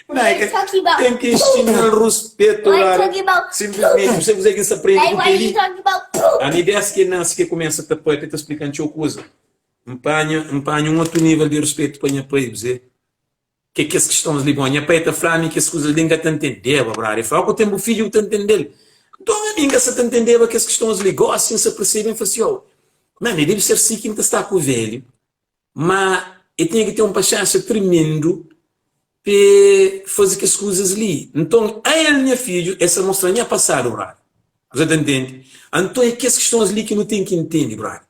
Não, é Why are que you talking about tem que poop? ensinar respeito, Why are you brother. talking about Simplesmente, poop? não sei kuzê ki N sta prende Like, ku why are you kel-li. talking about poop? Ami des ki nase ki kumesa ta papia ta splika-m txeu kuza. N panha, N panha un otu nível di respetu pa nha pai, bzê. Ke kes kistons li? Bon, nha pai ta fla-mi kes kuzas li, N ka ta ntendeba, brother. El fla, Ó, ku ten bu fidju bu ta ntende-l. Nton, ami N ka sa ta ntendeba kes kistons li. Gósi N sa persebe, N fla si, Ó, man, e debe ser si ki N ta sta ku velhu. Má, e tinha ki ten un paxénxa tremendu pa e faze kes kuzas li. Nton, ael, nha fidju, e sa mostra nha pasadu, brother. Bu sa ta ntende? Anton, é kes kistons li ki nu ten ki ntende, brother.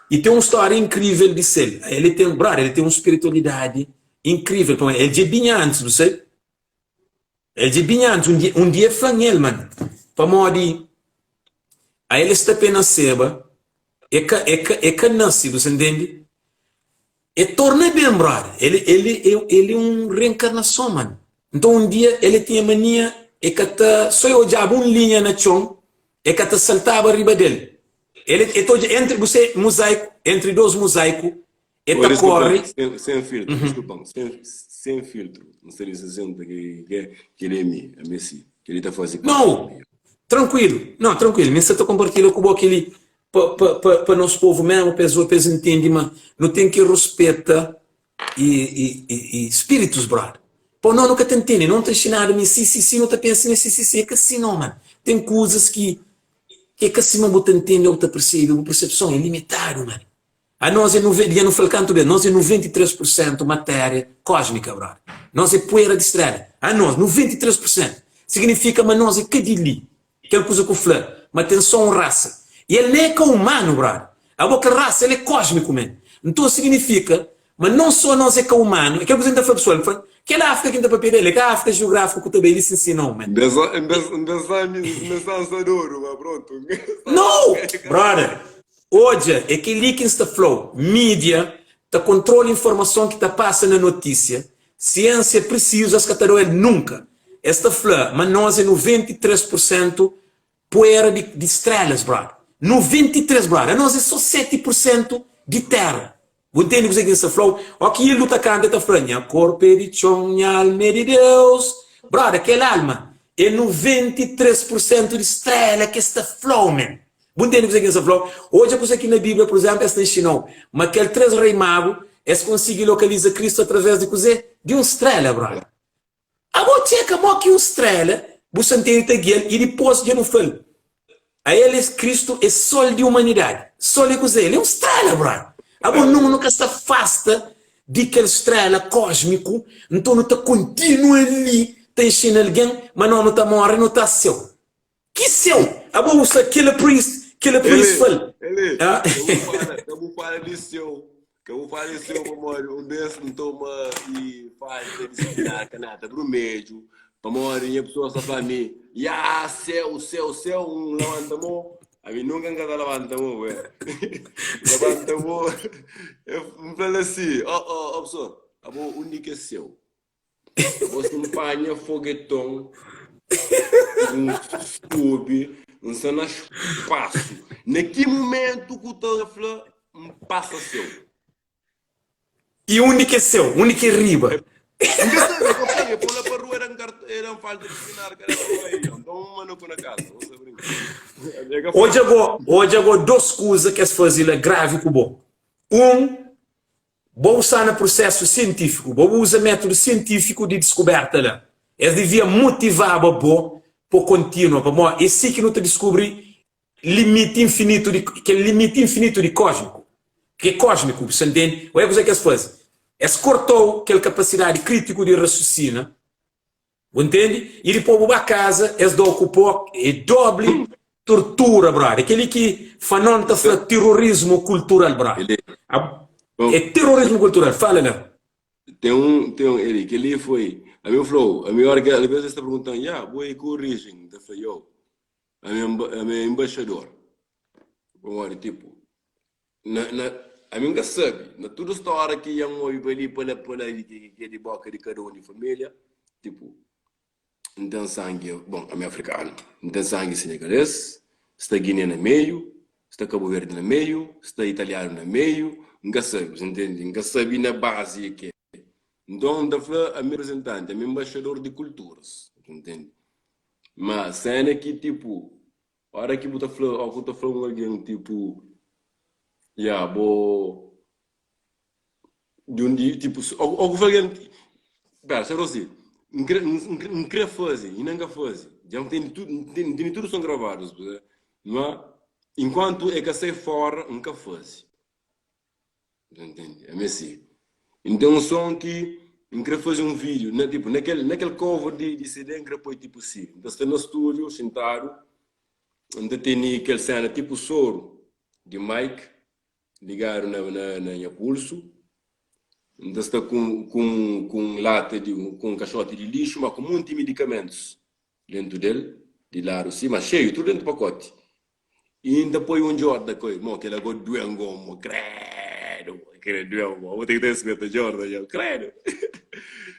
I ten un stória inkrível di sel. El e ten, brother, el ten un spiritualidadi inkrível. Pamodi el dja binha antis, bu sabe? El dja binha antis. Un dia, un dia el fla-m el, man, pamodi a el sta pe naseba, e ka, e ka, e ka nase, bu sa ntende? E torna ben, brother. El, el, el, el é un reenkarnason, man. Nton un dia el tinha mania, e ka ta, so e odjaba un linha na txon, e ka ta saltaba riba del. El e ta odja entri bu se muzaiku, entri dos muzaiku, e Ô, ta desculpa, kori. sem, sem filtro, desculpa, sem, sem filtro. Não sei se senta que que que ele é mi, é Messi, que ele tá fazendo parte Não, de mim. tranquilo, não, tranquilo. Mi sa ta kompartilha ku bo keli pa, pa, pa, pa nos povu mesmu, pa es, pa es intende ma nu ten ki ruspeta i, i, i, i spiritus, brother. Pô, no, nu ka ta intende, nu ta nxinadu mi si, si, si, nu ta pensa mi si, si, si, é ka si não, man. Ten kuzas ki É ka sima bu ta ntende ô bu ta persebe, bu persepson é limitadu, man. Anos é nuve, dja nu fla-l kantu bês, nos é 93 pur sentu matéria kósmika, brother. Nos é puera di strela. Anos, 93 pur sentu. Signifika ma nos é ka di li. Kel kuza ku fla ma ten sô un rasa. I el nen é ka umanu, brother. Abo kel rasa el é kósmiku, man. Nton signifika Ma non so nos é ka umanu, é kel kuza ki N ta fla pesoal, N fla, kel Áfrika ki N ta papia del é ka Áfrika jiográfiku ku ta bai li sin si nau, man. N pensa mi N pensa N sta dodu, ma prontu, N pensa No! Áfrika é ka Brother, odja, é kel-li ki N sta fla-u, mídia ta kontrola informason ki ta pasa na notísia, siênsia prisizu es ka ta da-u el nunka. Es ta fla ma nos é 93 pur sentu. Puera di di strelas, brother. 93, brother. Anos é só 7 por sentu di terra. Bu ntende kuzê ki N sta fla-u? Ó ki el ta kanta, el ta fla, Nha korpu é di txon, nha alma é di Deus. Brother, kel alma é 93 por sentu di strela ki es sta fla-u, man. Bu ntende kuzê ki N sta fla-u? Odja kuzê ki na Bíblia, pur izénplu, es ta inxina-u ma kel três rei magu, es konsigi lokaliza Kristu através di kuzê? Di un strela, brother. Abo txeka mo ki un strela bu sa ntende ta gia-l i dipos dja nu fla-l ael es Kristu é sol di umanidadi. Sol é kuzê? El é un strela brother. Abo nu nu ka sta fasta di kel strela kosmiku nton nu ta kontinua li ta inxina algen ma no nu ta more nu ta seu. Ki seu? Abo bu sta kila priest, kila priest Ele, fal. ele, Ah. ka bu fala, ka bu fala di seu, ka bu fala di seu pamodi un bes N toma i falta disiplinar kaneta brumedju pamodi nha pessoa sta fla mi, ya seu, seu, seu, N labanta mo, ami nunka N ka ta labanta mo, bué. Labanta mo, N fla-l asi, oh, oh, oh pessoa, abo undi ki é seu? Bo si N panha fogeton N subi N sta na spasu Na ki mumentu ku ta fla N pasa seu? I undi ki é seu? Undi ki é riba? N ka sabe, ka fla, e pô la pa rua era N era N falta di sinar ka era pa bai Nton N manda ku na kasa Bo sta brinka E ka fla. Odja go, odja go dos kuza ki es faze la gravi ku bo. Un, Bo sta na prusésu sientífiku, bo uza métudu sientífiku di diskubérta la. Es divia motivaba bo pa kontinua, pamodi é si ki nu ta diskubri limiti infinitu di kel limiti infinitu di kósmiku, ki é kósmiku, bu sta ntende? Oja kuzê ki es faze, es korta-u kel kapasidadi krítiku di rasusina. Bu ntende? I dipôs bu ba kaza, es da-u ku pó, é dobli tortura, brother. Kel-li ki Fanon ta fla terorismu kultural, brother. É terorismu kultural, fala la. Ten un, ten un, Eli, kel-li foi, ami N fla-u, ami óra ki alvês es ta pergunta-m, ya, bo é ki orijen? N ta fla, yo, ami é embaxador. Pamodi, tipu, Na, na, ami N ka sabe, na tudu stória ki N obi pa li, pa la, pa la, di ki ki é di boka di kada un di família, tipu, N ten sangi, bon, ami é afrikanu, N ten sangi senegalês, sta Giné na meiu, sta Kabu Verdi na meiu, sta italianu na meiu, N ka sabe, bu ntende? N ka sabe na bazi é ke. Nton, N ta fla ami é reprezentanti, ami é nbaxador di kulturas, bu ntende? Ma séna ki, tipu, Ora ki bu ta fla, ó ku ta fla un algen tipo, ya, bo di undi, tipo, ó ku fla algen, pera, ser osi, N kre, N kre faze, inda N ka faze, dja N tene tudu, N tene tudu son gravadus, ma inkuantu e ka sai fora, N ka faze. Nta ntende? É mesi. N ten un son ki N kre faze un vídiu, na tipo, na kel, na kel cover di, di CD N kre poi tipo si, N ta sta na stúdiu xintadu, N ta tene kel sena tipo soru di mic ligadu na, na, na nha pulsu, N ta sta ku, ku un, ku un lata di, ku un kaxoti di lixu, ma ku monti midikamentus dentu del, di ladu si, ma xeiu, tudu dentu pakoti. I N ta poi un Jordan ku el. Mo, kel-la go due-m go, mo, kredu, mo, kel-la due-m mo, bo ten ki ta respeita Jordan, yo, kredu.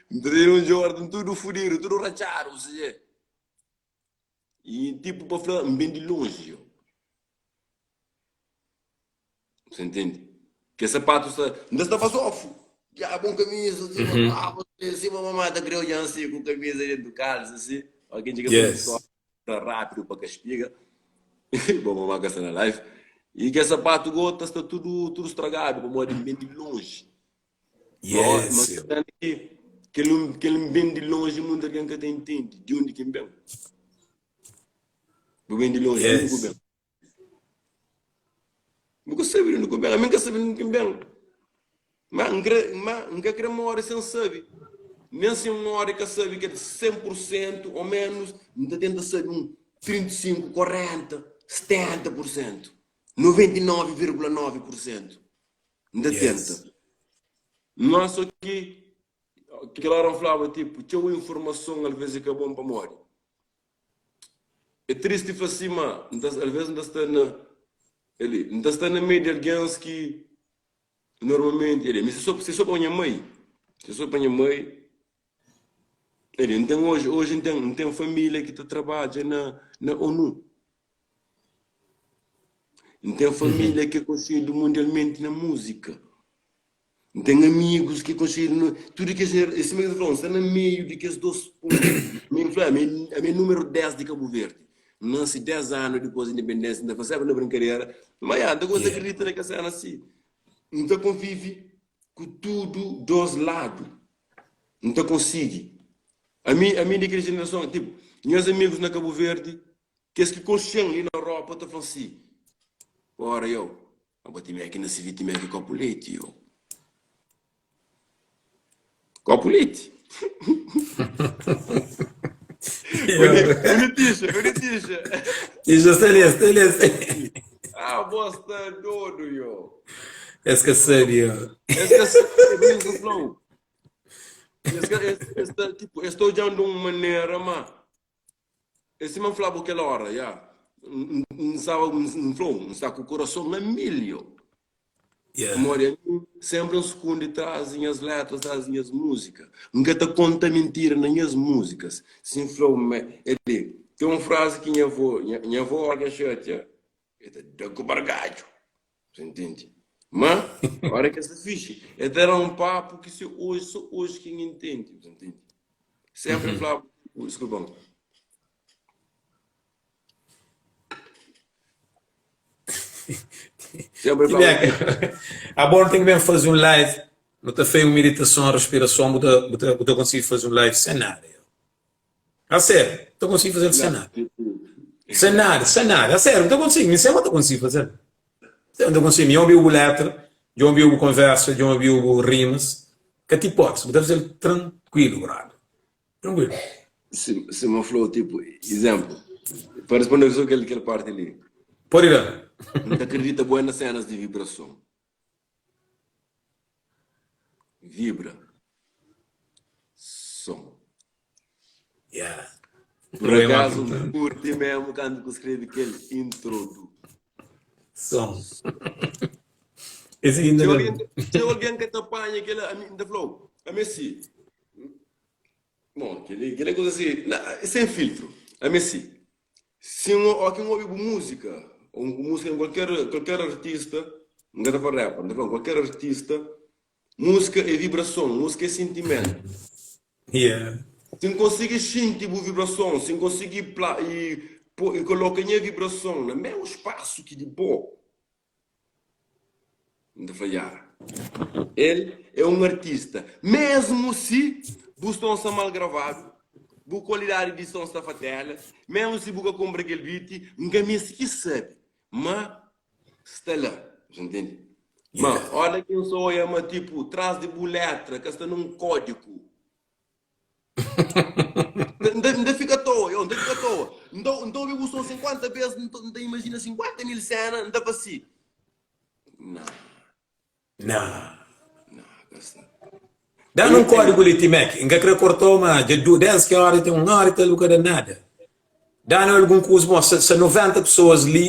N ta tene un Jordan tudu fudidu, tudu ratxadu, bu sabe. I tipu pa fla, N ben di lonji, yo. Você entende? Ke sapato sta, N ta sta bazofu. Ya, bon kamisa, sima, mm -hmm. sima mamá ta kre odja-m si, ku kamisa dentu kalsa, si. Ó, ken txiga pa Yes. Ta rápidu pa ka spiga. Bom, mamá ka sta na live. I kes sapatu go ta sta tudu tudu stragadu pamodi N ben di lonji. Ma ó, ma Yes. sena ki kel un kel N ben di lonji mundu algen ka ta intende di undi ki N ben. Bu ben di lonji, di undi ku Yes. ben? Bu ka sabe di undi ku ben. Ami N ka sabe di undi ki N ben. Ma N kre, ma N ka kre móre sen sabe. Nen si N móre ka sabe kel 100 pur sentu ô ménus, N ta tenta sabe un 35, 40, 70 pur sentu, 99,9 pur sentu. N ta tenta. Yes. Má sô ki kel óra N flaba tipu, txeu informason alvês é ka bon pamodi É tristi fla si, ma N ta, alvês N ta sta na, eli, N ta sta na meiu di algens ki normalmenti, eli, mi si so, si so pa nha mai, si so pa nha mai, eli, N ten oji, oji N ten, N ten família ki ta trabadja na, na ONU. N ten família ki é konxedu mundialmenti na múzika. N ten amigus ki é konxedu na tudu kes é sima ki ta fla, N sta na meiu di kes dos pontu. Mi N fla, ami ami é númeru 10 di Kabu Verdi. N nase 10 anu dipôs di independênsia, N ta fla sénpri na brinkadera, ma ya, N ta gosta kridita na kes séna si. N ta konvive ku tudu dos ladu. N ta konsigi. Ami, ami di kel jenerason, tipu, nhas amigus na Kabu Verdi, kes ki konxe-m li na Europa ta fla-m si, Ora, yo, abo timé ki na sirbi timé ki kopu leti, yo. Kopu leti. Uni tixa, uni tixa. Tixa sta li, sta li, sta li. Ah, bo sta dodu, yo. Es ka sabe, yo. Es ka sabe, por isso flau. Es ka, es, es ta, tipo, es ta odjan di un manera, ma é sima N fla-bu kel óra, ya. N, N staba, N fla-u, N sta ku kurason na mil, yo. Yeah. Pamodi ami sénpri N sukundi tras di nhas létras, tras di nhas múzika. N ka ta konta mintira na nhas múzikas. Si N fla-u ma el li, ten un frazi ki nha avó, nha, nha avó óra ki el xatia, el ta da ku bargadju. Você entende? Ma, ora ki es ta fixi, el ta da un papu ki se oji, so oji ki N intende. Você entende? Sénpri el flaba, diskulpa-m. Sempre Ti bem, agora tem que bem fazer um live. Nu ta fei un meditason, respirason, bu ta, bu ta, bu ta konsigi faze un live sen nada. A sério, bu ta konsigi fazel sen nada. Sen nada, sen nada. A sério, bu ta konsigi, mi sen bu ta konsigi fazel. Sen bu ta konsigi. Mi obiu bu letra, dja obiu bu konversa, dja obiu bu rimas. Ka ti hipótese, bu ta fazel trankuilu, brother. Trankuilu. Si, sima flau, tipo, izénplu, pa responde so kel, kel parti li. Pode da. N ta kridita bué na sénas di vibrason. Vibra. Son. Yeah. Por akazu, N kurti mésmu kantu ku skrebe kel intro du. Son. Esse ainda Txeu não. algen, txeu algen ka ta panha kel-la, ami, N ta fla-u, ami é si. Bon, kel-li, kel-li é kuza si, na, sen filtru. Ami é si, si N, óki N obi bu múzika, ô bu múzika di kualker, kualker artista, N ka ta fla rapper, N ta fla kualker artista, múzika é vibrason, múzika é sentimentu. Yeah. Si N konsigi xinti bu vibrason, si N konsigi pla, i po, i koloka nha vibrason na mesmu spasu ki di bo, N ta fla, Ya, el é un artista. Mésmu si bu son sta mal gravadu, bu kualidadi di son sta fatela, mésmu si bu ka kunpra kel beat, N ka meste ki sabe ma sta la. Bu ntende? Ma óra ki N sta oia ma tipu tras di bu létra ka sta nun kódigu. N ta fika atoa, yo, N ta fika atoa. N ta, N ta obi bu son 50 bes, N ta, N ta imajina 50 mil sena, N ta fla si, Nah. Nah. Nah, ka sta. Da-nu un kódigu li, T-Mac. N ka kre korta-u, ma dja du, dés ki óra ten un óra i tal, bu ka da nada. Da-nu algun kuza. Bon, sa, sa 90 pesoas li,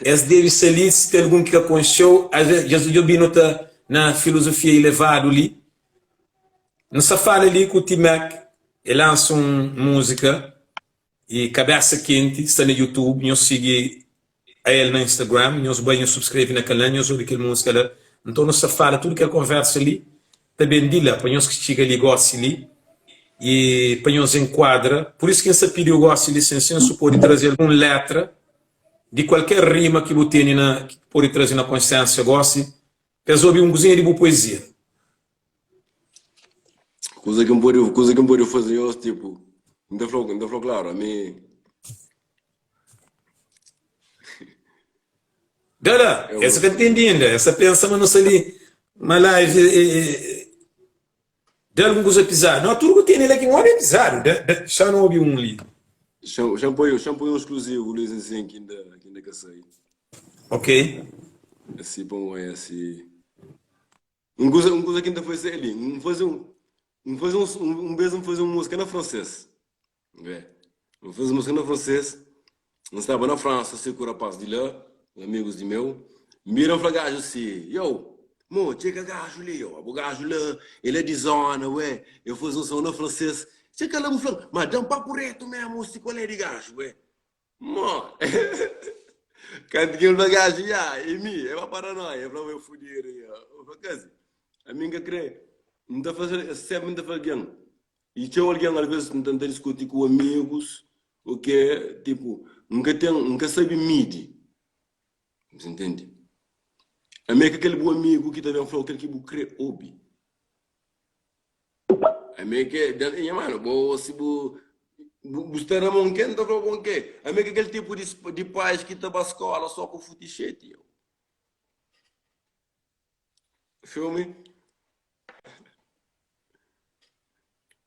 es debe sta li, si ten algun ki ka konxe-u, asves, dja, dja obi-nu ta na filozofia ilevadu li. Nu sta fala li ku T-Mac, e lansa un múzika e Kabesa Kenti, sta na YouTube, nhos sigi a el na Instagram, nhos bai nhos subskreve na kanal, nhos obi kel múzika la. Nton nu sta fala tudu kel konversa li ta ben di la pa nhos ki txiga li gosi li e pa nhos enkuadra. Pur isu ki N sta pidiu gosi li sen sen su pode traze algun letra di kualker rima ki bu tene na ki pode traze na konsiensia gosi pa es obi un kuzinha di bu poezia. Kuza ki N pode, kuza ki N pode faze nhos, tipo, N ta fla-u, N ta fla-u klaru, ami. Da la, Eu essa ka ntende inda, essa pensa ma nu sta li ma live é, é, é, da algun kuza pizadu. Não, tudo ku tene la ki N obi é pizadu. Da, da, xa nu obi un li. Xa, xa N poi, xa N poi un skluzivu li sin ki inda, ki inda ka sai. Ok. Asi pa N oia si. Un kuza, un kuza ki N ta faze é li, N faze un, N faze un, un bes N faze un múzika na fransês, nbê, N faze múzika na fransês, N staba na Fransa si ku rapaz di la, amigus di meu, N bira N fla gaju si, Yow, mo, txeka gaju li, yow, abo gaju la, el é di zona, ué, eu faze un son na fransês, txeka la bu fla-m, ma da-m papu retu memu si kual é di gaju, ué. Mo. Kantu ki el fla gaju, Ya, é mi, é pa paranoia. El fla, Bo é fudidu, ya. El fla, Kasi, ami N ka krê. N ta fla, sénpri N ta fla algen. I txeu algen, alvês N ta N ta diskuti ku amigus ô ke, tipu, N ka ten, N ka sabe midi. Bu ntende? Ami é ka kel bu amigu ki ta ben fla-u kel ki bu krê obi. Ami é ke, nha manu, bo si bu bu sta na mon ke, N ta fla-u bon ke. Ami é ka kel tipu di di pais ki ta ba skola so ku futixeti. Feel me?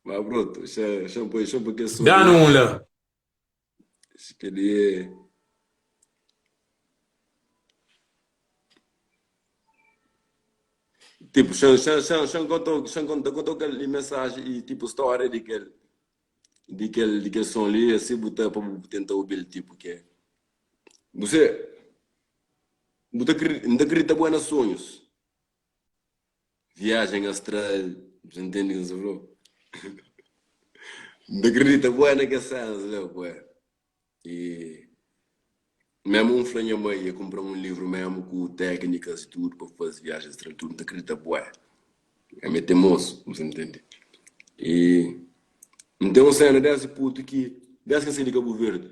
Ma pronto, xa xa poi xa poi kel som Dá-nu li. un la. Kel-li é. Tipo, xa xa xa xa konta xa konta konta kel li mensaji i tipo stória di kel di kel di kel som li asi bu ta pa bu tenta obi-l tipo ke bu se bu ta kri N ta kridita bué na sonhus viajen astral bu ta ntende ke N sta fla-u N ta kridita bué na kes sénas la bué. E memu N fla nha mai e kunpra-m un livru memu ku téknikas i tudu pa faze viajen astral tudu N ta kridita bué ami é temozu bu ta ntende e N ten un sena désdi putu ki désdi ki N sai di Kabu Verdi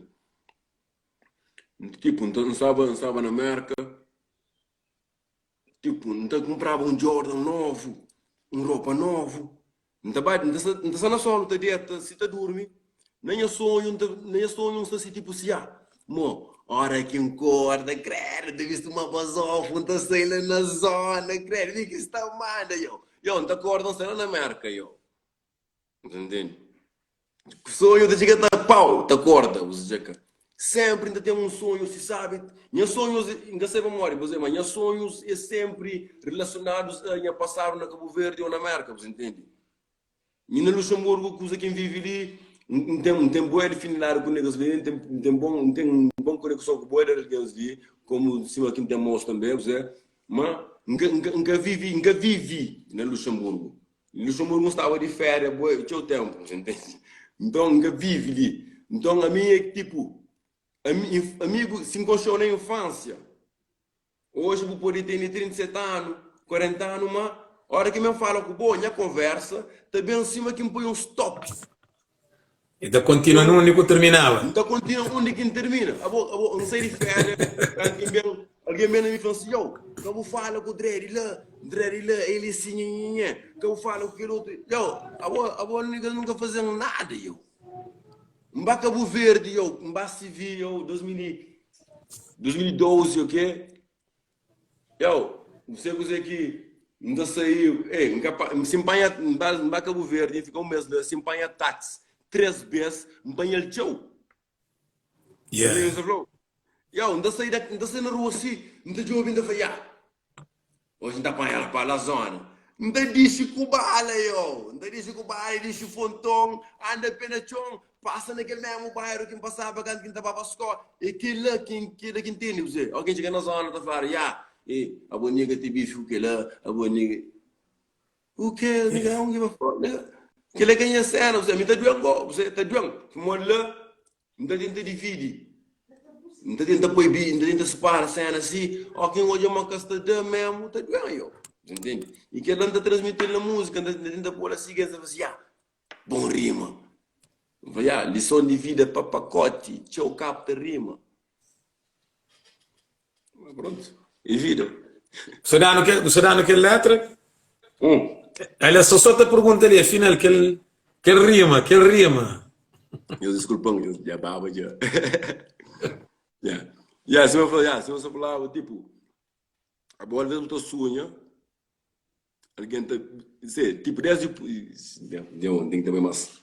tipu N staba N staba na Merka Tipu, N ta kunpraba un Jordan novu, un ropa novu. N ta bai, N ta sta, N ta sta na sónu ta deta, si ta durmi. Na nha sonhu, N ta, na nha sonhu N sta si tipu si, ah, mo, óra ki N korda, kredu, N ta bisti uma bazofu, N ta sai la na zóna, kredu, mi ki sta manda, yo. Yo, N ta korda, N sta la na Mérka, yo. Bu ta ntende? Sonhu ta txiga ta pau, ta korda, bu ta txeka. Sempri N ta ten un sonhu, si sabi, nha sonhus, N ka sai pamodi, bu ma nha sonhus é sempri relasionadus a nha pasadu na Kabu Verdi ou na Merka, bu ta ntende? Mi na Luxemburgu, kuza ki N vivi li, N ten, N ten bué di afinidadi ku negas li, N ten, N ten bon, N ten bon konekson ku bué di algens li, komu sima ki N ten mosu tanbe, bu sabe? Ma N ka, N ka, N ka vivi, N ka vivi na Luxemburgu. Luxemburgo N staba di féria boi txeu ténpu, bu ntende? Nton N ka vive li. Nton ami é tipu, ami, amigu, si N konxe-u na infánsia, oji bu pode tene 37 anu, 40 anu, má óra ki mi N fala ku bo, nha konvérsa ta ben sima ki N poi un stop. E ta kontinua N undi ku terminaba. ta kontinua undi ki N termina. Abo, abo, N sai di féria, kantu ki N ben, algen ben na mi fla-m si, Yow, ka bu fala ku Dredi la, Dredi la, el é si, nha, nha, nha, ka bu fala ku kel otu. Yow, abo, abo nigga nunka faze-m nada, yow. N ba Kabu Verdi, yow, N ba CV, yow, 2012, ok? Yow, N sai kuzê ki N ta sai, ei, N ka pa, si N panha, N ba, N ba Kabu Verdi, N fika un mês la, si N panha táxi 3 bês, N panha-l txeu. Yeah. N ta fla-u, yow, N ta sai da, N ta sai na rua si, N ta djobe, N ta fla, ya, oji N ta panha rapaz la zona. N ta dixi ku bala, yow, N ta dixi ku bala, dixi Fonton, anda pé na txon, Pasa na kel mésmu bairu ki N pasaba kantu ki N ta baba skóla. É kel-la ki N kel-la ki N tene kuzê. Óki N txiga na zóna ta fladu, Ya, e, abo nigga ti bifi ku kel-la, abo nigga. U ke, nigga, I don't give a fuck, nigga. Kel-la ka nha séna, kuzê. Mi ta due-m gó, kuzê, ta due-m. Pamodi la N ta tenta dividi, N ta tenta poi bi, N ta tenta sipara séna si, óki N odja ma ka sta da mésmu, ta due-m, yo. Bu ntende? I kel-la N ta transmiti-l na múzika, N ta tenta pô-l asi, ki es ta fla si, Ya. Bon rima. N fla, ya, lison di vida pa pakoti, txeu kapta rima. Mas pronto, é vida. Bu sta danu kel, bu sta danu kel letra? Hum. Ela só só ta pergunta ali, afinal, kel, kel rima, kel rima. Nhos diskulpa-m, nhos dja baba dja. Ya, ya, sima fla, ya, sima sa falaba, tipo, abo alvês bu ta sunha, Algen ta se tipo desdi dja ten ki ta bai mas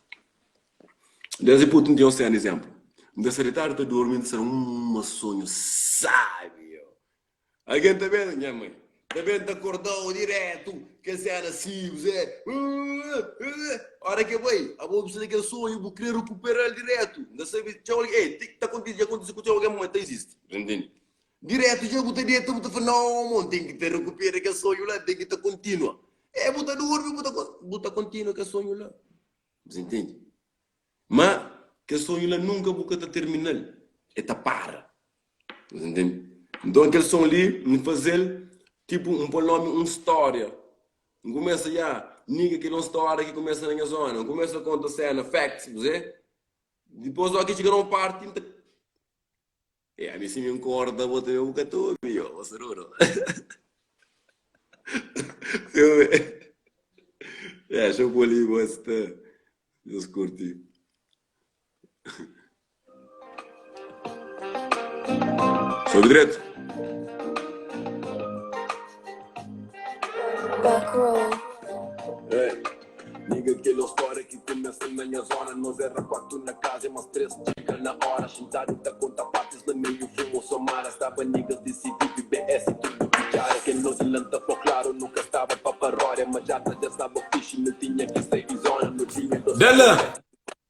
desdi putu N ten un sena izemplu N ta sta detadu ta durmi N ta sta na uma sonhu sabi yo algen ta ben nha mai ta ben ta kordau diretu kel sena si bu se ora ke bai abo bu sta na kel sonhu bu kre rekuperal diretu N ta sabi txeu algen ei ta kontisi dja kontisi ku txeu algen ma ta izisti bu ta ntende. Diretu dja bu ta deta bu ta fla, Nau mo, N ten ki ta rekupera kel sonhu la, N ten ki ta kontinua. E bu ta durmi, bu ta bu ta kontinua kel sonhu la. Bu ta intende? Ma kel sonhu la nunka bu ka ta termina-l, e ta para. Nhos ntende? Nton kel son li N faze-l tipo N pô-l nomi un stória. N kumesa ya, nigga kel un stória ki kumesa na nha zona. N kumesa konta sena, facts, kuzê. Dipôs óki txiga na un parti N ta E ami si mi N korta bo tanbe bu ka ta obi yo, bo sarudo. Ya, xa pô li bo sta, nhos kurti. Sobi dretu. Backroll. Hey. Nigga, kel é un stória ki kumesa na nha zona Nos era 4 na kaza e más 3 txiga na ora Xintadu ta konta partis na meiu fumu somara Staba niggas di CV, BS i tudu kutxara Kel noti la N ta fla klaru, nu ka staba pa paródia Ma jata dja staba fixi, nu tinha ki sai di zona Nu tinha dos Da la!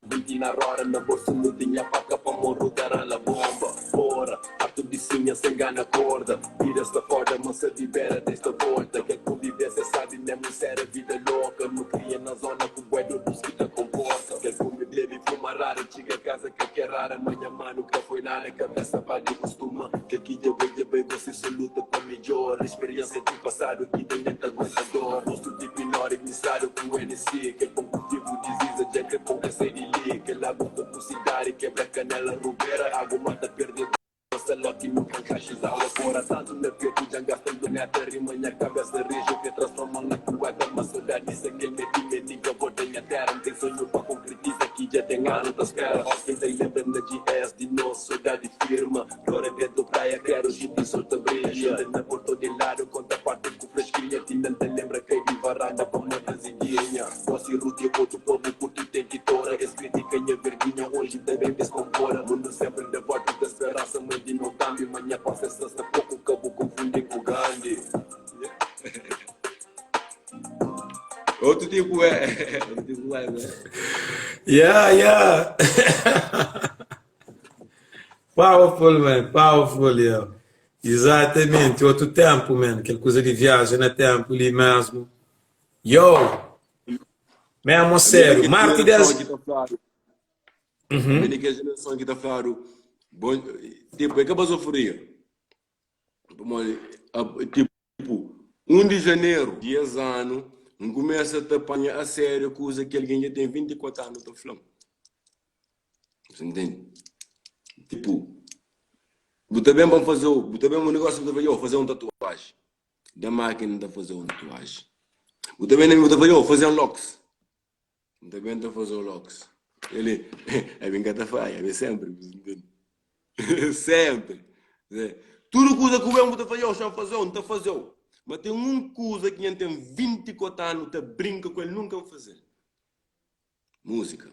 20 na roda na bolsu nu tinha faca pa morro da rala bomba Porra, fartu di sunha sen gana corda Vida sta foda ma sa di bera desta volta Kel convivência sabi mesmo sera vida louca Nu cria na zona ku bué dodus ki ta comporta Kel kume bebe fuma rara txiga casa ka ke rara Ma nha manu ka foi nada cabeça ba di costuma Kel ki dja bai dja bai gosi so luta pa midjora Experiência di passado ki ta neta aguenta dor Rostu di pinori misado ku NC Kel pon ku figu di ziza dja kre pon ka sai di li Kel agu poku sidadi kebra kanela rubera Agu mata perde gosta loki nu ka nkaxi zawa Fora tantu na petu dja ngasta luneta Rima nha kabesa riju kre transforma-m na pueta Ma sodadi sa kel meti meti N ka volta nha tera N ten sonhu pa konkretiza ki dja ten anu ta spera Oki N ta lembra na GS di nos sodadi firma Dor é dentu praia kredu xinti sol ta brilha Xinta na porton di ladu konta parti ku freskinha Ti nan ta lembra kai di varanda pa mata zidinha Gosi ruti otu pa bu kurti ten ki tora Es kritika nha verginha oji ta ben diskompora Mundu sempri da volta ta speransa ma di no tambi Ma nha konsensa sta poku ka bu konfundi ku Gandhi Otu tipu é Otu tipu é Yeah, yeah. Powerful, man. Powerful, yeah. Exatamente. Otu tempu, man. Kel kuza di viaja na tempu li mesmu. Yo! Mesmo A mi é sério. di kel Marte gerason 10. ki ta fladu A mi é Uhum. di kel gerason ki ta fladu bon, tipo, é ka bazoforia Pamodi, tipo, 1 di janeru di es anu, N kumesa ta panha a sériu kuza ki algen dja ten 24 anu ta fla-m. Você ntende? Tipo, bu ta ben pa N faze-u, bu ta ben un negósiu, bu ta fla, yo, faze un tatuaji. Da mákina ta faze un tatuaji. Bu ta ben na mi, bu ta fla, yo, faze un lox. N ta ben ta faze-u lox. Ele, Ami N ka ta fadja, ami sempri, bu ntende? Sempri. Tudu kuza ku ben bu ta fla, yo, xa-m faze-u, N ta faze-u. Ma ten un kuza ki nha N ten 24 anu ta brinka ku el, nunka N faze-l. Múzika.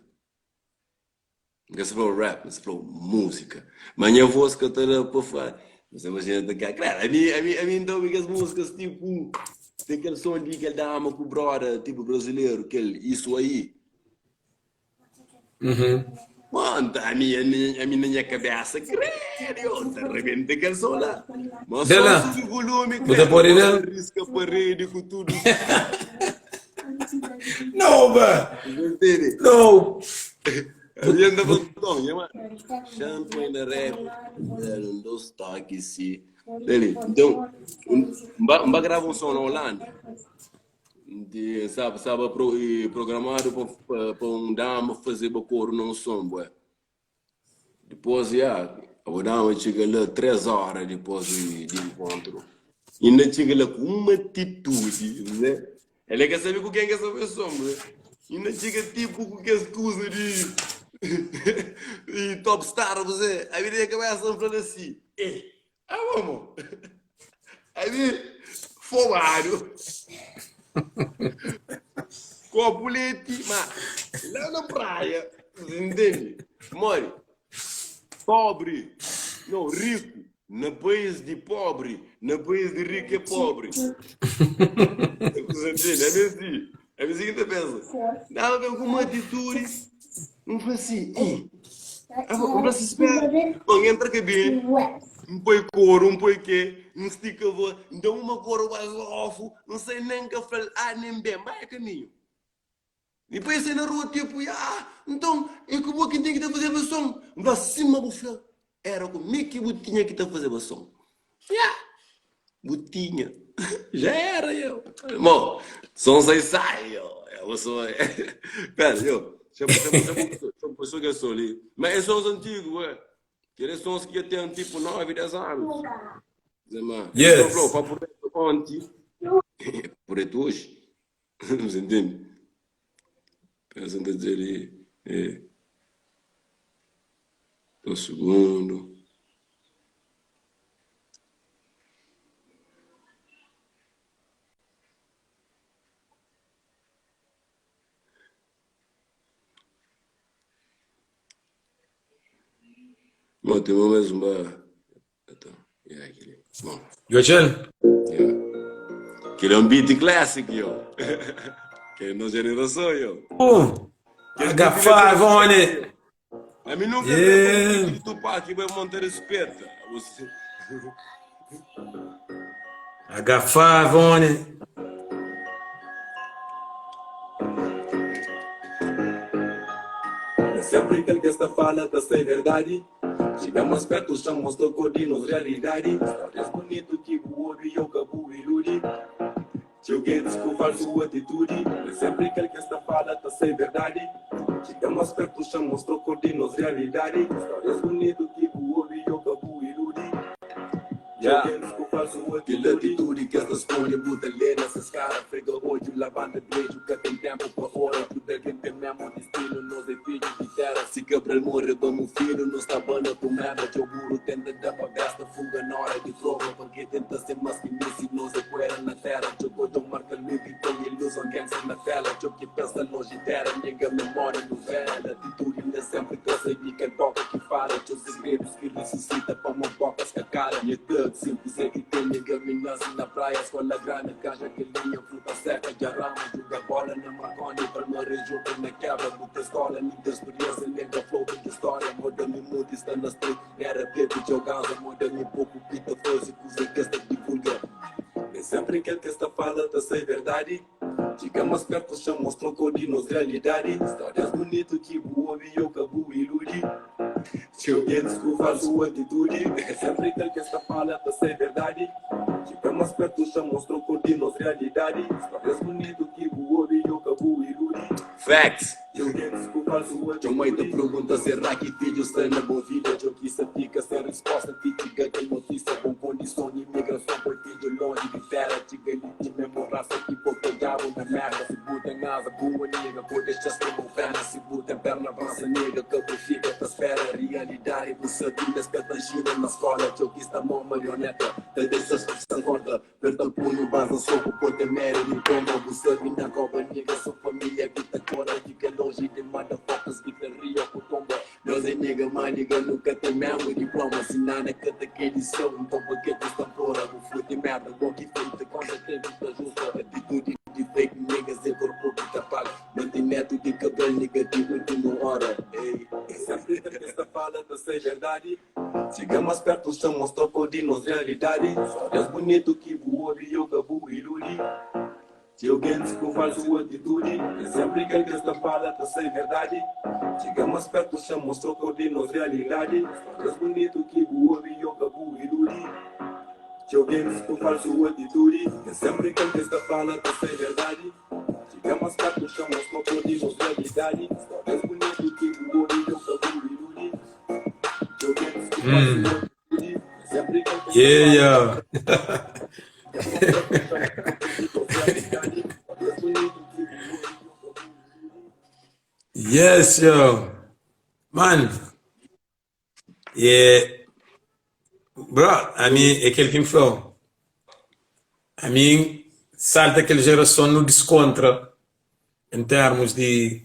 N ka sta fla-u rap, N sta fla-u múzika. Ma nha vós ka ta da pa fla. Você imajina ta ka. Claro, ami, ami, ami N ta obi kes múzikas tipu, ten kel son di kel dama ku broda, tipu brazileru, kel Isso Aí. Uhum. Mano, ta, ami, ami, ami na nha kabesa, credo, yo, N ta rebenta kel son la. Ma Dê son la. subi volume, Bu ta credo, pode bo da? ta riska paredi ku tudu. Não, ba. Você entende? Não. Ami anda fla, Nton, nha mano, xa-m poi na rap, da-l un dos toki si. Entende? Nton, N ba, N ba grava un son na Holanda, di, staba, staba pro, programadu pa, pa, pa un dama fazeba koru na un son, bué. Dipôs, ya, abo dama txiga la 3 óra dipôs di, di enkontru. Inda txiga la ku un atitudi, né? El é ka sabe ku ken ki el sta faz som, né? Inda txiga tipu ku kes kuza di di top star, você. Abi na nha kabesa N fla asi, eh, abo mo. Abi fomadu. Kopu leti, ma la na praia, você entende? Mori, pobri, não, rico, Na país di pobri, na país di riku é pobri. Você entende? É mesmo assim. É mesmo assim que ta pensa. Dava ben com uma atitude. N fla assim, Ih, N fla assim, espera. Bom, entra cabine, N põe couro, N põe quê, N estica voz, N dá uma couro mais ofu, N sai nem ka fla A nem B, mas é caminho. E pa sai na rua tipo, ah, então, é ku bo ki N ten ki ta fazeba som. N fla, sima bu fla. Era ku mi ki bu tinha ki ta fazeba son. Ya! Bu tinha. Já era, yo. Mo, son sai sai, yo. Ya, bu son. Pera, yo. Xa, xa, xa, xa, xa, kel son li. Ma é sons antigu, ué. Kel é sons ki dja ten tipo 9, 10 anos. Zé ma. Yes. Flo, papo reto onti. Papo reto hoje. Você entende? Pensa em dizer ali. É. Um segundo. Bom, tem uma mais uma. Então, yeah, aquele. Bom. Joachel? Yeah. Aquele é um beat classic, yo. Que é nossa geração, yo. H5 on it. A mim nunca yeah. vi Tupac vai montar respeito. Você... H5 on it. Sempre que ele está fala, tá sem verdade. Txiga más pertu, xa mostra kor di nos realidadi Stórias bunitu ki bu obi i ka bu iludi Txeu gentis ku falsu atitudi Nen senpri kel ki es ta fala ta sai verdadi Txiga más pertu, xa mostra kor di nos realidadi Stórias bunitu ki bu obi i ka bu iludi Txeu gentis ku falsu atitudi Kel atitudi ki es ta skonde bu ta lé na ses kara Frega odju, labanta duedju, ka ten tenpu pa ora Tudu algen ten memu distinu, nos é fidju di tera Si Cabral morre ba mu finu, no sta bana ku merda Txeu buru tenta da pa besta, fuga na ora di troba Porque tenta ser mas ki Messi, nos é poeira na tera Txeu kodjon marka Louis Vuitton, iluzon gangsta na tela Txeu ki pensa lonji tera, nega memória novela Atitudi na sempri ta sai di kel boka ki fala Txeu segredus ki risusita pamo bokas ka kala Nha thug simples é ki ten nega mi nasi na praia Skola grandi, ganja kelinha, fruta seka dja rama Juga bola na Marconi, Palmares junto na kebra Bu ten skola, mi ten speriensa, nega flow di stória Moda mi munti sta na street, era bebi txeu gaza Moda mi poku ki ta fazi kuza ki es ta divulga Nem sempri kel ki es ta fala ta sai verdadi Txiga mas pertu xa mostra kor di nos realidadi Stórias bunitu ki bu obi yo ka bu iludi Txeu gentis ku falsu atitudi Nem sempri kel ki es ta fala ta sai verdadi Txiga mas pertu xa mostra kor di nos realidadi Stórias bunitu ki bu obi yo ka bu iludi Facts! Txeu gentis ku falsu atitudi Txeu mai ta pergunta será ki fidju sta na bon vida Txeu ki sa fika sen risposta ti txiga kel notisia Bon kondison imigrason poi fidju lonji di tera Txiga li ti memu rasa ki bota diabu na merda Si bu ten aza bua nigga ko dexa-s toma-u pena Si bu ten perna avansa nigga ka bu fika ta spera Rialidadi bu sabi mes ka ta nxina na skola Txeu ki sta mo marioneta ta dexa-s sen konta Perta punhu, baza soku, po ten medu di tomba Bu sabi na koba nigga, so familia ki ta txora Fika lonji di motherfuckers ki ta ria ku tomba Nos é nigga, ma nigga nu ka ten mesmu diploma Si nada ka ta kai di seu, nton pa ke ki sta nplora Bu futi merda, bo ki feita, konta tempu ta justa Atitudi di fake niggas é korpu ki ta paga Manti netu di kabel nigga di ultimu ora Ey, Sempri ta kes ta fala ta sai verdadi Txiga más pertu xa mostra kor di nos realidadi Stórias bunitu ki bu obi yo ka bu iludi Txeu gentis ku falsu atitudi Nen senpri kel kes ta fala ta sai verdadi Txiga más pertu xa mostra kor di nos realidadi Stórias bunitu ki bu obi yo ka bu iludi Txeu gentis ku falsu atitudi Nen senpri kel kes ta fala ta sai verdadi Txiga más pertu xa mostra kor di nos realidadi Stórias bunitu ki bu obi yo ka bu iludi Yeah, yeah. Yes, yo. Man, yeah. Bro, ami é kel ki N fla-u. Ami salta kel jerason nu diskontra en termus di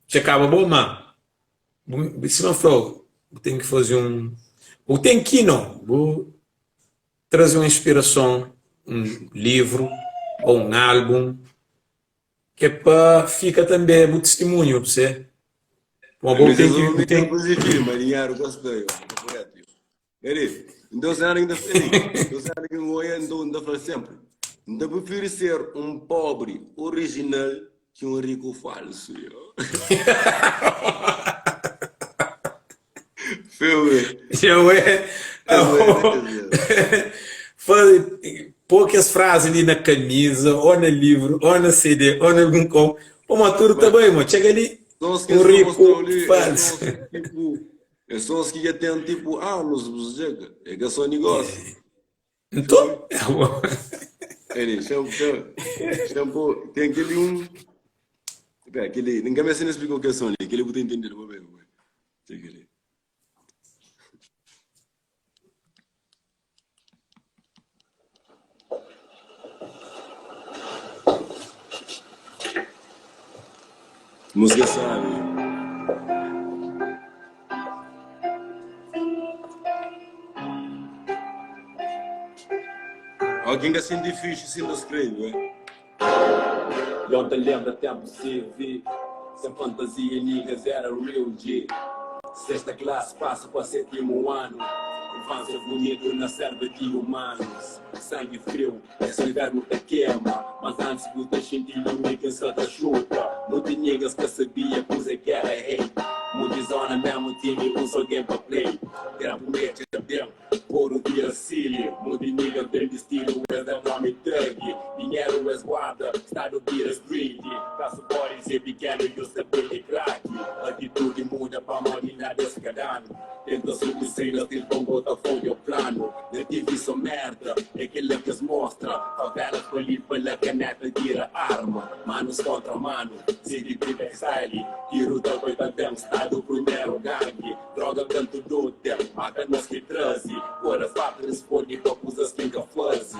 dja kaba bo, ma Bu sima N fla-u, bu ten ki faze un. Bu ten ki no, bu traze un inspirason, un livru ô un álbun ki é pa fika tanbe bu tistimunhu, bu se. Pamodi bu ten ki, bu ten. Eri, nton sena ki N ta eri, nton sena ki N oia, nton N ta fla senpri, N ta prifiri ser un pobri orijinal ki un riku falsu, yo. Feu, e. Dja ué. Faze, pô kes frazi li na kamiza, ô na livru, ô na CD, ô na algun kau. Pamodi tudu ta bai, mo. Txega li, Sons ki un es ta riku mostrau li é falsu. sons ki tipo, é sons ki dja ten tipo anus, bu txeka. É ka só nigósiu. Nton, Eli, xa, xa, xa pô, ten kel-li un. Pera, kel-li, N ka meste N explika-u kel son li, kel-li bu ta intende-l bo mesmu. Txeka li. Música sabe. Ó, quem ka sinti fixe, si não escreve, ué. Yon ta lembra tempu CV Sen fantasia niggas era real G Sexta classe passa pa setimu anu Infância bunitu na selva di humanos Sangue frio, es invernu ta kema Mas antis bu ta xinti lumi ki N sa ta xuta Munti niggas ka sabia kuze ki era hate Munti zona mesmu tini un so game pa play Tempu mexe ben Oru bira silly, monti nigga ben bistidu es da nomi thug Dinheru es guarda, stadu bira greedy Kasu boris é pikenu i os ta bende crack Atitudi muda pamodi nada es ka danu Tenta subi strelas ti pon bota fogu é planu Na TV so merda, é kela kes mostra Favelas pa li pa la kaneta bira arma Manus kontra manu, CDP backstyle Tiru ta bai ta ben, stadu primeru gangi Droga kantu do ten, mata nos ki traze Ora fartu responde pa kuzas ki N ka faze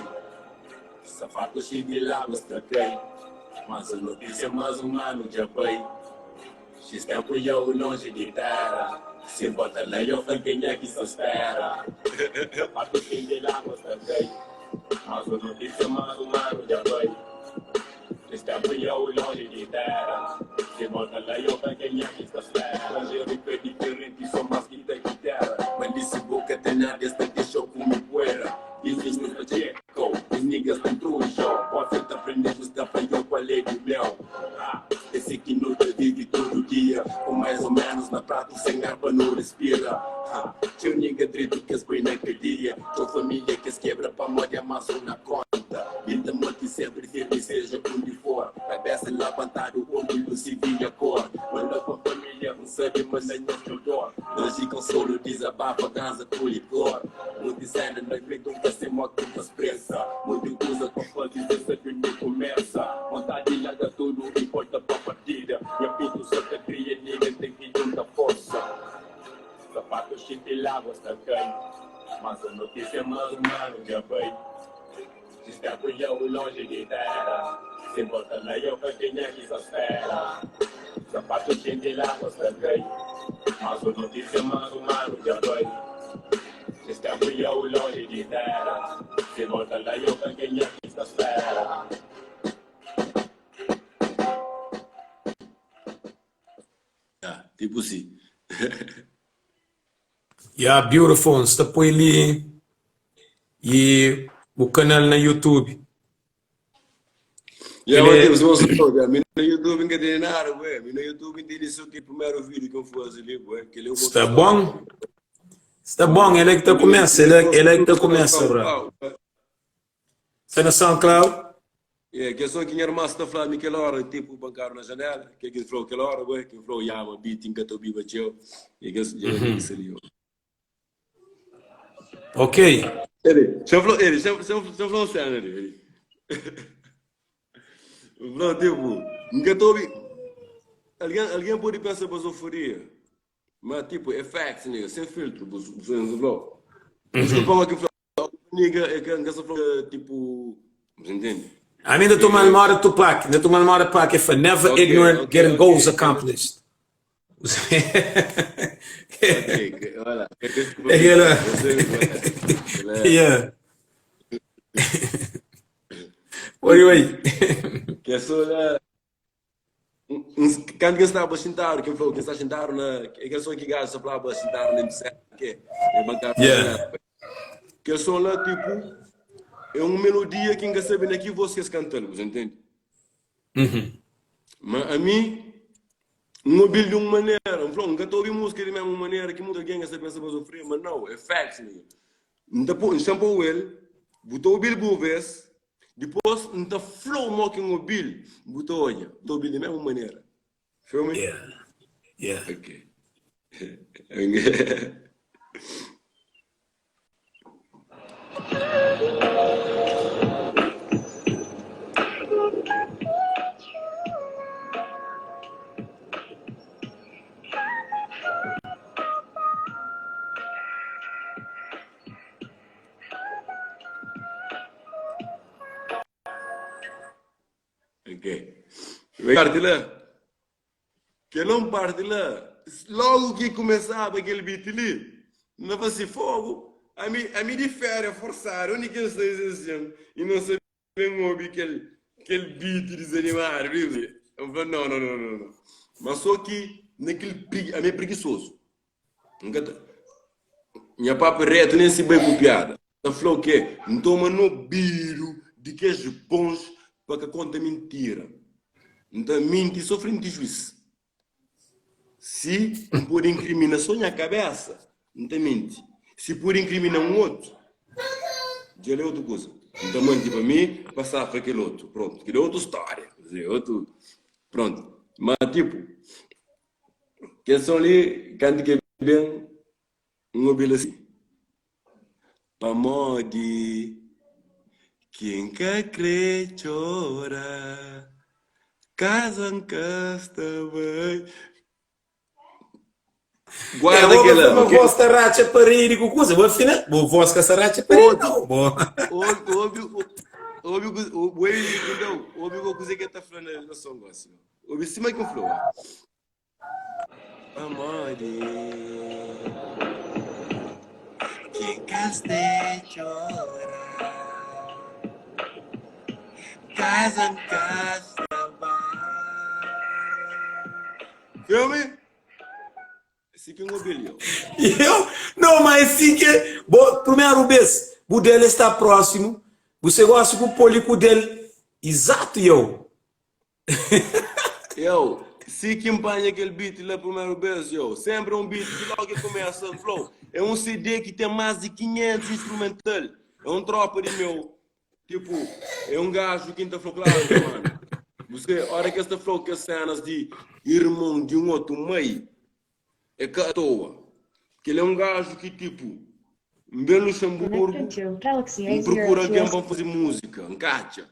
Sapato xeiu di láguas ta kai Mas un notísia mas un manu dja bai Xis ténpu iau lonji di téra Si volta la iau fla kenha ki sa spera Sapato xeiu di láguas ta kai Mas un notísia mas un manu dja bai Xis ténpu iau lonji di téra Si volta la iau fla kenha ki sa spera Lonji riku é diferenti so mas ki ta ki téra Ma li si bu ka ten nada es ta dexau kume puera Dizis nu sta txekau, es niggas ta ntruxau Pode ser ta prende ku sta fla yo kual é di meu Ha, é si ki nu ta vivi tudu dia Ku mais ou menos na pratu sen ar pa nu respira Ha, txeu nigga dretu kes poi na kadia Txeu familia kes kebra pamodi amasu na konta Inta manti sempri firmi seja undi for Kabesa labantadu orgulhu si via kor Manda pa familia N sabe ma na nhos txeu dor Lonji konsolu dizabafa ganza ku licor Munti sena na petu N ka se mo ki N ta spresa Munti kuza pa faze sen sabe undi kumesa Vontadi larga tudu i volta pa partida Nha putu sa ta kria nigga N ten ki djunta forsa Sapatu xinti lagua sta kai Mas un notisia mas un manu dja bai Xis tempu iau lonji di tera Si volta la iau ka kenha ki sa spera Sapatu xinti lagua sta kai Mas un notisia mas un manu dja bai Xis tempu iau lonji di tera Si volta la iau ka kenha ki sa spera. Ya, tipo si. Ya beautiful, N sta poi li i bu kanal na YouTube. Ya, Kel mas é tipo, se você for, ya, mi na YouTube nunca tem nada, bué. Mi na YouTube tem só que primeiro vídeo que eu faço ali, bué, que ele é uma sta história. bom, sta bom, ele é que ta começa, ele é, ele é que ta começa, bro. Sta na SoundCloud? É, que só que minha irmã está falando aquela hora, tipo, bancário na janela, que que falou aquela hora, bué, que falou, ya, mas beat nunca tô biba tcheu. E que já que isso ali, ó. Ok. Ele, deixa eu falar, ele, deixa eu, deixa eu, deixa eu falar sério, ele, ele. Falou, tipo, nunca tô ouvi. Alguém, alguém pode pensar basoforia, mas tipo, é facts, nigga, sem filtro, você você falou. Desculpa, mas que falou, nigga, é que nunca se falou, tipo, você entende? Ami ainda tô mal moda Tupac, ainda tô mal moda Pac, é fã, never Ok, ignorant ok, getting ok. goals accomplished. Ok, que- olha, que desculpa, É aquela. você, olha, Yeah. Oi, oi. que é só lá, Quando que estava sentado, quem falou que está sentado na. Aquele som que gajo falava sentado na bicicleta, que é bancado na Yeah. janela. Que som lá, tipo, é uma melodia que ninguém sabe na que voz que eles cantam, você entende? Uhum. Mas a mim, N obi-l di un manera, N fla, N ka ta obi múzika di mésmu manera ki mutu algen sta pensa ma sofrê, ma nau, é facts nigga. N ta pô, N sta pô-u el, bu ta obi-l bu vês, dipôs N ta fla-u mo ki N obi-l, bu ta odja, bu ta obi-l di mésmu manera. Feel me? Yeah, yeah. Ok. Ok. Parti la. Kel un parti la, logu ki kumesaba kel beat li, N ta fla si, Fogu, ami, ami di féria forsadu, undi ki N sta asin, i N sa ben obi kel, kel beat dizanimadu li. N fla, No, no, no, no, no. Ma so ki na kel prigi, ami é prigisozu. N ka ta, nha papu é retu, nen si bai ku piada. Ta fla-u ke N toma nobidu di kes bons pa ka konta mintira. N ta minti so frenti juis. Si N pode inkrimina so nha kabesa, N ta minti. Si pode inkrimina un otu, dja el é otu kuza. N ta manti pa mi, pa safa kel otu. Prontu, kel é otu stória. Otu, prontu. Ma tipu, kel son li, kantu ki el ben, N obi-l asi, Pamodi ki N ka kre txora, kaza N ka sta bai. É, Guarda bo kel-la, ma ok? voz ta ratxa paredi ku kuza. Bo afinal, bo voz ka sta ratxa paredi, Obi, não. Bo. obi, obi, obi, obi, obi, obi ku kuze ki el ta fla na son gosi. Obi sima ki N fla-u. Pamodi ki ka sta txora Kaza N ka sta bai Feel me? Si ki N obi-l yo. Eu? Não, mas si que bo primeiro vez bu dele está próximo, você gosta ku poli ku del exato eu. Yo, si ki N panha kel beat la primeru bes, yo, senpri é un beat ki logu ki kumesa, N fla-u, é un CD ki ten más di 500 instrumental, é un tropa di meu, tipu, é un gaju ki N ta fla-u klaru nha manu, bu ora ki es ta fla-u kes senas di irmon di un otu mai, é ka atoa, kel é un gaju ki tipu, N ben Luxemburgu, N prokura algen pa N faze múzika, N ka atxa.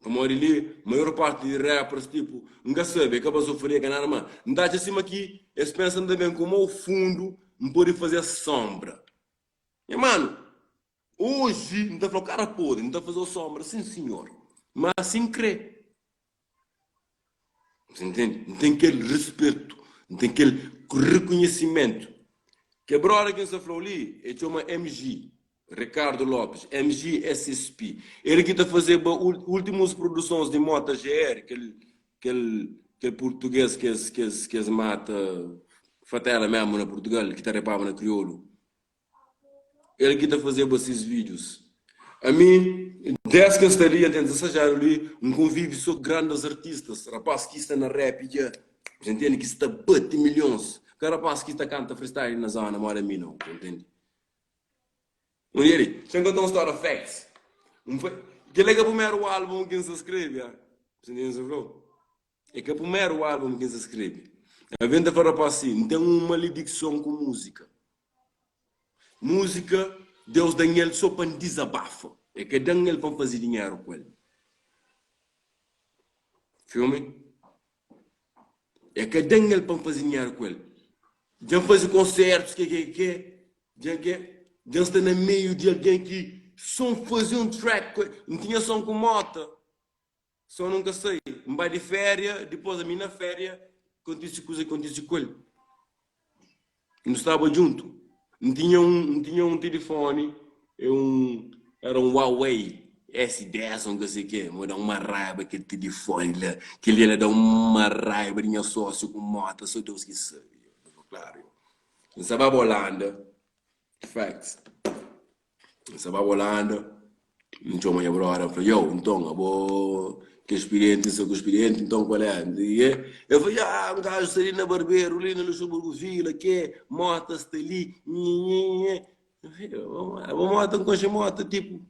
Pamodi li maior parti di rappers tipo N ka sabe, é ka bazofaria, é ka nada ma N ta atxa sima ki es pensa N ta ben ku mau fundu N pode faze-s sombra. Nha manu, oji N ta fla-u kara podri, N ta faze-u sombra sin sinhor, ma si N kre. Você entende? N ten kel respetu, N ten kel rekonhesimentu. Kel brother ki N sta fla-u li, el txoma MG, Ricardo Lopes, MG SSP. El ki ta fazeba últimus produsons di Mota GR, kel kel kel purtugês ki es ki es ki es mata fatela mesmu na Purtugal, ki ta repaba na kriolu. El ki ta fazeba sis vídius. Ami, des ki N sta li, N ten 16 anu li, N konvive so ku grandes artistas, rapaz ki sta na rap dja, bu ta ntende, ki sta bati milhons, ka rapaz ki ta kanta freestyle na zona moda mi nau, bu ta ntende. Un dia li, xa N konta un stória facts, N fla, kel-la é ka primeru álbum ki N sta skrebe, ah, bu ta ntende sa fla-u. É ka primeru álbum ki N sta skrebe. Algen ta fla rapaz si, N ten un maledikson ku múzika. Múzika, Deus da-m el sô pa N dizabafa. El ka da-m el pa N faze dinheru ku el. Feel me? El ka da-m el pa N faze dinheru ku el. Dja N faze konsertus, ke ke ke, dja ke, dja N sta na meiu di algen ki sô N faze un track ku el. N tinha son ku Mota. Só nu ka sai. N bai di féria, dipôs ami na féria kontise kuza ki kontise ku el. Nu staba djuntu. N tinha un, N tinha un tilifoni, é un, éra un Huawei S10 ô N ka sei ke. Mo da uma raiba kel tilifoni la. Kel dia la da uma raiba di nha sósiu ku móta, só Deus ki sabe. Klaru, N sta baba Holanda, facts, N sta baba Holanda. N txoma nha brother, N fla, Yo, nton, abo ki é spirienti, N sta ku spirienti, nton kual é? N di ke? El fla, Ya, un gaju sta li na Barberu, li na Luxemburgo Vila, ke mota sta li, nhe nhe nhe. N fla, Abo mota, N konxe mota, tipu,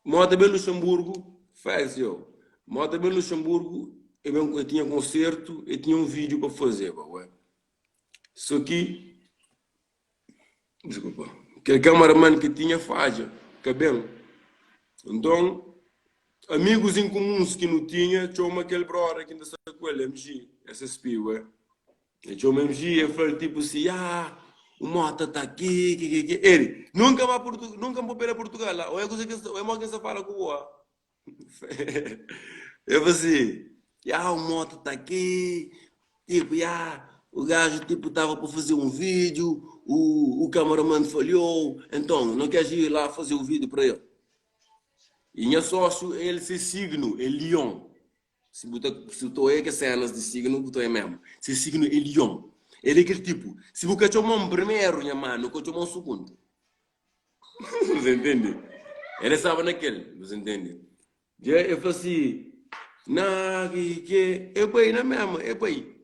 mota ben Luxemburgo, facts yo, mota ben Luxemburgo, e ben, e tinha konsertu, e tinha un vídiu pa fazeba, ué. So ki. Desculpa. Kel cameraman ki tinha fadja, ka ben. Nton, amigus en comuns ki nu tinha txoma kel brother ki N ta sta ku el, MG, SSP, ué. El txoma MG, el fla-l tipo si, ah, o mota ta ki, ki, ki, ki. Ele, nunka ba Portu, nunka N papia na Portugal la. Oia kuza ki N sta, oia mo ki N sta fala ku bo, ah. Eu falei assim, ya, o moto tá aqui, tipo, ya, o gajo tipo tava para fazer um vídeo, o, o cameraman falhou, então não queres ir lá fazer o vídeo para ele? E nha sócio, ele se signo é leão. Se bu ta, se tu oia ke cenas de signo, bu ta oia mesmo. Se signo é leão. Ele é aquele tipo, se bu ka txoma-m primeiro, nha mano, ka txoma-m segundo. Você entende? Ele estava naquele, você entende? Dja el fla si, Na, ki ki é bai na mesma, é bai.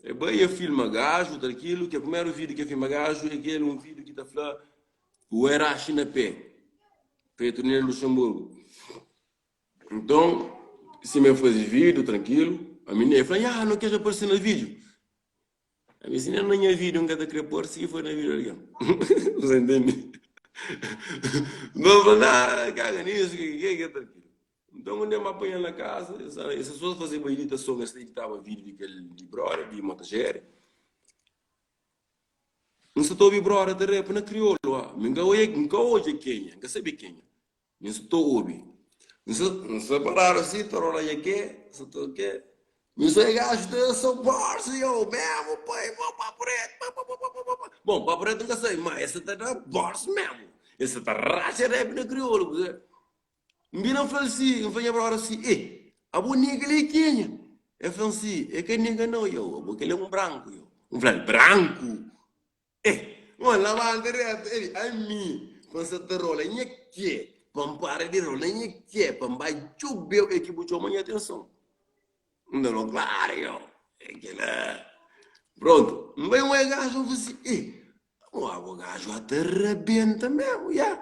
É bai, é filma gaju, tranquilo, que é primeiro vídeo que é filma gaju é aquele um vídeo que ta fla o Eraxi na pé, feito na Luxemburgo. Então, se me fazer vídeo, tranquilo, a menina fala, ah, não queres aparecer no vídeo? Ami si nen na nha vida N ka ta kre parse ki foi na vida di algen. Você entende? Nton N fla, nah, kaga nisu, ke ke ke trankilu. Nton un dia N ba panha-l na kaza, es pessoas fazeba iditason, es ta iditaba vídiu di kel di brother di Motageri. N sta ta obi brother ta repa na kriolu, ah, mi N ka oia, N ka odja kenha, N ka sabe kenha. Mi sta ta obi. Mi sta, mi sta paradu asi, ta rola nha ke, sta ta ke. Mi sta e gajo ta so borsa yo, mesmo pai, bo papo reto, pa pa pa pa pa pa. Bom, papo reto nka sabe, ma esta ta da borsa mesmo. Esta ta racha rap na kriolu, bu sabe. N bira N fla-l si, N fla nha brother si, eh, abo nigga li é kenha? El fla-m si, é ka nigga não yo, abo kel é um branco yo. N fla-l, branco? Eh, N labanta reto, eh, ami pa N sa ta rola nha ke, pa N para di rola nha ke, pa N bai djobeu, é ki bu txoma nha atenson. N da-l klaro, yo, é kila. Pronto, N bai un gajo, N fla si, eh, amo abo gajo ata rabenta mesmo, ya.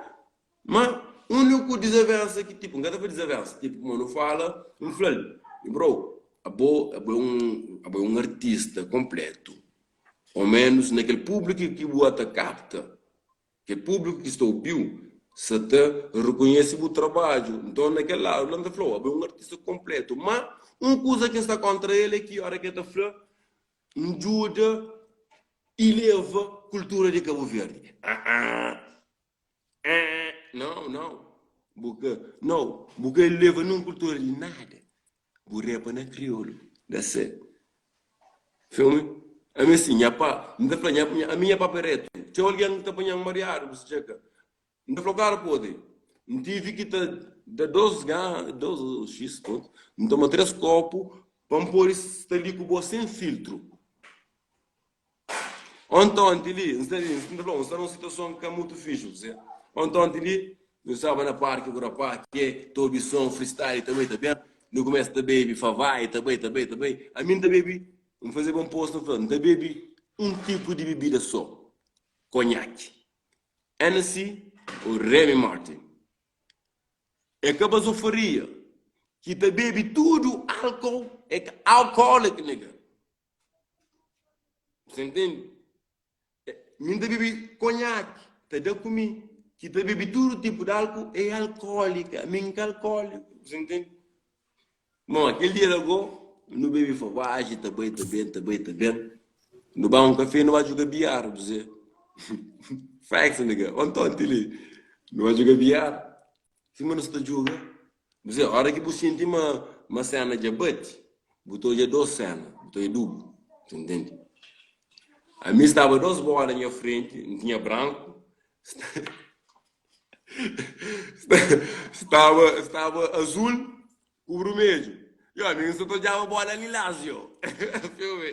Ma uniku dizavensa ki tipo, N ka ta fla dizavensa, tipo, kuma nu fala, N fla-l, bro, abo, abo é un, abo é un artista kompletu. Au menus na kel públiku ki bu ata kapta, kel públiku ki sta obiu sa ta rekonhese bu trabadju. Nton na kel ladu la N ta fla-u, abo é un artista konpletu. Má un kuza ki N sta kóntra el é ki óra ki el ta fla, N djuda ileva kultura di Kabuverdi. Aa! Aa! Nau, nau. Bu ka, nau, bu ka ileva nun kultura di nada. Bu repa na kriolu. That's it. Feel me? Ami assim, nha pa, N ta fla, nha, nha, ami nha pape retu. Txeu algen ta panha-m mariadu, bu sa txeka. N ta fla, klaru pode. N tivi ki ta da dos ga, dos xis, prontu. N toma 3 kopu pa N pode sta li ku bo sen filtru. Ontonti li, N sta li, N ta fla, N sta na un situason ka mutu fixi, bu sabe. Ontonti li, nu staba na parki ku rapá ke ta obi son freestyle ta bai ta ben, nu kumesa ta bebi favai, ta bai ta bai ta bai. Ami N ta bebi, N fazeba un post N fla, N ta bebi un tipu di bibida so, konhaki, Hennessy ou Remy Martin. É ka bazofaria ki ta bebi tudu álkol, é ka alcoholic nigga. Você entende? Mi N ta bebe konhaki, ta da ku mi. Ki ta bebe tudu tipu di álku é alkólika. Mi N ka alkóliku. Você entende? Bom, aquele dia lá go, nu bebe forvaji, ta bai, ta ben, ta bai, ta ben. Nu ba un kafé, nu ba djuga biar, bu Facts, nigga. Ontonti li. Nu ba djuga biar. Sima nu sta djuga, bu sabe, ora ki bu xinti ma ma sena dja bati, bu ta odja dos sena, bu ta odja dubu, ta ntende? Ami staba dos bola nha frenti, N tinha branku, staba staba azul ku brumedju. Yo, ami N sa ta odjaba bola lilás, yo. Feel me?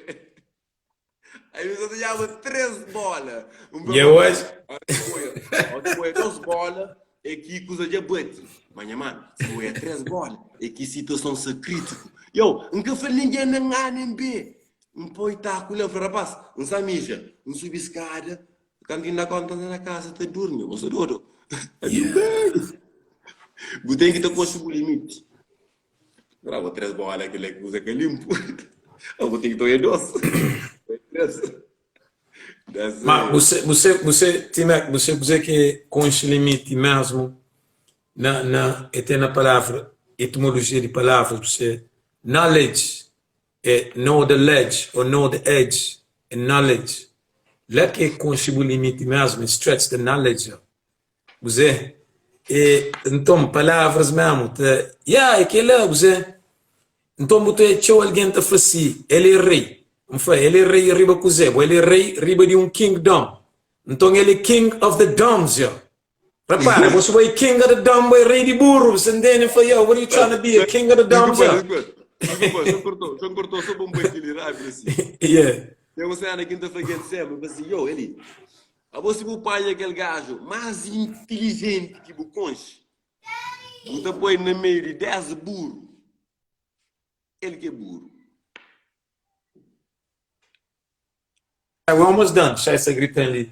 Aí eu só tinha três bolas. Um E hoje? Olha que boia dos bolas. É ki kuza dja bati. Ma nha manu, si bu oia 3 bola, é ki situason sta kritiku. Yo, N ka fla ningen nen A nen B. N poi taku la, N fla, rapaz, N sta mija. N subi skada, kantu ki N da konta N sta na kaza ta durmi. Bo sta dodu? Bu ten ki ta konxe bu limiti. Fla, bo 3 bola, kel-la ki kuza ka linpu. Bu ten ki ta oia 2, oia 3. Ma bu se, bu se, T-Mac, bu se kuzê ki é konxe limiti mesmu na, na, é ten na palavra, etimolojia di palavras, bu se knowledge é know the ledge or know the edge, é knowledge. La ki é konxe bu limiti mesmu, é stretch the knowledge. Kuzê? E, nton, palavras mésmu ta, Ya, é kel-la, kuzê? Nton, bu ta odja txeu algen ta fla si, El é rei. N fla, El é rei riba kuzê? Bo, el é rei riba di un kingdom. Nton, el é king of the doms, yo. Repara, bo si bo é king of the dom, bo é rei di buru, bu sta ntende? N fla, yo, what are you trying to be, a king of the doms, yo? Desculpa, desculpa, só cortou, só cortou, só pa un bai kili rápido assim. Yeah. Tem um cena que n ta fla gente sempre, eu falo assim, yo, Eli, Abo si bu panha kel gaju más intilijenti ki bu konxe, bu ta poi na meiu di 10 buru, el ki é buru. We almost done, Xai sta gritan li.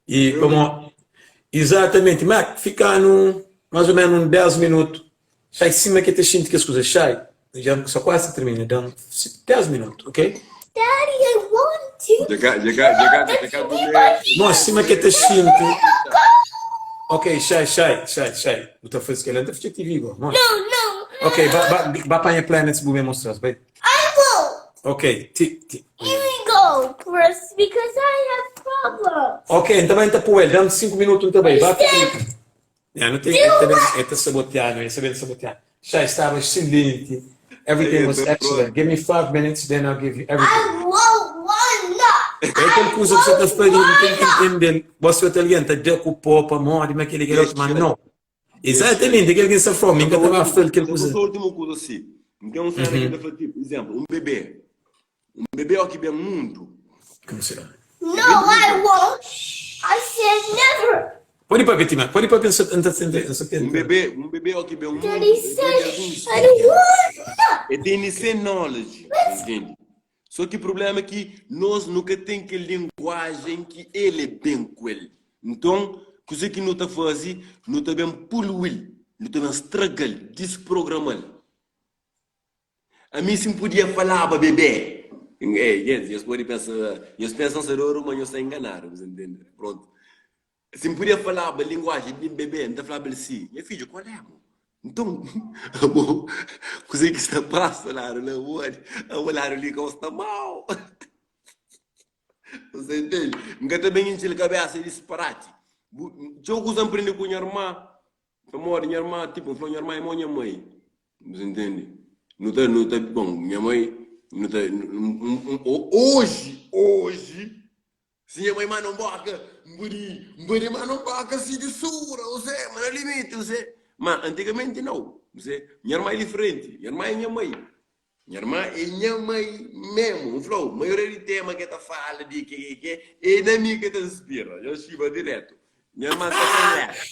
E pamo, exatamente, ma fikanu mais ou menos um 10 minutu. Xai sima ki ta xinti kes kuza, Xai, dja sa kuase termina, dan 10 minutu, ok? Daddy, I want to. Dja ka, dja ka, dja ka, dja ka kume. Mo, sima ki ta xinti. Ok, Xai, Xai, Xai, Xai, bu ta faze kel-la, N ta fitxa TV go. Mo. No, no. Ok, ba, ba, ba panha planets bu ben mostra-s, bai. I won't. Ok, ti, ti. You go first because I have problems. Ok, N ta bai, N ta pô-el, dam 5 minutu N ta bai. Ba, Step. Ya, nu ten, el ta ben, el ta saboteanu, el ta ben saboteanu. Xai staba excelente, everything was excellent. Give me 5 minutes, then I'll give you everything. I won't wanna. É kel kuza ki sa ta fla di nu ten ki ntende-l. Bo si otu algen ta da ku pó pamodi ma kel-li kel otu, ma no. Exatamente, kel ki N sta fla-u, mi N ka ta ba fla-l kel kuza. Só últimu kuza si, N ten un sena ki N ta fla tipo, izénplu, un bebé, un bebé ó ki ben mundu. Como será? No, I won't. I said never. Pode papia, Tima. Pode papia, N sa tenta. N sa tenta. Un bebé, un bebé ó ki ben mundu, Daddy el ten said alguns I don't want. El tene sen knowledge, entende? Só ki problema é ki nos nu ka ten kel linguajen ki el é ben ku el. Nton, kuzê ki nu ta faze? Nu ta ben poluí-l, nu ta ben straga-l, disprograma-l. Ami si N podia falaba bebé. Ei, gentis, nhos pode pensa, nhos pensa N sta dodu, ma nhos sta enganadu, nhos ntende? Prontu. Si N podia falaba linguajen di bebé, N ta falaba el si, Nha fidju, kual é, mo? Nton, abo, kuzê ki sta pasa ladu la, abo, abo ladu li ka sta mau. Você entende? N ka ta ben intxi-l kabésa di disparati. Bu, txeu kuza N prende ku nha irma. Pamodi nha irma, tipu, N fla nha irma é mo nha mai. Você entende? Nu ta, nu ta, bon, nha mai, nu ta, oji, oji, si nha mai manda un boka, N pode, N pode manda un boka si di sura, você, ma na limiti, você. Ma antigamenti nau, você. Nha irma é diferenti, nha irma é nha mai. Nha irma é nha mai memu. N fla-u, maioria di tema ke ta fala di ke ke ke, é na mi ke ta inspira. Nha xiba diretu. Nha irma ka ten letra.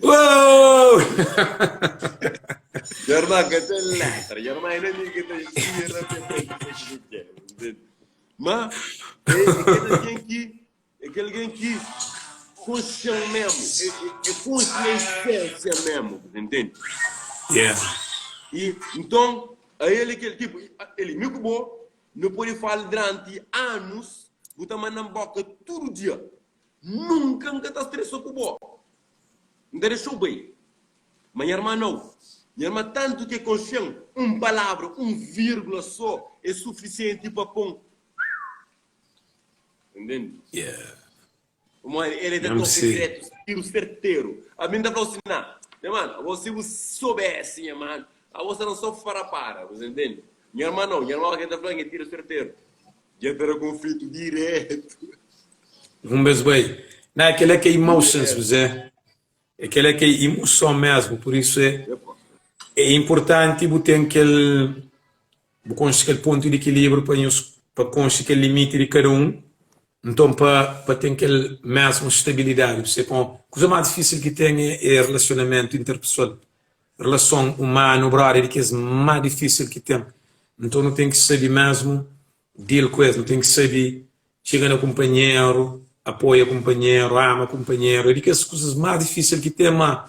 Uou! Nha irma ka ten letra. Nha irma é na mi ke ta inspira pa ke ke ke ke. Ntende? Ma é kel algen ki É kel algen ki konxe-m mésmu, é konxe nha esénsia mésmu, bu ta intende? Yeah. I nton, ael é kel tipu, el, mi ku bo, nu pode fala duranti anus, bu ta manda-m bóka tudu dia, nunka N ka ta stresa ku bo, N ta dexa-u bai. Ma nha irma nau, nha irma tantu ki é konxe-m, un palavra, un vírgula sô é sufisienti pa pô-m. Entende? Yeah. Pamodi el ta Mesmo toka si. diretu, tiru serteru. Ami N ta fla-u si, na, nha manu, abo si bu sobesi, nha manu, abo sta na so farapara, bu ta ntende? Nha irma nau, nha irma oki el ta fla nha tiru serteru, dja ta da konflitu diretu. Un bes bai. Na, kel-la ki é emotions, Diretu. Zé. É kel-la ki é emoson mesmu. Pur isu é, Epa. é inportanti bu ten kel, bu konxe kel pontu di ekilíbriu pa nhos, pa konxe kel limiti di kada un. Nton pa pa ten kel mesmu stabilidadi bu se pon kuza más difísil ki ten é é relasionamentu interpesoal. Relason umanu brother é di kes más difísil ki ten. Nton nu ten ki sabe mesmu deal ku es, nu ten ki sabe txiga na kunpanheru, apoia kunpanheru, ama kunpanheru. É di kes kuzas más difísil ki ten má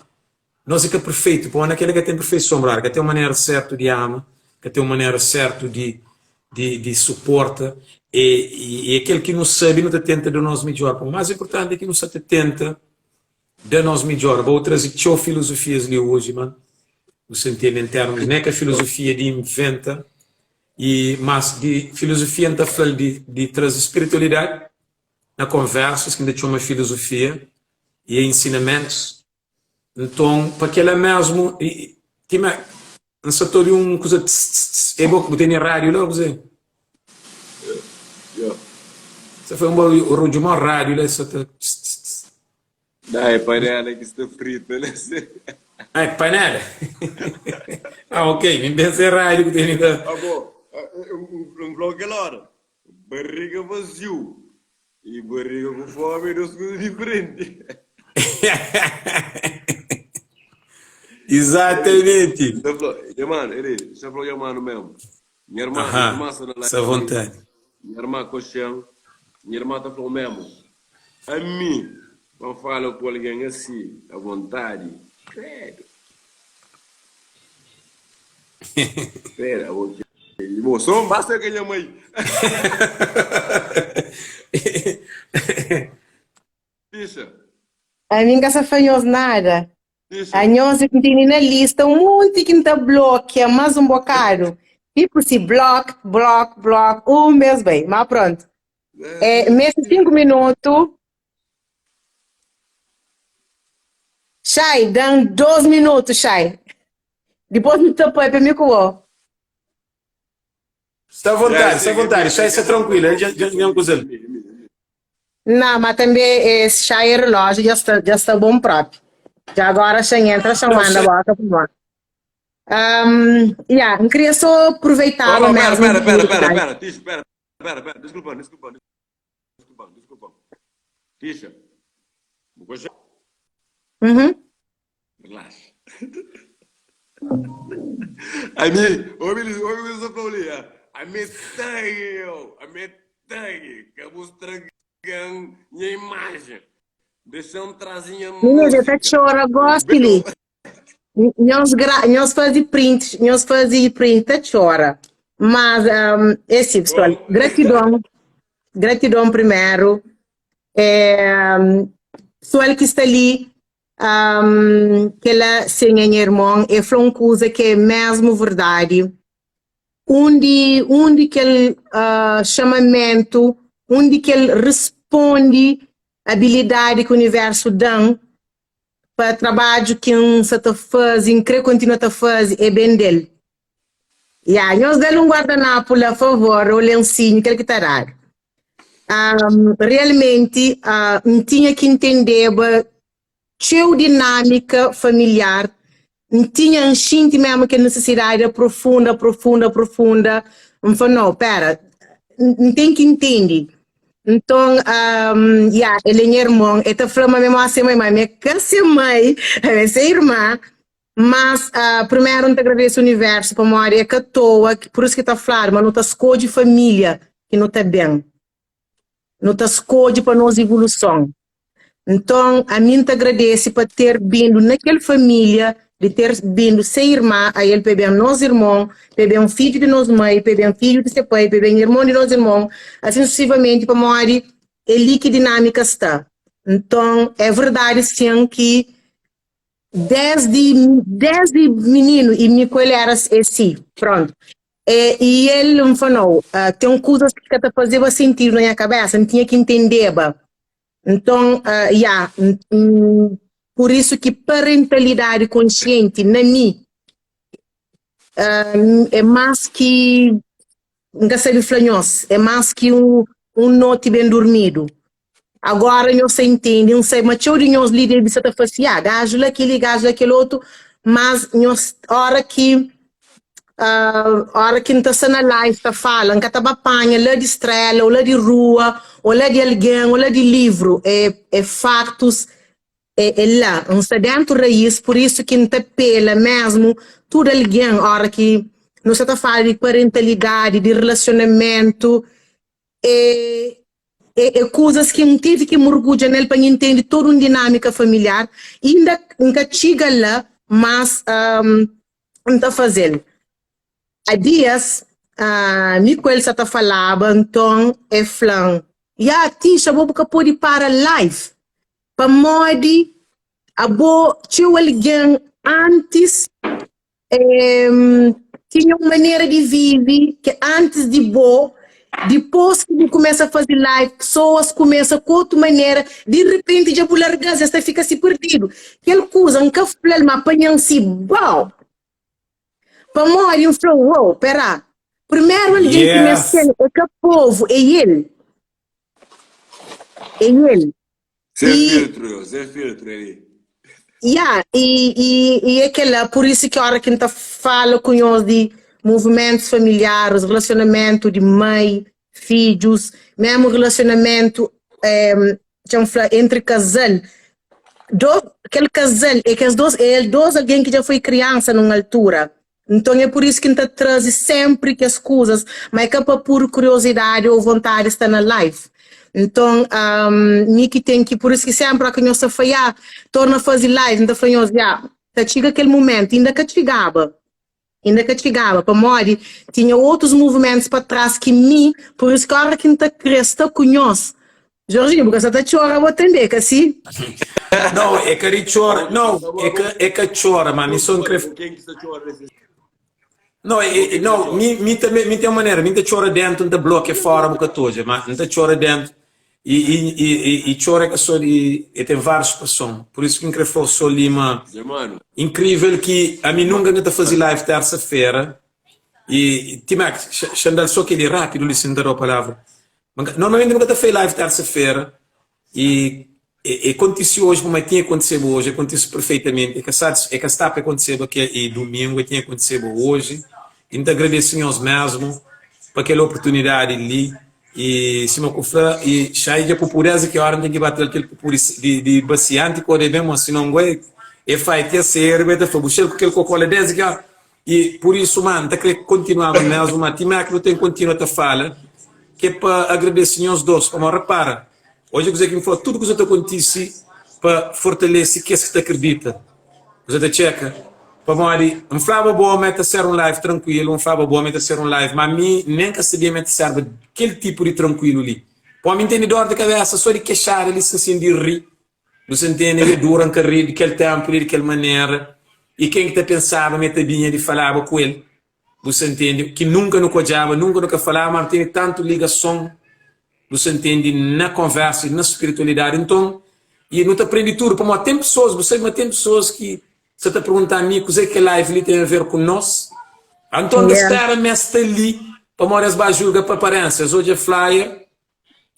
Nos é ka perfeitu, pamodi na kel-la ka ten perfeison, brother. Ka ten un manera sértu di ama, ka ten un manera sértu di di di suporta. E e é kel ki nu sabe, nu ta tenta da nos midjór. Pamodi más inportanti é ki nu sta ta tenta da nos midjór. Bo traze txeu filozofias li oji, man. Bu sta ntende en termus, ne ka filozofia di inventa, e mas di filozofia N ta fla-l di di traze spiritualidadi na konversas, ki N ta txoma filozofia, e ensinamentus. Nton, pa kela mesmu, kima N sa ta obi un kuza tss tss tss, é bo ki bu tene rádiu la o kuzê? Sa foi un barudju mó rádiu la sa ta tss tss tss. Da, é panela ki sta frita la. Ah, é panela? Ah, ok, mi pensa é rádiu ki tene la. Ah, bo, N fla-u kel óra, barriga vaziu I barriga ku fomi é dos kuza diferenti. Exatamente. Nta fla, nha mano, ele, nta fla nha mano mesmo. Nha irmã, Aham, irmã sta na sta à live li. vontade. Nha irmã Coxen, nha irmã ta fla mesmo. Ami, pa N fala ku algen asi, à vontadi, credo. Pera, abo ki bo so basta ka nha mai. Tixa. Ami N ka sa fla nhos nada. Tixa. Anhos N tene na lista un monti ki N ta blokia más un bokadu. Tipo si block, block, block, un bes bai. Má prontu. É, meste 5 minutu. Xai, da-m 2 minutu, Xai. Dipôs nu ta papia mi ku bo. Sta vontadi, sta vontadi, Xai sta trankuilu, el dja dja kuza-l. Não, mas também es Xai é relógio dja sta dja sta bom propi. Dja agora Xan entra, Xan Não, manda Xai. boka pa bo. Um, yeah, N kria só Oh, aproveitaba oh, pera, mesmo pera, pera, di pera, pera, Tixa, pera, pera, pera, desculpa, desculpa, desculpa, desculpa. Tixa, bu konxe? Uhum. Relaxa. Ami, obi li, obi ku sa flau li, ah. Ami tangue yo, ami tangue, ka bu stragan nha imagen. Dexan traze nha Minha já tá música. txora gosti li. Nhos gra, nhos faze print, nhos faze print ta txora. Mas um, é assim, pessoal, gratidão, gratidão primeiro. É, um, pessoal que está ali, um, kela se nha nha irmon, e fla un kuza ki é mesmu verdadi. Undi, undi kel uh, chamamentu, undi kel responde abilidadi ki universu dan pa trabadju ki N sa ta faze, N kre kontinua ta faze, é ben del. Ya, nhos da-l un guardanapu la, favor, ô lensinhu, kel ki ta dadu. Um, realmenti, uh, N tinha ki ntendeba txeu dinâmika familiar, N tinha, N xinti mesmu kel nisisidadi aprofunda, aprofunda, aprofunda. N fla, no, pera, N ten ki ntende. Nton, um, ya, el é nha irmon, el ta fla ma mi é se mai, ma mi é ka se mai, mi é se irmã. Mas, uh, primeru N ta agradese universu pamodi é ka toa, pur isu ki ta fladu ma nu ta skodje família ki nu ta ben. Nu ta skodje pa nos ivoluson. Nton, ami N ta agradese pa ter bindu na kel família, di ter bindu se irma, a el pa e ben nos irmon, pa e ben fidju di nos mai, pa e ben fidju di se pai, pa e ben irmon di nos irmon, asin susesivamenti, pamodi é li ki dinámika sta. Nton, é verdadi sin ki desdi desdi mininu i mi ku el era é si, prontu. E, i el N fla, nau, ten kuzas ki ka ta fazeba sentidu na nha kabésa, N tinha ki ntendeba. Nton, ya, pur isu ki parentalidadi konsienti na mi é más ki, N ka sabe fla nhos, é más ki un noti ben durmidu. Agora nhos ta intende, N sabe ma txeu di nhos li debe sa ta fla si, ya, gaju la kel-li, gaju la kel otu, mas nhos, óra ki. Ora ki N ta sta na live ta fala, N ka ta ba panha la di strela ô la di rua ô la di algen ô la di livru. É é faktus, é é la. N sta dentu raís, pur isu ki N ta pela mesmu tudu algen ora ki nu sta ta fala di parentalidadi, di relasionamentu. É é é kuzas ki N tive ki murgudja nel pa N intende tudu un dinâmika familiar. Inda N ka txiga la, mas N ta faze-l. A dias, mi ku el sa ta falaba, nton el fla-m, Ya, Tixa, bo bu ka pode para live, pamodi abo txeu algen antis tinha un manera di vive ki antis di bo, dipôs ki bu kumesa faze live, pesoas kumesa ku otu manera, di repenti dja bu larga-s, es ta fika si perdidu. Kel kuza N ka fla-l ma panha-m si bau. Pamodi N fla, Uou, pera, primeru algen ki Yes! meste-l é ka povu, é el. É el. Sem I, filtro, yo, sem filtro aí. ya, i, i, i é kel-la, pur isu ki óra ki N ta fala ku nhos di movimentus familiaris, relasionamentu di mai, fidjus, mésmu relasionamentu, eh, txa-m fla, entri kazal, do, kel kazal é kes dos, é el dos algen ki dja foi kriansa nun altura. Nton é pur isu ki N ta traze sénpri kes kuzas, ma é ka pa puru kuriozidadi ô vontadi sta na live. Nton, mi ki ten ki, pur isu ki sénpri óra ki nhos ta fla, ya, torna faze live, N ta fla nhos, ya, ta txiga kel mumentu, inda ka txigaba. Inda ka txigaba, pamodi tinha otus movimentus pa tras ki mi, pur isu ki ora ki N ta kre sta ku nhos, Jorginho, bu ka sa ta txora bo tanbe, ka si? Nau, é ka di txora, nau, é ka, é ka txora, ma mi so N kre. Nau, é, é, nau, mi, mi tanbe, mi ten manera, mi ta txora dentu, N ta blokia fora bu ka ta odja, ma N ta txora dentu, I, i, i, i, i txora é ka só di, e ten várius spreson. Pur isu ki N kre fla-u só li ma Nha manu. inkrivel ki ami nunka N ka ta faze live tersa-fera i Timac, xa, xa N da-l só kel-li rápidu li si N ta da-u palavra. Ma N ka, normalmenti nu ka ta fai live tersa-fera i E, e kontise oji kuma tinha kontiseba oji, e kontise perfeitamenti. E ka sa, e ka sta pa e kontiseba ke e dumingu, e tinha kontiseba oji. I N ta agradese nhos mesmu pa kel oportunidadi li. I sima ku fla, i Xai dja pupu desdi ki ora N ten ki ba tra-l kel pupu di, di, di basia anti kode ben, ma sinon gue e fai ti a seri, gue ta fla bu xel ku kel kokola desdi ki ora. I pur isu, ma N ta kre kontinuaba mesmu, ma ti mé ki nu ten kontinua ta fala, ke pa agradese nhos dos, pamodi repara, Odja kuzê ki N fla, tudu kuza ta kontise pa fortalese kes ki ta kridita. Kuza ta txeka, pamodi N flaba bo ma e ta ser un live trankuilu, N flaba bo ma e ta ser un live, ma mi nen ka sabia ma e ta serba kel tipu di trankuilu li. Pamodi mi N tene dor di kabesa so di kexada li sin di ri. Bu sa ntende? Dja dura N ka ri di kel tenpu li di kel manera. I ken ki ta pensaba ma e ta binha di falaba ku el? Bu sa ntende? Ki nunka nu ka odjaba, nunka nu ka falaba, ma nu tene tantu ligason, bu sa ntende, na konversa i na spiritualidadi. Nton, i nu ta prende tudu, pamodi ten pesoas, bu sabe ma ten pesoas ki sa ta pergunta mi kuzê ki kel live li ten a ver ku nos. Anton, N ta spera ma es sta li, pamodi es ba julga pa aparénsia, es odja flyer,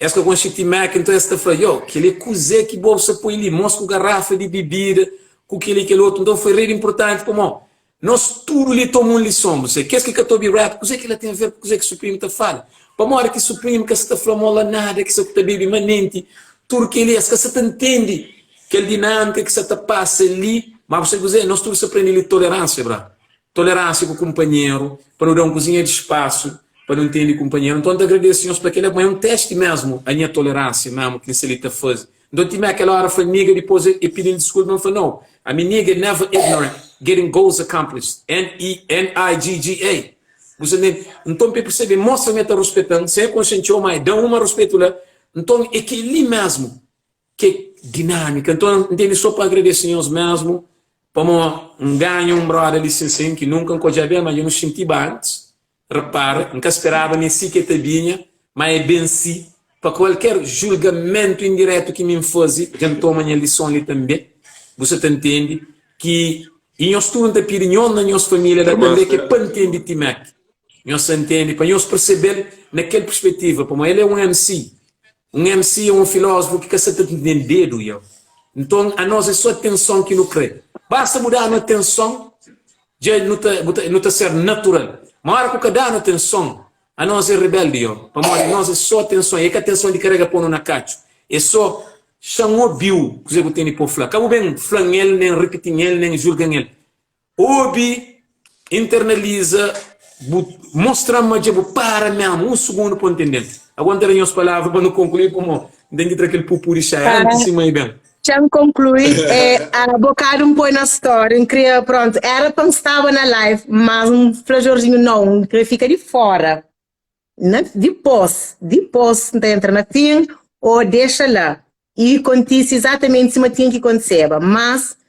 Es ka konxe T-Mac, nton es ta fla, Yo, kel-li é kuzê ki bo sta poi li? Mos ku garafa di bibida, ku kel-li, kel otu. Nton foi rei di inportanti pamodi nos tudu li toma un lison. Bu sabe, kes ki ka ta obi rap, kuzê ki la ten a ver ku kuzê ki Supreme ta fala? Pamodi ki Supreme ka sta ta fla mo la nada ki sa ku ta bebe manenti, tudu kel-li, es ka sa ta ntende kel dinâmika ki sa ta pasa li. Má bu sabe kuzê? Nos tudu sa prende li toleránsia, bra. Toleránsia ku kunpanheru, pa nu da un kuzinha di spasu pa nu ntende kunpanheru. Nton, N ta agradese nhos pa kel-la, ma é un testi mésmu a nha toleránsia mésmu ki N sta li ta faze. Nton, ti mé kel óra fla nigga, dipôs e pidi-m diskulpa, N fla, No, ami nigga never ignorant, getting goals accomplished, N-I-G-G-A. Bu sta ntende? Nton, pa e persebe, e mostra ma e ta ruspeta-m, sen e konxe-m txeu, má e da-m uma ruspetu la. Nton, é kel-li mésmu ki é dinámika. Nton, N tene sô pa agradese nhos mésmu Pamo N ganha un broda li sin sin ki nunka N ka odjaba el, ma dja nu xintiba antis. Repara, N ka speraba ma é si ki el ta binha, ma é ben si. Pa kualker julgamentu indiretu ki mi N faze, dja N toma nha lison li tanbe. Bu sa ta ntende ki i nhos tudu N ta pidi nhos na nhos familia la tanbe ki é pa ntende T-Mac. Nhos sa ntende? Pa nhos persebe-l na kel perspetiva, pamo el é un MC. Un MC é un filósofo ki ka sa ta ntendedu, yo. Nton, anos é so atenson ki nu kre. Basta bu da-nu atenson. Dja nu ta, bu ta, nu ta ser natural. Ma ora ku ka danu atenson, anos é rebeldi yo. Pamodi nos é so atenson, e ka atenson di karega ponu na katxu. É so xa-m obiu kuze ku tene po fla. Ka bu ben fla-m el, nen ripiti-m el, nen julga-m el. Obi, internaliza, bu mostra-m ma dja bu para mesmu un sugundu pa ntende-m. Ago N ta da nhos palavra pa nu konklui pamo N ten ki tra kel pupu di xa antis si mai ben. Txa N konklui, é, a bokadu N poi na story, N kria, pronto, era pa N staba na live, mas N fla Jorginho, nau, N kria fika di fora. Na, dipôs, dipôs N ta entra na fin, ô dexa la. I kontise izatamenti sima tinha ki kontiseba, mas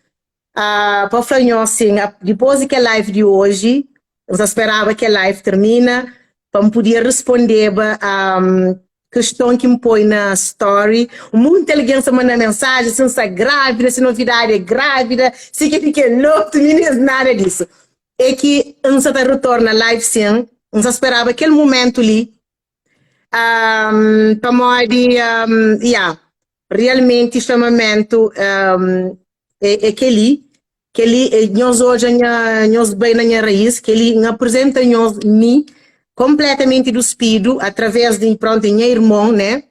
Ah, pa fla nhos sin, dipôs di kel live di oji, N sa speraba kel live termina pa N podia respondeba um, keston ki N poi na story. Munti algen sa manda mensajen si N sta grávida, si novidadi é grávida, si kel kel otu, minis, nada disu. É ki N sa ta retorna live sin, N sa speraba kel mumentu li Um, pamodi, um, yeah, realmenti chamamentu um, é, é kel-li, kel-li, é, nhos odja nha, nhos bai na nha raiz, kel-li, N apresenta nhos mi completamente duspidu através di, pronto, nha irmon, né?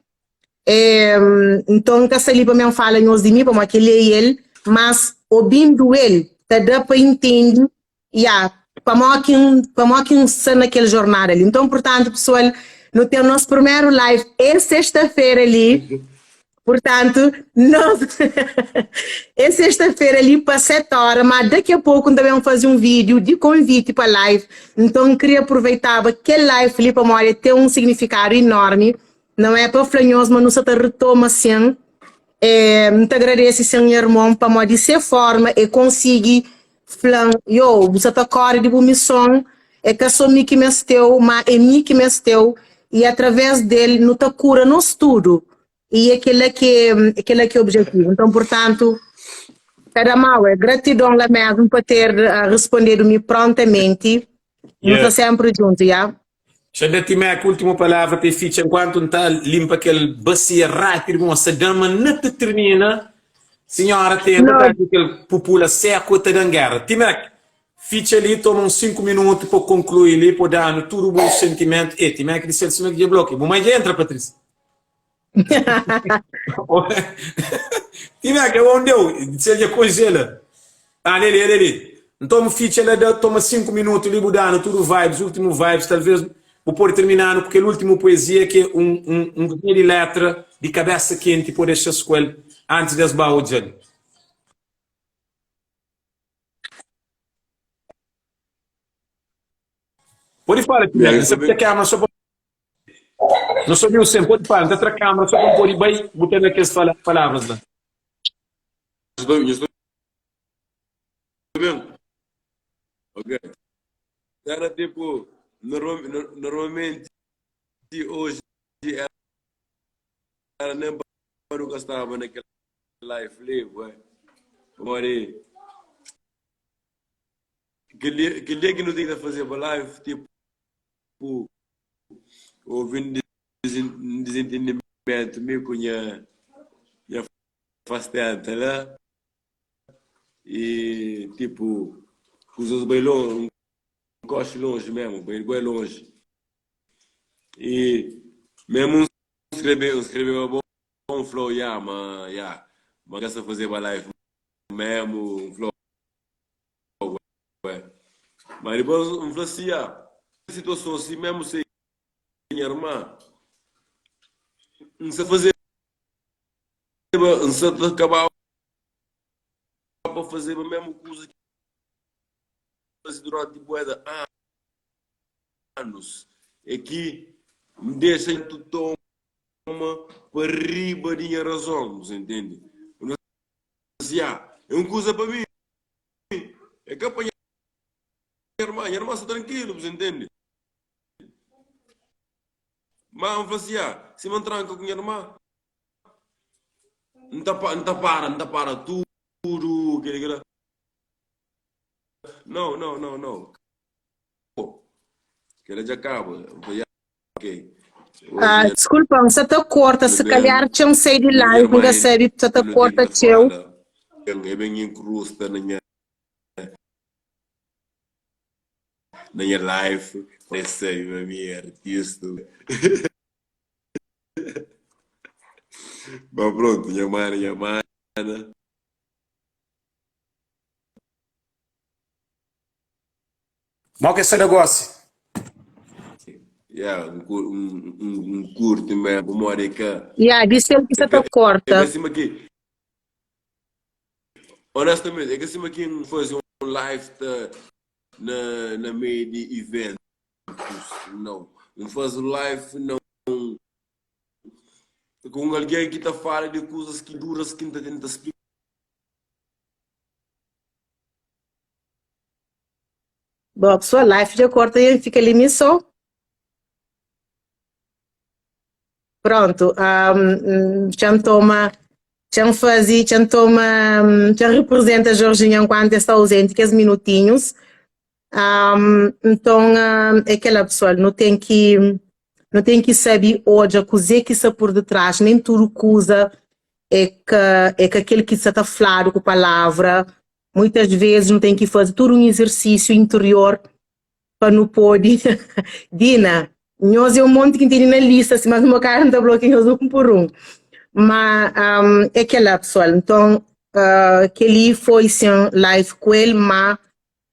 É, nton, N ka sta li pa men fala nhos di mi, pamodi kel-li é el, mas obindu el, ta da pa intende Ya, pamodi ki N, pamodi ki N sta na kel jornada li. Nton, purtantu, pesoal, nu ten nos primeru live es sexta-fera li. Purtantu, nos es sexta-fera li pa 7 óra, má daqui a poku N ta ben faze un vídiu di konviti pa live. Nton, N kria aproveitaba kel live li pamodi el ten un signifikadu enormi. Não é pa fla nhos ma nu sa ta retoma sin. É, N ta agradese sin nha irmon pamodi di se forma el konsigi Fla-m, Yo, bu sa ta kóre di bu mison, é ka sô mi ki meste-u, má é mi ki meste-u, i através del nu ta kura nos tudu. I é kel-la ki é kel-la ki é objetivu. Nton, purtantu, ka da mau, é gratidon la mésmu pa ter respondedu mi prontamenti. Nu sta sénpri djuntu, ya. Xa da Timek ultimu palavra pa e fitxa enkuantu N ta limpa kel basia rapidu pamodi sa da ma na ta tirmina sinhora tenta ta atxa kel pupula seku ta dan gera. Timek, fitxa li toma uns 5 minutu pa konklui li pa danu tudu bu sentimentu. E Timek di sel sima ki dja blokia. Bu mai dja entra Patrícia. Timek, é bom deu, se dja congela. Ah, lele, lele. Nton, fitxa la da, toma 5 minutu li, bu danu tudu vibes, últimu vibes, talvez bu pode terminanu ku kel últimu poesia ki é un, un, un kuzinha di letra di kabesa kenti pode dexa-s ku el antis di es ba odja-l. Pode fala, Timek, N sa fitxa câmera só pa. Nu sabiu sen, pode fala, N ta tra câmera só pa N pode bai, bu ta na kes palavras la. Nhos ta ben? Ok. Era tipo, normalmente hoje era nem pa nu ka staba na kel live li, bué. Pamodi kel dia, kel dia ki nu ten ki ta fazeba live, tipo, houve um desentendimento mi ku nha nha fastenta la e tipo kuzas bai longe, um koxi longe mesmo, bai bué longe e mesmo um skrebe, um skrebe pa bo um flou ya ma ya ma ka sa fazeba live mesmo, um flou bué ma dipôs um fla si ya situason si mesmo se nha irmã um sa fazeba N sa ta kababa pa fazeba mésmu kuza ki N faze duránti bué di anus. É ki N dexa ntu toma pa riba di nha razon, bu sa intende? N fla si, Ah, é un kuza pa mi, é ka pa nha irma. Nha irma sta trankilu, bu sa intende? Má N fla si, Ah, sima N tranka ku nha irma, N ta n ta para, n ta para tudu kel kel la. Nau, nau, nau, nau. Kel la dja kaba. N fla, ya, ok. Ah, Oji desculpa, N sa ta korta, nu se ben, calhar txeu N sai di nha live, N ka irmã sabe, sa ta nu ten korta ki ta txeu. fala. E ben inkrusta na nha. Na nha life, es sabe ma mi é artista. Ma pronto, nha mana, nha mana. Mo ke sta da gosi? Yeah, N curti mesmo, pamodi é ka. Yeah, di sel ki É sa ka, ta é korta. ka sima ki, honestamente, é ka sima ki N faze un live ta na, na meio di eventos, não. N faze live na un, ku un algen ki ta fala di kuzas ki duras ki N ta tenta splika. Bom, pessoal, live dja korta e N fika li mi so. Pronto, um, txa-m toma, txa-m faze, txa-m toma, txa-m representa Jorginho enquanto el sta ausente kes minutinhos. Um, nton, é kela pessoal, nu ten ki, nu ten ki sabe odja kuzê ki sta por detrás, nem tudu kuza é ka, é ka kel ki sta ta fladu ku palavra, muitas vezes nu ten ki faze tudu un izersísiu interior pa nu pode Dina, nhos é un monti ki N tene na lista si mas un bokadu N ta blokia nhos un pur un ma um, é kela pessoal nton uh, keli foi sin live ku el ma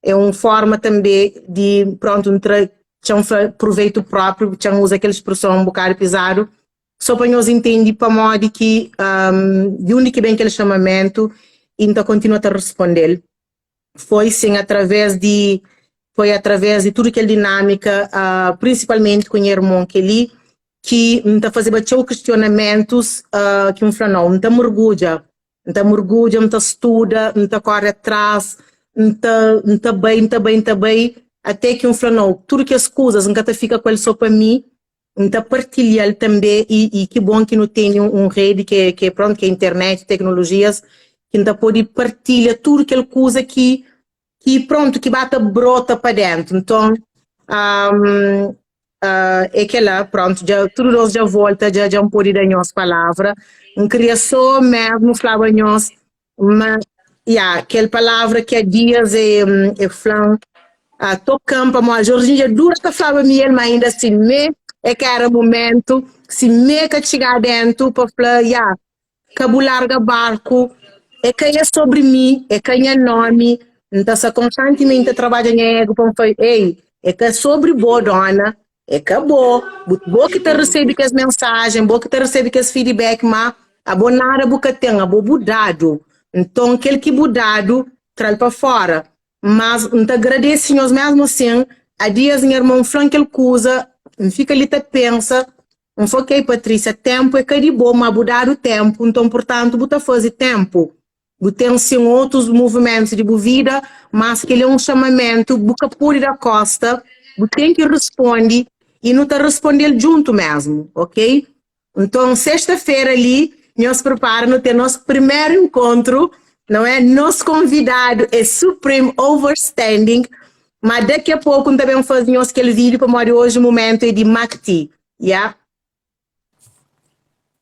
é un forma tanbe di prontu N tra txan fla proveitu própriu txan uza kel spreson un bokadu pizadu so pa nhos intendi pamodi ki um, di undi ki ben kel chamamentu i N ta kontinua ta responde-l foi sin através di foi através di tudu kel dinâmika uh, prinsipalmenti ku nha irmon kel-li ki N ta fazeba txeu kistionamentus uh, ki N fla nau, N ta mergudja N ta mergudja, N ta studa, N ta kóre atrás, N ta, N ta bai, N ta bai, N ta bai, até ki N fla nau, tudu kes kuzas N ka ta fika ku el so pa mi, N ta partilha-l tanbê i, i ki bon ki nu tene un redi ki é, ki é, prontu, ki é internet, teknolojias, ki N ta pode partilha tudu kel kuza ki, ki prontu, ki ba ta brota pa déntu. Nton, um, uh, é kel-la, prontu, dja, tudu nos dja volta, dja, dja N pode da nhos palavra. N kria sô mesmu flaba nhos ma, ya, kel palavra ki há dias e, e fla-m, ah, toka-m pamodi Jorginho dja dura ta flaba mi el, ma inda si me é ka era momentu, si me ka txiga dentu pa fla, ya, ka bu larga barku, é ka é sobri mi, é ka nha nomi, N ta sta konstantimenti ta trabadja nha ego pa N fla, ei, é ka sobri bo, dona, É ka bo, bu, bo ki ta resebe kes mensajen, bo ki ta resebe kes feedback, má abo nada bu ka ten, abo bu dadu. Nton, kel ki bu dadu, tra-l pa fóra. Mas N ta agradese nhos mésmu asin. Há dias nha irmon fla-m kel kuza, N fika li ta pensa, N fla, ok, Patrícia, ténpu é ka di bo, má bu dadu ténpu, nton, purtantu, bu ta faze ténpu. Bu ten sin otus movimentus di bu vida, mas kel-li é un xamamentu, bu ka pode da kosta, bu ten ki responde i nu ta responde-l djuntu mesmu, ok? Nton, sexta-fera li, nhos pripara, nu ten nos primeru enkontru, não é? Nos konvidadu é Supreme Overstanding, ma daqui a poku N ta ben faze nhos kel vídiu pamodi oji momentu é di Makti, ya?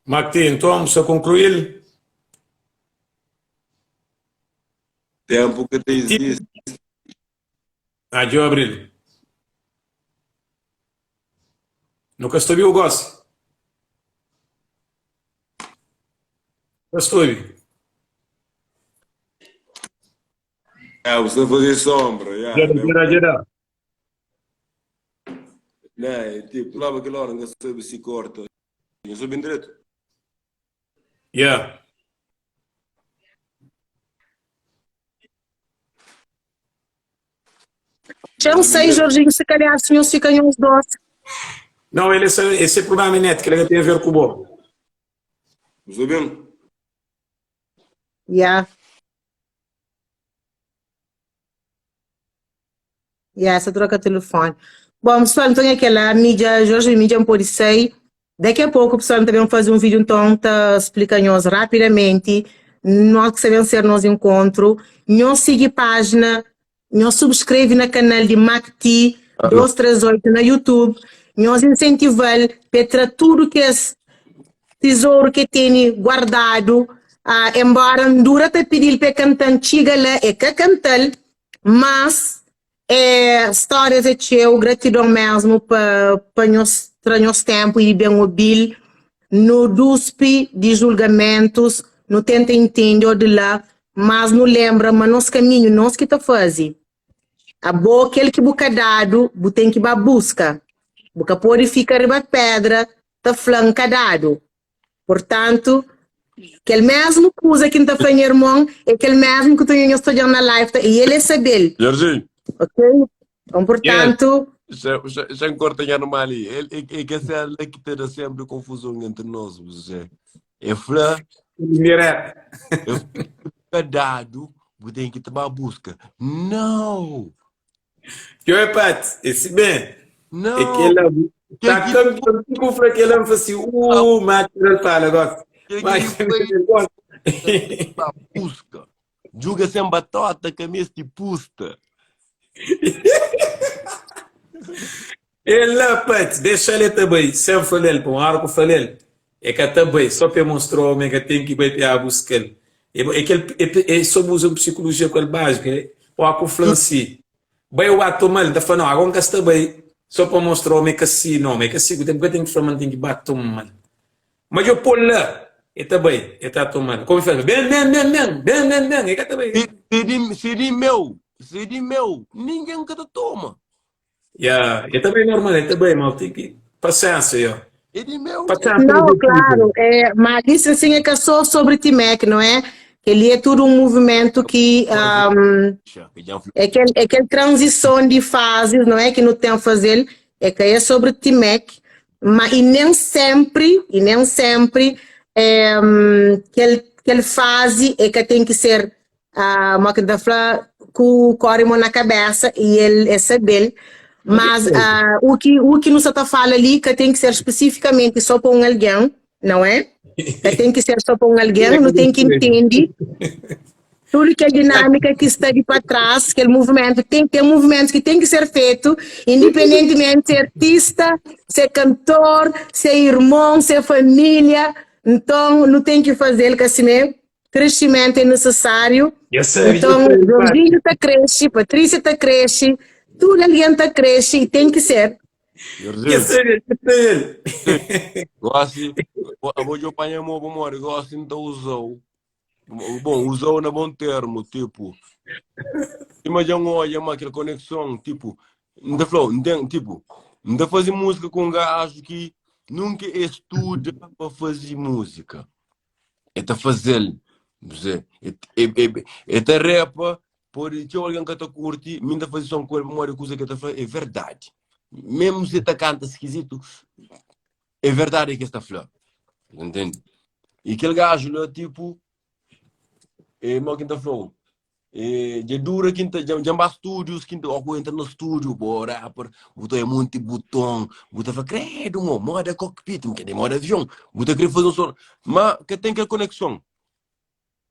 Makti, nton, bu sta konkluí-l? Tempu ka ta izisti. Ah, djo abril. Nu ka sta obi-u gosi. Ka sta obi. É, bu sta faze sombra, ya. Dja da, dja da, dja da. Né, é tipo, lá aquela hora, não sabe se corta. Não sabe direito. Yeah. Já não sei, Jorginho, se calhar se nhos fica nhos doce. Não, ele esse, esse é problema net, que ele tem a ver com o bo. Não sabe? Yeah. Yeah, sa troka telefone. Bom, pessoal, então é aquela mídia, Jorge mídia não pode sair. Daqui a pouco, pessoal, também fazer um vídeo então tá explica nós rapidamente nós que sabemos ser nosso encontro. Nós siga página, nós subscreve na canal de Macti 238 na YouTube. Nós incentival para tudo que esse tesouro que tem guardado, ah, embora dura ta pedir para cantar, chega lá, é que cantar, mas. É, stórias é txeu, gratidon mesmu pa, pa nhos tra nhos ténpu i ben obi-l. Nu duspi di julgamentus, nu tenta intende ô di la, mas nu lenbra ma nos kaminhu nos ki ta faze. Abo, kel ki bu ka dadu, bu ten ki ba buska. Bu ka pode fika riba pédra ta fla N ka dadu. Purtantu, kel mesmu kuza ki N ta fla nha irmon é kel mesmu ki ta nhos ta odja-m na live ta, i el é sabe-l. Jorginho. Ok? Então, purtantu. Xa N korta nha irman li. El, é, é kel sena la ki ta da senpri konfuzon entri nos, José. E fla. Direto. E fla, ka dadu, bu ten ki ta ba buska. Nau! Yo é pat, é si ben. Não. É kel-la. Tá campeão, tipo fla kel-la, N fla si, uh, ma kel-la fala gosi. Ma kel-la gosi. Ba buska. Djuga sen batota ka meste pusta. É la, Pat, dexa-l e ta bai, sen fala-l, pa un óra ku fala-l, e ka ta bai, só pa e mostra-u ma e ka ten ki bai pa e a buska-l. E, e kel, e, e só bu uza un psikulujia ku el báziku, e óra ku fla-m si, bai o ba toma-l, N ta fla, nau, agora N ka sta bai, só pa mostra-u ma e ka si, nau, ma e ka si, ku tenpu ka ten ki fla ma N ten ki ba toma-l. Ma djo pô-l la, e ta bai, e ta toma-l. Kómu e fla, ben, ben, ben, ben, ben, ben, ben, e ka ta bai. Se di, se di meu, se di meu, ningen ka ta toma. Ya, e ta bai normal, e ta bai, ma ten ki pasensia, ya. É di meu. Pasensia Não, objetivo. claro, é, mas isso assim é que é só sobre Timec, não é? Que ali é tudo um movimento que um, é aquele, é aquele transição de fases, não é? Que não tem a fazer, é que é sobre Timec, mas e nem sempre, e nem sempre é, um, aquele, aquele fase é que tem que ser Ah, mo ki N ta fla ku kóre mo na kabésa i el é sabe-l. Mas ah, u ki, u ki nu sa ta fala li ka ten ki ser spesifikamenti só pa un algen, não é? Ka ten ki ser só pa un algen, nu ten ki intende tudu kel dinámika ki sta di pa trás, kel muvimentu, ten, ten muvimentus ki ten ki ser fetu, independentimenti se é artista, se é kantor, se é irmon, se é família, nton nu ten ki faze-l, ka simé? Crescimento é necessário. Eu sei, Então, eu sei, Jorginho ta cresce, Patrícia ta cresce, tudo alguém ta cresce e tem que ser. Eu sei, eu sei. Gosi, abo djo panha mo pa mori, gosi N ta uza-u. Bom, uza-u na bom termo, tipo, sima dja N odja ma kel konekson, tipo, N ta fla-u, N ten, tipo, N ta faze múzika ku un gaju ki nunka e studa pa faze múzika. E ta faze-l, Zé. E, e, e, e ta repa, pode txeu algen ka ta kurti, mi N ta faze son ku el pamodi kuza ki el ta fla é verdadi. Mesmu si el ta kanta skizitu, é verdadi ki el sta fla. Entende? E kel gaju la, tipo, é mo ki N ta fla-u, E, dja dura ki N ta, dja, dja N ba stúdius, ki N ta, ó ku entra na stúdiu, bo rapper, bu ta oia monti buton, bu ta fla, kredu mo, moda cockpit, N kre moda avion, bu ta kre faze un son, ma ka ten kel konekson.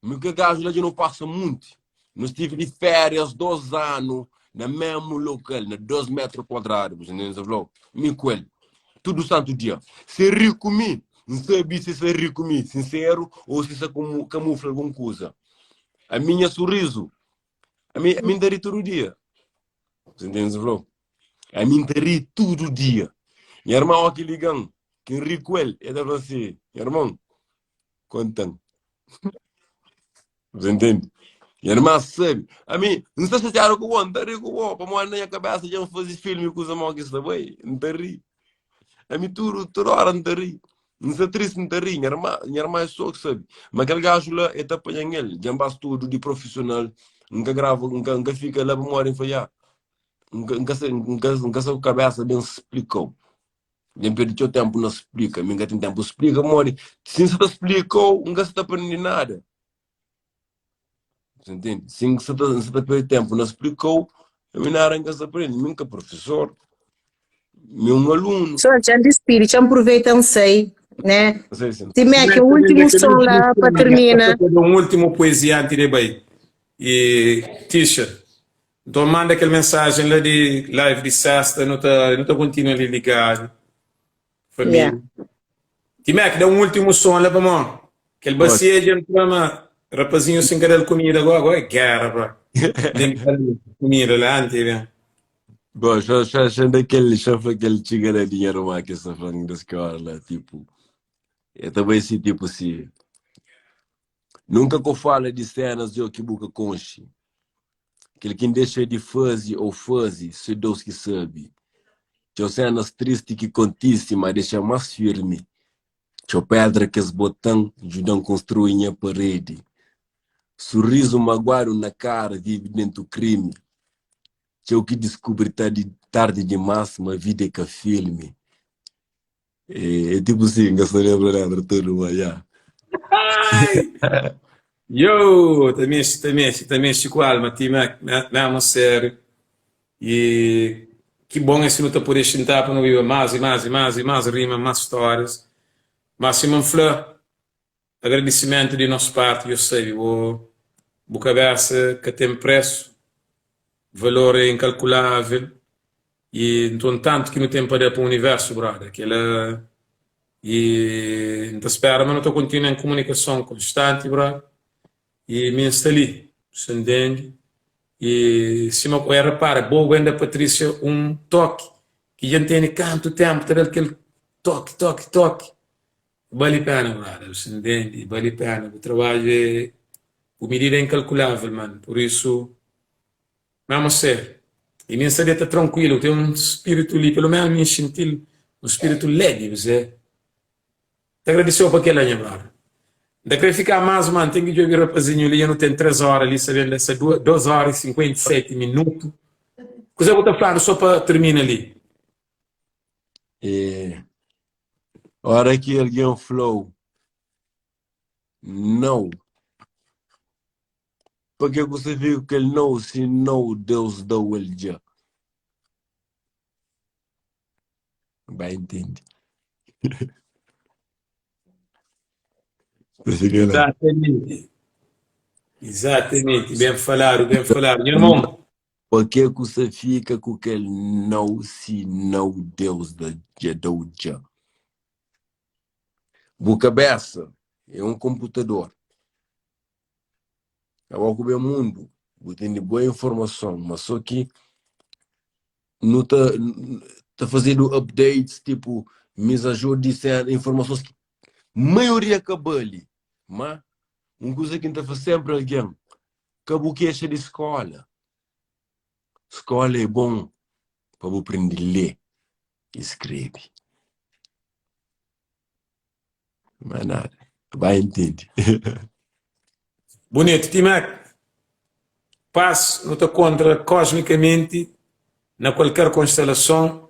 Mi ku kel gaju la dja nu pasa munti, nu stive di férias dos anu na mesmu lokal, na dos metru kuadradu, bu ntende N ta fla-u, mi ku el, tudu santu dia. Se ri ku mi, N sabi se sa ri ku mi sinseru ou se sa kamufla algun kuza. Ami nha sorriso. Ami, ami nta ri tudu dia. Você entende, Flo? Ami nta ri tudu dia. Nha irmão que ligan, que ri com ele, ele tá falando assim, nha irmão, conta-me. Você entende? Nha irmã sabe. Ami, não está chateado com o não tá ri com o pamodi na minha cabeça já fazer filme com os irmãos que está bem, não tá ri. Ami tudu, tudu óra N ta ri. N sta tristi N ta ri. Nha irma, nha irma é sô ki sabe. Ma kel gaju la, el ta panha-m el. Dja N ba studu di profisional. N ka grava, N ka, N ka fika la pamodi N fla, ya, N ka, N ka sa, N ka, N ka sta ku kabésa ben splika-u. Dja N perde txeu ténpu na splika. Mi N ka ten ténpu splika pamodi si N sta ta splika-u, N ka sta ta prende nada. Você entende? Si N sta ta, N sta ta perde tempu na splika-u, ami nada N ka sta prende. Mi N ka profesor, mi é un alunu. Só txan dispidi, txan pruveita N sai, né? N sai sin. Timé, ke últimu son la pa termina. Un últimu poesia anti de bai. E Tisha, nton manda kel mensajen la di live di sesta, nu ta nu ta kontinua li ligadu. Família. Yeah. Timek, da un últimu son la pamó kel basia dja ntra ma rapazinho sin ka da-l kumida agora, agora é guerra, bro. Tem que dar kumida lá antes, ben. Bom, xa, xa, xa daquele, xa foi aquele txiga da dinheiro má que essa falando da escola lá, tipo, eu também assim, tipo assim, nunca que eu falo de cenas eu que buca conche, aquele que deixa de fazer ou fazer, só Deus que sabe. Tchau cenas tristes que acontece, mas deixa mais firme. Tchau pedra que es botan, ajudam construir minha parede. Sorriso magoado na cara, vive dentro do crime. Txeu ki diskubri tardi, tardi dimás ma vida é ka filmi. É, é tipo si, N ka sta lenbra letra tudu, ma ya. Ai! Yo! Ta mexe, ta mexe, ta mexe ku alma ti mésmu sériu. I ki bon é si nu ta pode xinta pa nu biba más i más i más i más rima, más stórias. Má sima N fla, Agradisimentu di nos parti, djo sabe, bo bu kabesa ka ten presu, valor é inkalkulável i nton tantu ki nu ten pa da pa universu, broda, kela i N ta spera ma nu ta kontinua en kumunikason konstanti, broda, i mi N sta li, bu sta ntende? I sima ku e repara, bo ben da Patrícia un toki ki dja N tene kantu tenpu ta da-l kel toki, toki, toki. Bali pena brother, bu sa ntende? Bali pena, bu trabadju é, bu midida é inkalkulável man, pur isu, mésmu sériu, i mi N sta deta trankuilu, ten un spiritu li, pelu ménus mi N xinti-l, un spiritu lébi, bu sa? Ta agradise-u pa kel-la nha brother. N ta kre fika más man, ten ki djobe rapazinhu li, dja nu ten 3 óra li, sa ben da sa 2 óra i 57 minutu. Kuzê bu ta fladu sô pa tirmina li? É, ora ki algen fla-u nau, pa ke ku sta fika ku kel nau si nau Deus da-u el dja? Ba intende. Ta fika la. Exatamente. Exatamente. Ben faladu, ben faladu. Nha irmon. Pa ke ku sta fika ku kel nau si nau Deus da dja dau dja? Bu kabesa é un konputador. Abo ku ben mundu bu tene boa informason, ma so ki nu ta ta fazedu updates tipo mise à jour di sena informasons ki maioria ka bali. Ma un kuza ki N ta fla senpri algen, Ka bu kexa di skola. Skola é bon pa bu prende lé i skrebe. Mais nada. Ba intende. Bunitu. Timac, pas nu ta kontra kosmikamenti na kualker konstelason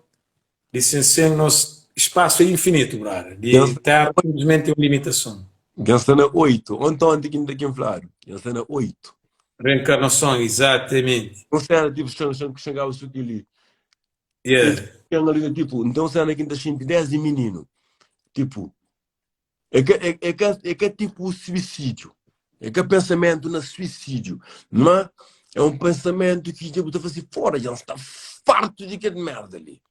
Di sin sen nos spasu é infinitu, brother. Di terra simplesmenti é un limitason. Dja sta na 8. Onti onti ki N fladu. Dja sta na 8. Reenkarnason, izatamenti. Un sena tipo xan xan xangaba su kili. Yeah. Ten ali tipo, N ten un sena ki N ta xinti desdi mininu. Tipo, É ka, é, é ka, é ka tipo suicídio. É ka pensamento na suicídio. Mas é um pensamento que dja bu ta fala assim, fora, dja está farto de kel merda ali.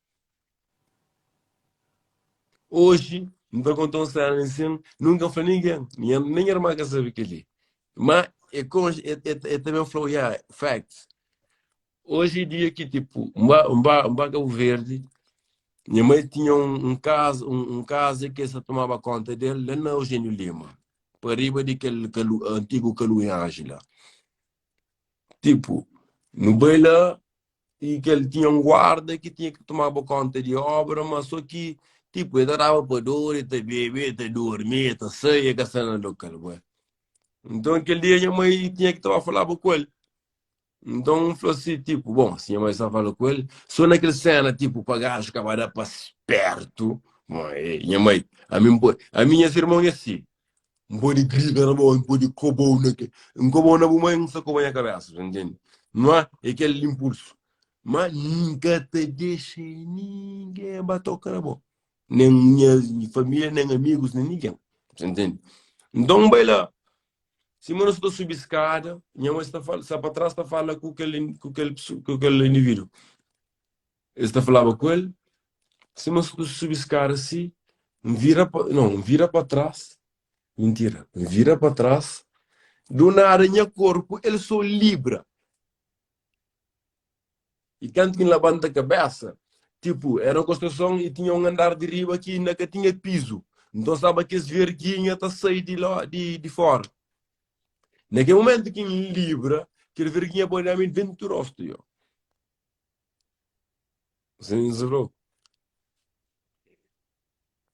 Hoje, N ta conta um cena assim, nunca fala ninguém, nem, nem irmã ka sabe kel-li. Mas é, con, é, é, é também falou, yeah, facts. Hoje é dia que tipo, N ba, N ba, N ba Cabo Verde, minha mãe tinha um, um casa, um, um casa que essa tomava conta dele lá na Eugênio Lima, para riba de aquele calu, antigo Calu em Ángela. Tipo, no bai lá e que ele tinha um guarda que tinha que tomava conta de obra, mas só que tipo, ele dava para dor, ele bebe, ele dormia, ele saía, que cena local, bué. Então aquele dia minha mãe tinha que estava falava com ele. Nton, N fla si, tipo, bon, si nha mai sta fala ku el, so na kel sena, tipo, pa gaju ka ba da pa spertu, bon, e, nha mai, ami N pode, ami nhas irmon é si, N pode grita na bo, N pode kobau na ke, N kobau na bu mai, N sta koba nha kabesa, bu ntende? Ma é kel inpulsu, ma N ka ta dexa ningen ba toka na bo, nen nha familia, nen amigus, nen ningen, bu ntende? Nton, N bai la. Sima nu sta subi skada, nha mai sta fala, sta pa tras ta fala ku kel ku kel ku kel individu. El sta falaba ku el, sima nu sta subi skada si, N vira pa, não, N vira pa tras, mintira, N vira pa tras, do nada nha korpu el so libra. I kantu ki N labanta kabésa, tipu, éra un konstruson i tinha un andar di riba ki inda ka tinha pizu. Nton staba kes verginha ta sai di la di di fóra. Na kel momentu ki N libra, kel verginha poi na mi dentu rostu yo.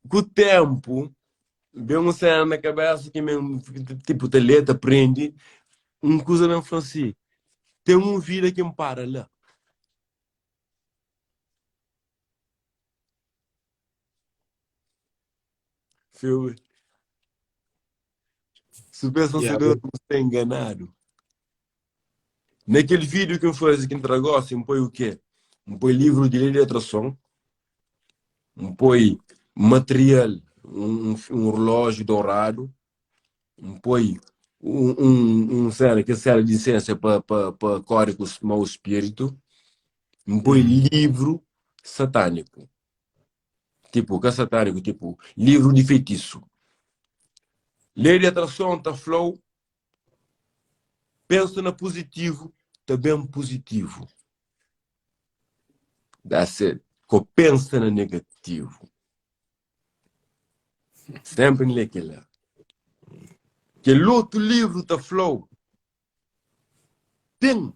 Ku ténpu, ben un séna na kabésa ki mi tipo ta lé, ta prende, un kuza ben fla-m si, ten un vida ki N para la. Filme. Su pensa Yeah, se bu sta enganadu. Na kel vídiu ki N faze ki N tra gósi, N poi u kê? N poi livru di lei di atrason, N poi material, un relójiu doradu, N poi un séna, kes séna di insénsia pa pa kóre ku mau spiritu, N poi livru satániku, tipu, ka satániku, tipu, livru di feitisu. Lei di atrason ta fla-u Pensa na puzitivu ta ben puzitivu. That's it. Ko pensa na negativu. Sempri N lé kel-la. Kel otu livru ta fla-u ten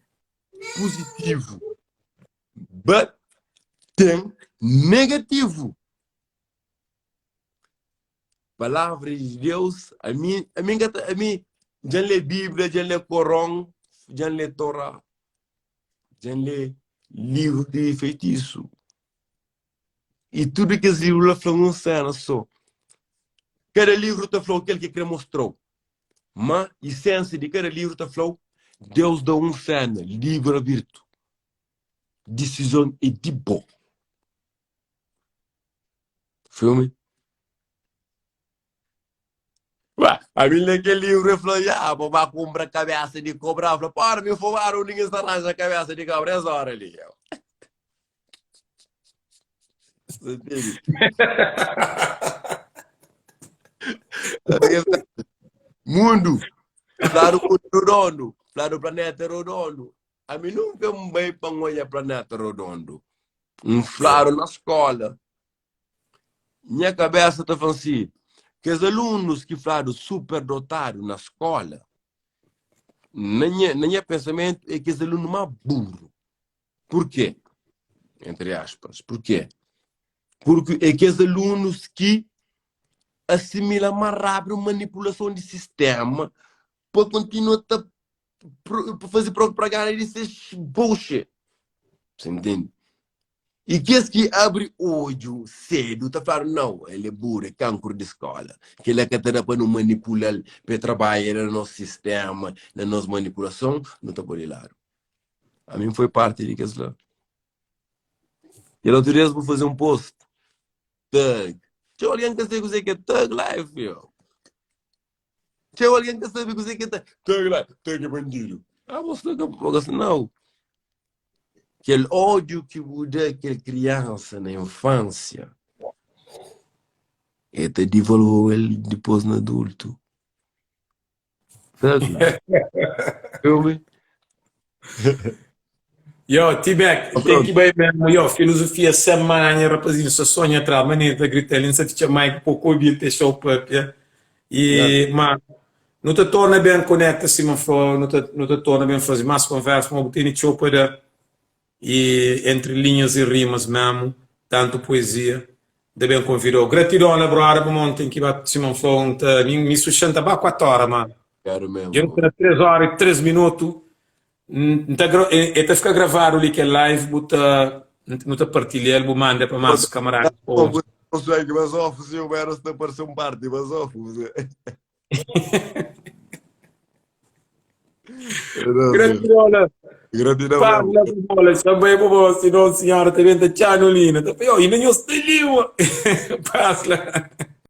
puzitivu, but ten negativu. Palavra di Deus, ami, ami ka ta, ami dja N lé Bíblia, dja N lé Koron, dja N lé Torá, dja N lé livru di feitisu. I tudu kes livru la fla-m un séna sô. Kada livru ta fla-u kel ki krê mostra-u. Má isénsia di kada livru ta fla-u, Deus da-u un séna, livru abertu. Disizon é di bo. Filme. Ué, ami lê kel livru e fla, ya, bo ba kunpra kabesa di kobra. Fla, pora, mi fumadu undi ki sta ranja kabesa di kobra es ora li. Entende? Mundu, fladu mundu rodondu, fladu planeta rodondu. Ami nunka N bai pa N odja planeta rodondu. N fladu na skola. Nha kabesa ta fla-m si, kes alunus ki fladu superdotadu na skola, na nha, na nha pensamentu, é kes alunu más buru. Purkê? Entri aspas, purkê? Purki é kes alunus ki asimila más rápidu manipulason di sistéma pa kontinua ta pa faze propaganda di ses bullshit. Você entende? E kes ki abri odju sedu ta fladu nau, el é buru, é kankru di skola. Kila ka ta da pa nu manipula-l pa el trabadja na nos sistema, na nos manipulason, nu ta poi di ladu. Ami N foi parti di kes la. Kel otu dia bu faze un post, thug. Txeu algen ka sabe kuzê ki é thug life, yo. Txeu algen ka sabe kuzê ki é thug life. Thug é bandidu. Ah, bo sta ka bo ka nau. Kel ódiu ki bu da kel kriansa na infánsia, el ta divolve-u el dipôs na adultu. Thug life. Filme. Yo, T-Mac, tem ki bai mesmo. Yo, filosofia sem manha, rapazinho, só sonha atrás, mané ta grita ali, nsa fitxa mic, pouco obi el deixa o papia. E, ma, nu ta torna ben conecta sima fla, nu ta, nu ta torna ben faze mais conversa, ma bu tene txeu pa da. E entre linhas e rimas mesmo, tanto poesia. Da ben convidou. Gratidão la brother, pamodi N ten ki ba sima N fla, N ta, mi, mi suxenta ba 4 hora, mano. Quero mesmo. Dja nu sta na 3 hora e 3 minuto. N ta gra, e, e ta fika gravadu li kel live, bu ta, nu ta partilha-l, bu manda pa más kamaradas pa odja. Consegue basofu, se o era sta parse um parte basofu. Gratidão la. Gratidão Parla mesmo. ku bola, xa bai bu bo, senão senhora ta bem ta txanu li, na ta fla, yo, inda nhos sta li, mo. Paz la.